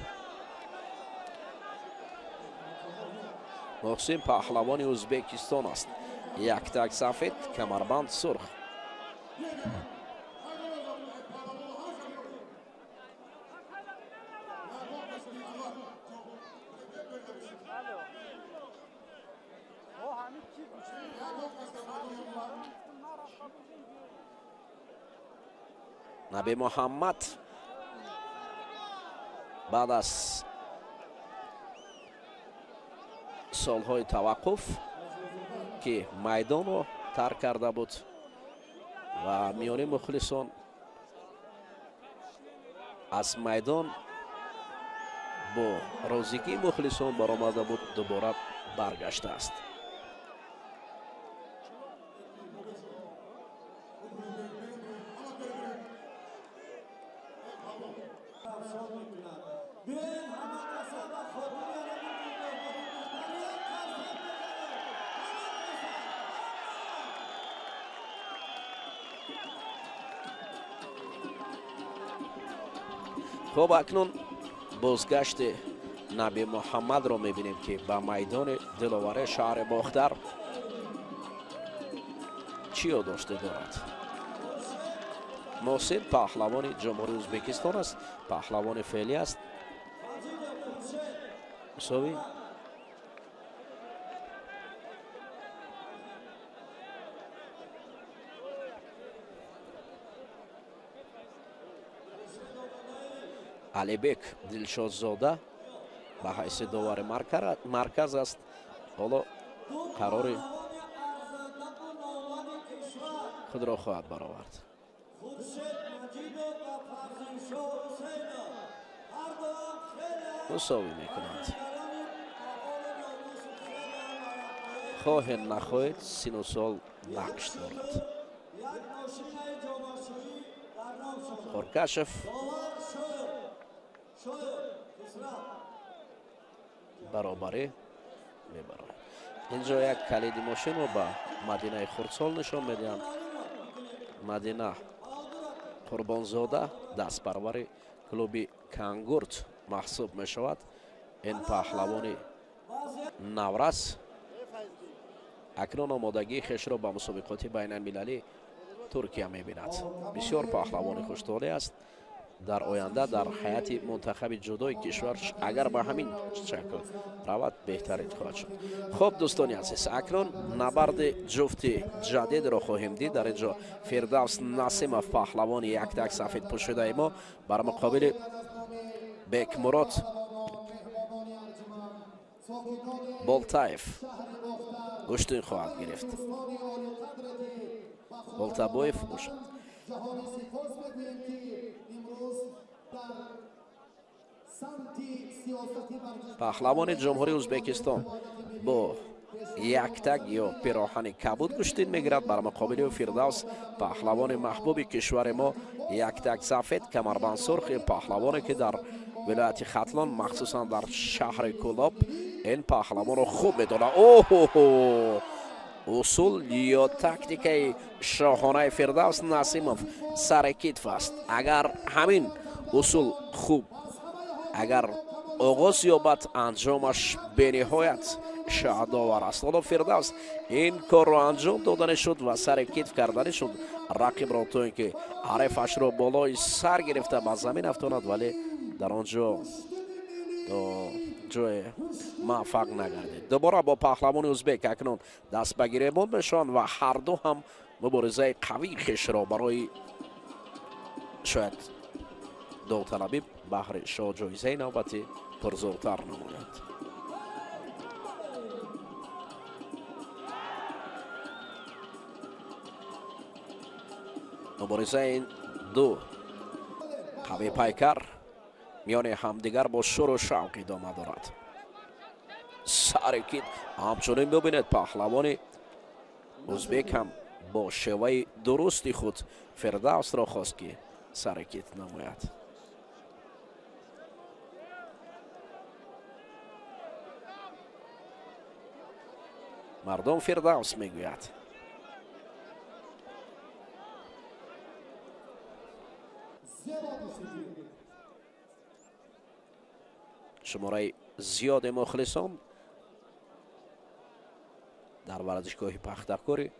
Муҳсин паҳлавони Ӯзбекистон аст. Яктак сафед, камарбанд сурх. Наби Муҳаммад баъд аз солҳои таваққуф ки майдонро тарк карда буд ва миёни мухлисон аз майдон бо розигии мухлисон баромада буд, дубора баргаштааст. Хуб, акнун бозгашти Наби Муҳаммадро мебинем, ки ба майдони диловари шаҳри Бохтар чӣ ёддоште дорад. Муҳсин паҳлавони Ҷумҳурии Ӯзбекистон аст, паҳлавони феълӣ аст. Мусовӣ Алибек Дилшодзода ба ҳайси довари марказ аст. Ҳоло қарори худро хоҳад баровард. Мусовӣ мекунанд. Хоҳед нахоҳед, сину сол нақш дорад. Қуркашев баробарӣ мебарад. Инҷо як калиди мошинро ба Мадинаи Хурдсол нишон медиҳанд. Мадина Қурбонзода дастпарвари клуби Кангурт маҳсуб мешавад. Ин паҳлавони наврас акнун омодагии хешро ба мусобиқоти байналмилалӣ Туркия мебинад. Бисёр паҳлавони хуштоле аст. Дар оянда дар ҳайати мунтахаби ҷудои кишвар агар ба ҳамин шакл равад, беҳтарин хоҳад шуд. Хуб, дӯстони азиз, акнун набарди ҷуфти ҷадидро хоҳем дид. Дар инҷо Фирдавс Насимов, паҳлавони яктак сафед пӯшидаи мо, бар муқобили Бекмурод Болтаев гӯштин хоҳад гирифт. Болтабоев бошад. Паҳлавони Ҷумҳурии Ӯзбекистон бо яктак ё пироҳани кабуд гӯштин мегирад. Бар муқобили Фирдавс, паҳлавони маҳбуби кишвари мо, яктак сафед, камарбанд сурх. Ин паҳлавоне ки дар вилояти Хатлон, махсусан дар шаҳри Кӯлоб, ин паҳлавонро хуб медонад. Оҳо, усул ё тактикаи шоҳонаи Фирдавс Насимов сари китф аст. Агар ҳамин усул хуб агар оғоз ёбад, анҷомаш бениҳоят шаҳдовар аст. Ҳоло Фирдавс ин корро анҷом додани шуд ва сари китф кардани шуд рақибро, то ин ки ҳарифашро болои сар гирифта ба замин афтонад, вале дар он ҷо то ҷое муваффақ нагардид. Дубора бо паҳлавони ӯзбек акнун даст ба гиребон мешаванд ва ҳарду ҳам муборизаи қавии хешро барои шояд довталабӣ баҳри шоҳ ҷоизаи навбатӣ пурзӯртар намоянд. Муборизаи ду қавипайкар миёни ҳамдигар бо шуру шавқ идома дорад. Сари кит ҳамчунин бибинед, паҳлавони ӯзбек ҳам бо шеваи дурусти худ Фирдавсро хост, ки сари кит намояд. Мардум Фирдавс мегӯяд. Шумораи зиёди мухлисон дар варзишгоҳи Пахтакори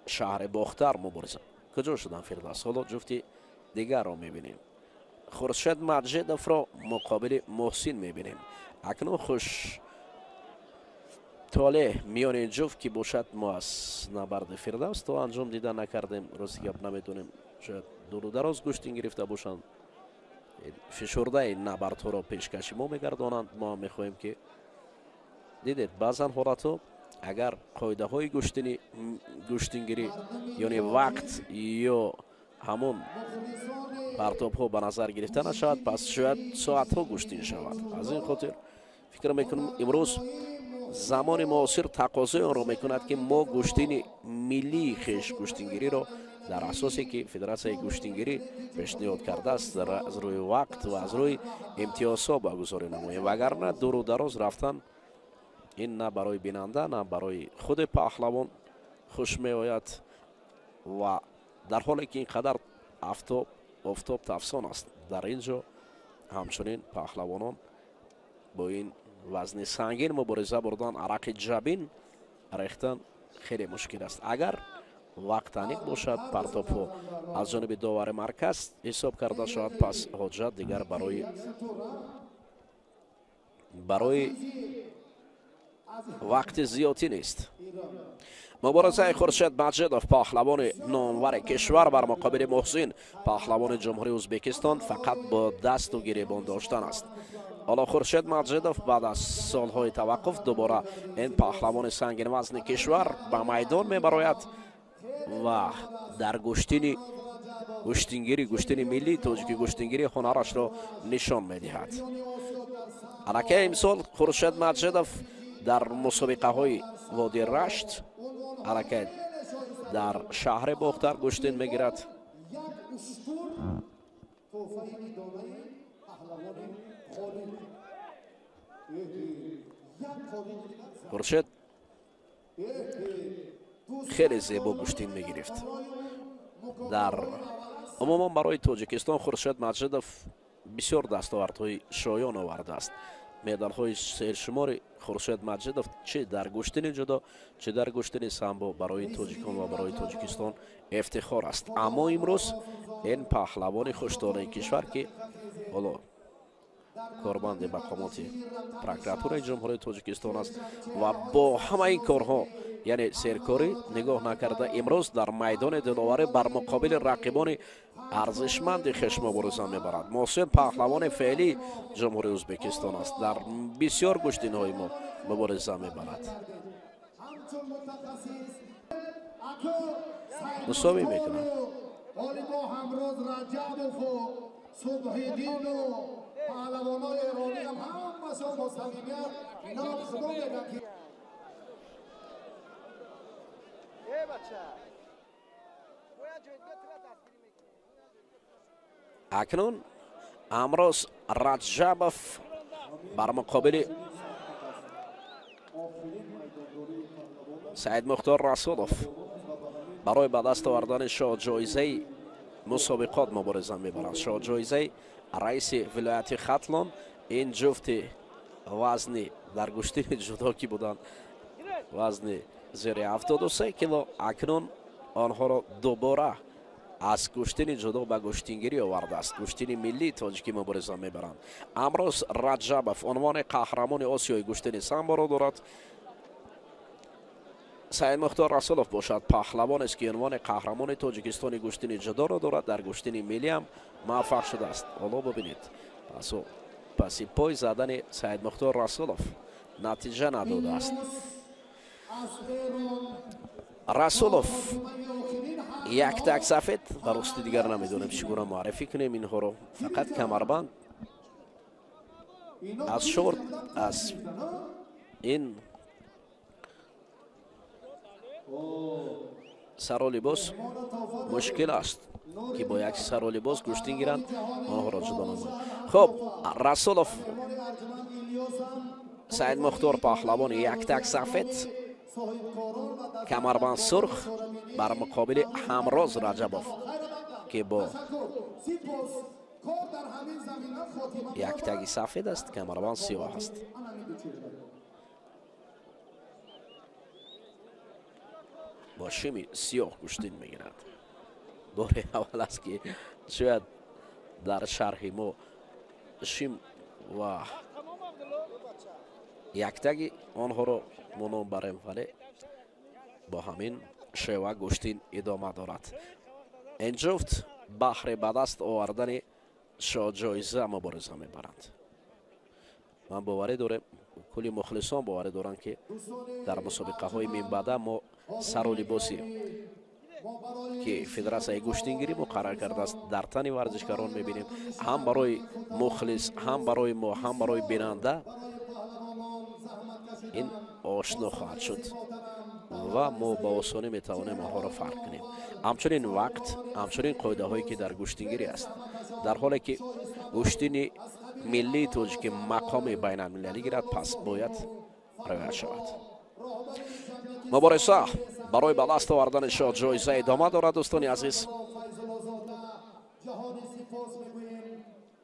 шаҳри Бохтар мубориза. Куҷо шудан Фирдавс? Ҳоло ҷуфти дигарро мебинем. Хуршед Маҷидовро муқобили Муҳсин мебинем. Акнун хуш толеъ миёни ҷуфт ки бошад, мо аз набарди Фирдавс то анҷом дида накардем. Рости гап, намедонем, шояд дуру дароз гӯштин гирифта бошанд. Фишурдаи набардҳоро пешкаши мо мегардонанд. Мо ҳам мехоҳем, ки Дидед, баъзан ҳолатҳо агар қоидаҳои гӯштингирӣ, яъне вақт ё ҳамон партобҳо ба назар гирифта нашавад, пас шояд соатҳо гӯштин шавад. Аз ин хотир фикр мекунам, имрӯз замони муосир тақозои онро мекунад, ки мо гӯштини миллии хеш, гӯштингириро дар асосе ки Федератсияи гӯштингирӣ пешниҳод кардааст, аз рӯи вақт ва аз рӯи имтиёзҳо баргузорӣ намоем. Вагарна дуру дароз рафтан ин на барои бинанда, на барои худи паҳлавон хуш меояд. Ва дар ҳоле ки ин қадар офтоб тафсон аст, дар ин ҷо ҳамчунин паҳлавонон бо ин вазни сангин мубориза бурдан, арақи ҷабин рехтан хеле мушкил аст. Агар вақт аниқ бошад, партобҳо аз ҷониби довари марказ ҳисоб карда шавад, пас ҳоҷат дигар барои вақти зиёдтӣ нест. Муборизаи Хуршед Маҷидов, паҳлавони номвари кишвар, бар муқобили Муҳсин, паҳлавони Ҷумҳурии Ӯзбекистон, фақат бо дасту гиребон доштан аст. Ҳоло Хуршед Маҷидов баъд аз солҳои таваққуф дубора ин паҳлавони сангинвазни кишвар ба майдон мебарояд ва дар гӯштингирӣ, гӯштини миллии тоҷики гӯштингирӣ ҳунарашро нишон медиҳад. Аллакай имсол Хуршед Маҷидов дар мусобиқаҳои водии Рашт, аллакай дар шаҳри Бохтар гӯштин мегирад. Хуршед хеле зебо гӯштин мегирифт. Дар умуман барои Тоҷикистон Хуршед Маҷидов бисёр дастовардҳои шоён овардааст. Медалҳои сершумори Хуршед Маҷидов чӣ дар гӯштини ҷудо, чӣ дар гӯштини самбо барои тоҷикон ва барои Тоҷикистон ифтихор аст. Аммо имрӯз ин паҳлавони хуштонаи кишвар, ки ҳоло корманди мақомоти прокуратураи Ҷумҳурии Тоҷикистон аст ва бо ҳама ин корҳо, яъне серкорӣ нигоҳ накарда, имрӯз дар майдони диловарӣ бар муқобили рақибони арзишманди хеш мубориза мебарад. Муҳсин паҳлавони феълии Ҷумҳурии Ӯзбекистон аст, дар бисёр гӯштинҳои мо мубориза мебарад. Мусовӣ мекунад. Акнун Амроз Раҷабов бар муқобили Саидмухтор Расулов барои ба даст овардани шоҳҷоизаи мусобиқот мубориза мебаранд. Шоҳҷоизаи раиси вилояти Хатлон. Ин ҷуфти вазни дар гӯштини ҷудо ки буданд, вазни зери 73 кило, акнун онҳоро дубора аз гӯштини ҷудо ба гӯштингирӣ овардааст. Гӯштини миллии тоҷикӣ мубориза мебаранд. Амроз Раҷабов унвони қаҳрамони Осиёи гӯштини самборо дорад. Саидмухтор Расулов бошад паҳлавонест, ки унвони қаҳрамони Тоҷикистони гӯштини ҷудоро дорад, дар гӯштини миллӣ ҳам муваффақ шудааст. Ҳоло бубинед, паси пой задани Саидмухтор Расулов натиҷа надодааст. Расулов як так сафед, ба рости дигар намедонем чӣ гуна муаррифӣ кунем инҳоро. Фақат камарбанд аз шорт, аз ин саро либос мушкил аст, ки бо як саро либос гӯштин гиранд, онҳоро ҷудо намоянд. Хуб, Расулов Саидмухтор паҳлавони як так сафед, камарбанд сурх бар муқобили Ҳамроз Раҷабов, ки бо як таги сафед аст, камарбанд сиёҳ аст. Бо шими сиёҳ гӯштин мегирад. Бори аввал аст, ки шояд дар шарҳи мо шим ва яктаги онҳоро мо ном барем, вале бо ҳамин шева гӯштин идома дорад. Ин ҷуфт баҳри ба даст овардани шоҳҷоиза мубориза мебаранд. Ман боварӣ дорем, Кулли мухлисон боварӣ доранд, ки дар мусобиқаҳои минбаъда мо сару либоси ки федератсияи гӯштингирӣ муқаррар кардааст, дар тани варзишгарон мебинем. Ҳам барои мухлис, ҳам барои мо, ҳам барои бинанда ин ошно хоҳад шуд ва мо ба осонӣ метавонем онҳоро фарқ кунем. Ҳамчунин вақт, ҳамчунин қоидаҳое ки дар гӯштингирӣ аст. Дар ҳоле ки гӯштини миллии тоҷикӣ мақоми байналмилалӣ гирад, пас бояд риоя шавад. Мубориза барои ба даст овардани шоҳ-ҷоиза идома дорад, дӯстони азиз.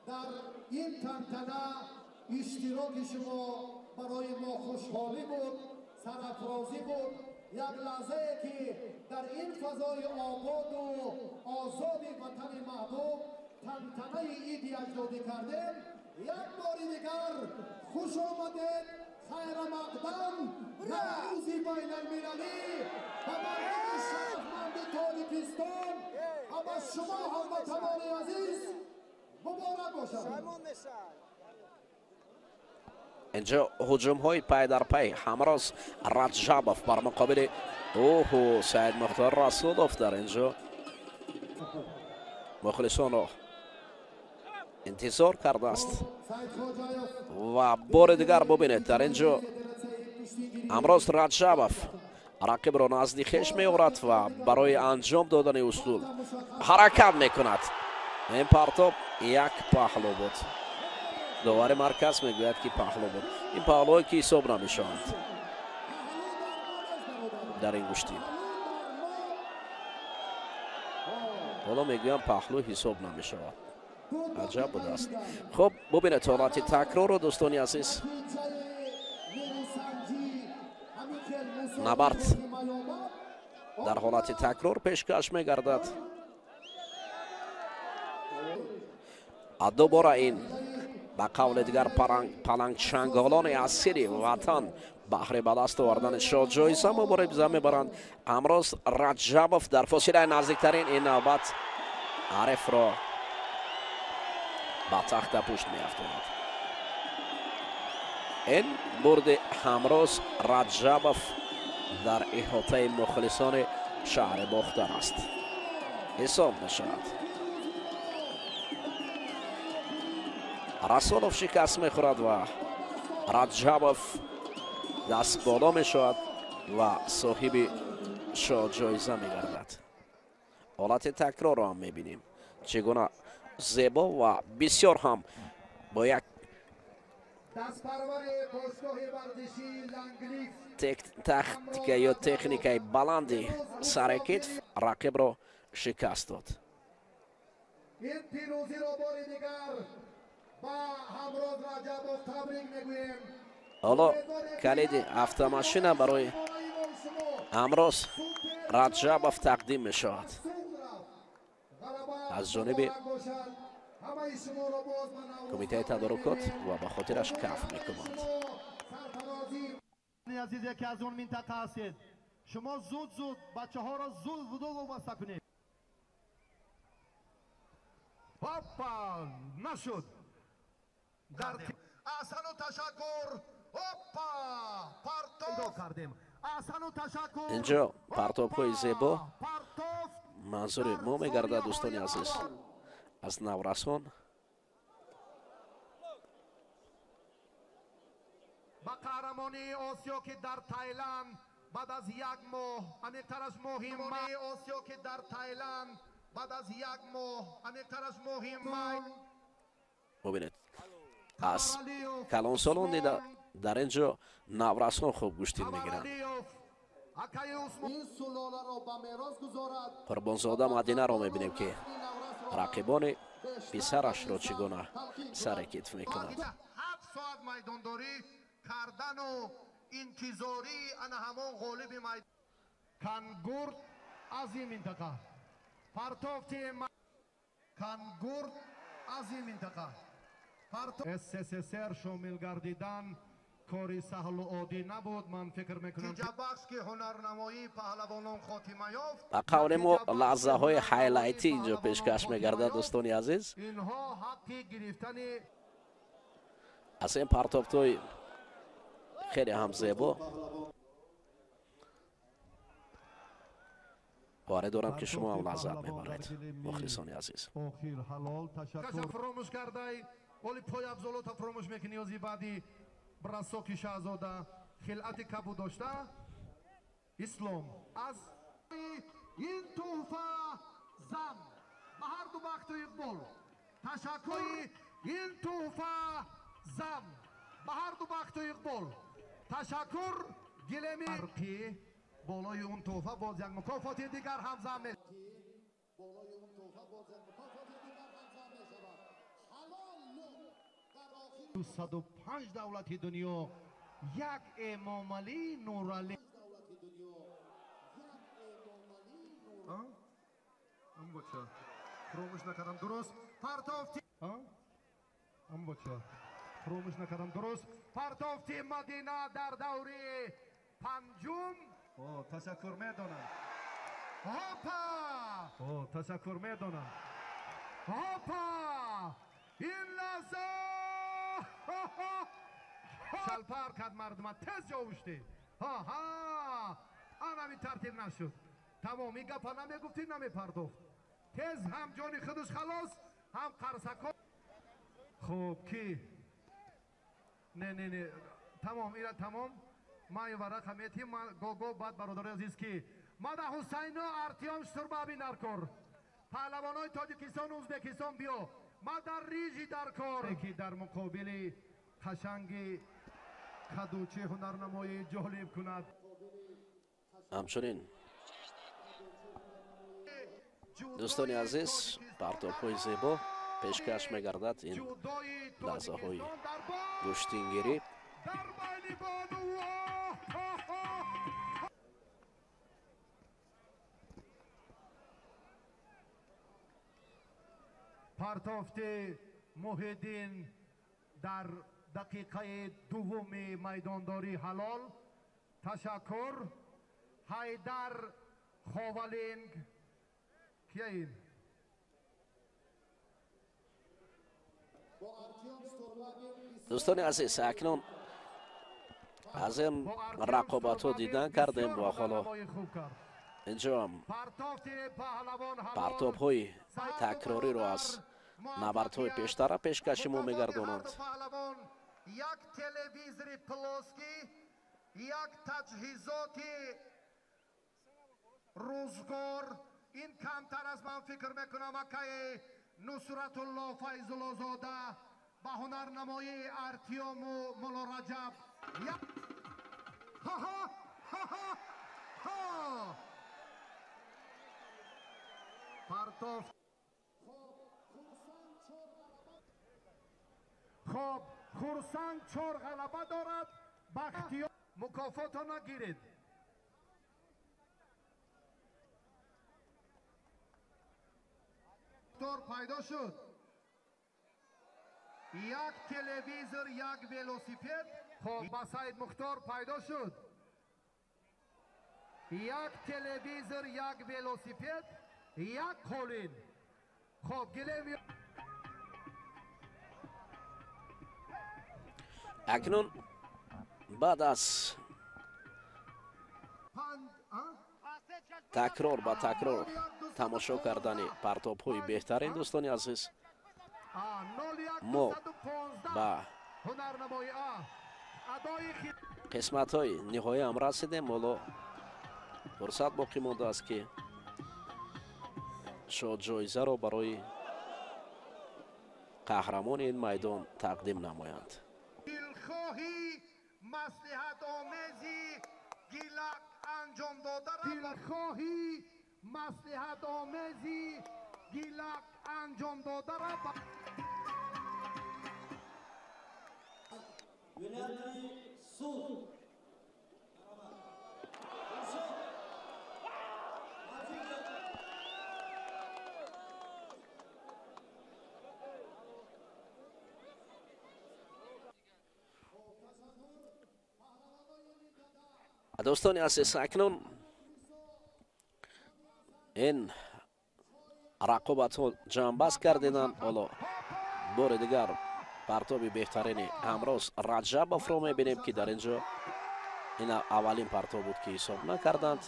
Дар ин тантана иштироки шумо барои мо хушҳолӣ буд, сарафрозӣ буд. Як лаҳзае ки дар ин фазои ободу озоди ватани маҳбуб тантанаи иди аҷдодӣ кардем. Як бори дигар хуш омадед, хайрамақдам, Наврӯзи байналмилалӣ ба мардуми шарафманди Тоҷикистон ва ба шумо ҳамватанони азиз муборак бошад. Инҷо ҳуҷумҳои пай дар пай. Ҳамроз Раҷабов бар муқобили оҳу Саид Мухтор Расулов. Дар инҷо мухлисонро интизор кардааст ва бори дигар бубинед, дар инҷо Ҳамроз Раҷабов рақибро назди хеш меорад ва барои анҷом додани усул ҳаракат мекунад. Ин партоб як паҳлӯ буд. Довари марказ мегӯяд, ки паҳлӯ буд. Ин паҳлӯе ки ҳисоб намешаванд дар ин гӯштӣ. Ҳоло мегӯям, паҳлӯ ҳисоб намешавад. Аҷаб будааст. Хуб, бубинед ҳолати такрорро, дӯстони азиз. Набард дар ҳолати такрор пешкаш мегардад. Дубора ин ба қавли дигар палангчанголони асири ватан баҳри ба даст овардани шоҳ-ҷоиза мубориза мебаранд. Ҳамроз Раҷабов дар фосилаи наздиктарин ин навбат ҳарифро ба тахта пушт меафтонад. Ин бурди Ҳамроз Раҷабов дар иҳотаи мухлисони шаҳри Бохтар аст, ҳисоб мешавад. Расулов шикаст мехӯрад ва Раҷабов даст боло мешавад ва соҳиби шоҳ-ҷоиза мегардад. Ҳолати такрорро ҳам мебинем, чӣ гуна зебо ва бисёр ҳам бо як тактика ё техникаи баланди саракитф рақибро шикаст дод. Ин пирӯзиро бори дигар ба Ҳамроз Раҷабов табрик мегӯем. Ҳоло калиди автомашина барои Ҳамроз Раҷабов тақдим мешавад аз ҷониби кумитаи тадорукот ва ба хотираш каф мекунанд. Азизе ки аз он минтақа ҳастед, шумо зуд зуд бачаҳоро зуд зуд вобаста кунед. Опа, нашуд. Дар аҳсану ташаккур. Опа, партов кардем. Аҳсану ташаккур. Инҷо партобҳои зебо манзури мо мегардад, дӯстони азиз, аз наврасон. Ба қаҳрамонии Осиё, ки дар Тайланд баъд аз як моҳ, аниқтараш моҳи май, Осиё, ки дар Тайланд баъд аз як моҳ, аниқтараш моҳи май. Бубинед, аз калонсолон дида дар ин ҷо наврасон хуб гӯштин мегиранд. Қурбонзода Мадинаро мебинем, ки рақибони писарашро чӣ гуна сари китф мекунад. 7 соат майдондорӣ кардану интизории ана ҳамон ғолиби майдон Кангурд аз ин минтақа партофти Кангурд аз ин минтақа СССР шомил гардидан кори саҳлу оддӣ набуд. Ман фикр мекунам, ҷабахш ки ҳунарнамоии паҳлавонон хотима ёфт. Ба қавли мо, лаҳзаҳои хайлайтӣ инҷо пешкаш мегардад, дӯстони азиз. Инҳо ҳаққи гирифтани Аз ин партобҳои Хеле ҳам зебо. Боварӣ дорам, ки шумо ҳам лаззат мебаред, мухлисони азиз. Фуромӯш кардай, оли пойафзолота фуромӯш мекунӣ. Ози баъди брасоки Шаҳзода хилъати кабуд дошта Ислом аз ин тӯҳфа зам ба ҳарду бахту иқбол. Ташаккури ин тӯҳфа зам ба ҳарду бахту иқбол. Ташаккур. Гилеми арқи болои он тӯҳфа боз як мукофоти дигар ҳам зам мешавад. 205 давлати дунё як Эмомалӣ Нуралӣ. Фуромӯш накардам, дуруст. Партофти фуромӯш накардам, дуруст. Партофти Мадина дар даври панҷум. Ташаккур, медонам. Ҳопа, ташаккур, медонам. Ҳопа, ин лаҳза шалпар кард мардума, тез ҷовушти. Ҳа, анами тартиб нашуд. Тамом, ин гапа намегуфтӣ, намепардохт. Тез ҳам ҷони худаш халос, ҳам қарсако. Хуб, ки не, не, не, тамом, ира тамом. Ман ин варақа метим гого. Баъд, бародари азиз, ки мада Ҳусайну Артиём Штурбаби дар кор, паҳлавонои Тоҷикистону Ӯзбекистон биё. Мада Рижи дар кор, ки дар муқобили қашанги кадучи ҳунарнамоии ҷолиб кунад. Ҳамчунин, дӯстони азиз, партобҳои зебо пешкаш мегардад ин лаҳзаҳои гӯштингирӣ. Дар байни бонуво партофти Муҳиддин дар дақиқаи дуввуми майдондорӣ ҳалол. Ташаккур. Ҳайдар Ховалинг кия ин? Дӯстони азиз, акнун аз ин рақобатҳо дидан кардем ва ҳоло инҷо партобҳои такрориро аз набардҳои пештара пешкаши мо мегардонанд. Як телевизори плоский, як таҷҳизоти рӯзгор. Ин камтар аз ман фикр мекунам, акаи Нусратулло Файзуллозода ба ҳунарнамоии Артиёму Муллораҷаб. Ҳа-ҳа, ҳа-ҳа, ҳа! Партофт. Хоб, Хурсанд чор ғалаба дорад. Бахтиёр мукофото нагиред. Тор пайдо шуд. Як телевизор, як велосипед. Хоб, ба Саид Мухтор пайдо шуд. Як телевизор, як велосипед, як қолин. Хоб, гилем. Акнун баъд аз такрор ба такрор тамошо кардани партобҳои беҳтарин, дӯстони азиз, мо ба қисматҳои ниҳояам расидем. Ҳоло фурсат боқӣ мондааст, ки шодҷоизаро барои қаҳрамони ин майдон тақдим намоянд. Дилхоҳи маслиҳатомези гила анҷом додара, дилхоҳи маслиҳатомези гила анҷом додара. Вилояти Суғд. Дӯстони азиз, акнун ин рақобатҳо ҷамъбаст кардиданд. Ҳоло бори дигар партоби беҳтарини Ҳамроз Раҷабовро мебинем, ки дар ин ҷо Ин аввалин партов буд, ки ҳисоб накарданд,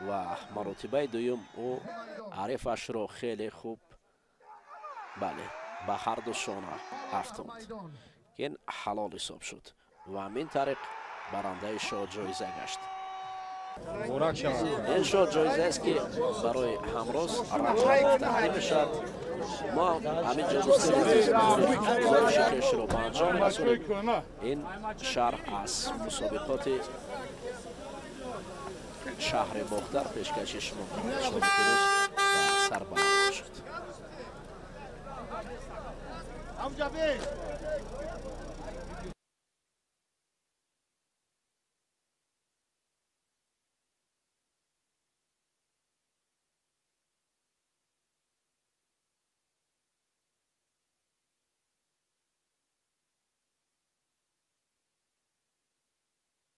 ва маротибаи дуюм ӯ ҳарифашро хеле хуб, бале, ба ҳарду шона афтонд, ки ин ҳалол ҳисоб шуд ва ҳамин тариқ барандаи шоҳ-ҷоиза гашт. Ин шоҳ-ҷоизаест, ки барои ҳамроз Раҷабов тақдим мешавад. Мо ҳамин ҷо, дӯстони, хешро ба анҷом расонем. Ин шарҳ аз мусобиқоти шаҳри Бохтар пешкаши шумо. Шоми пирӯз ва сарбаланд бошед.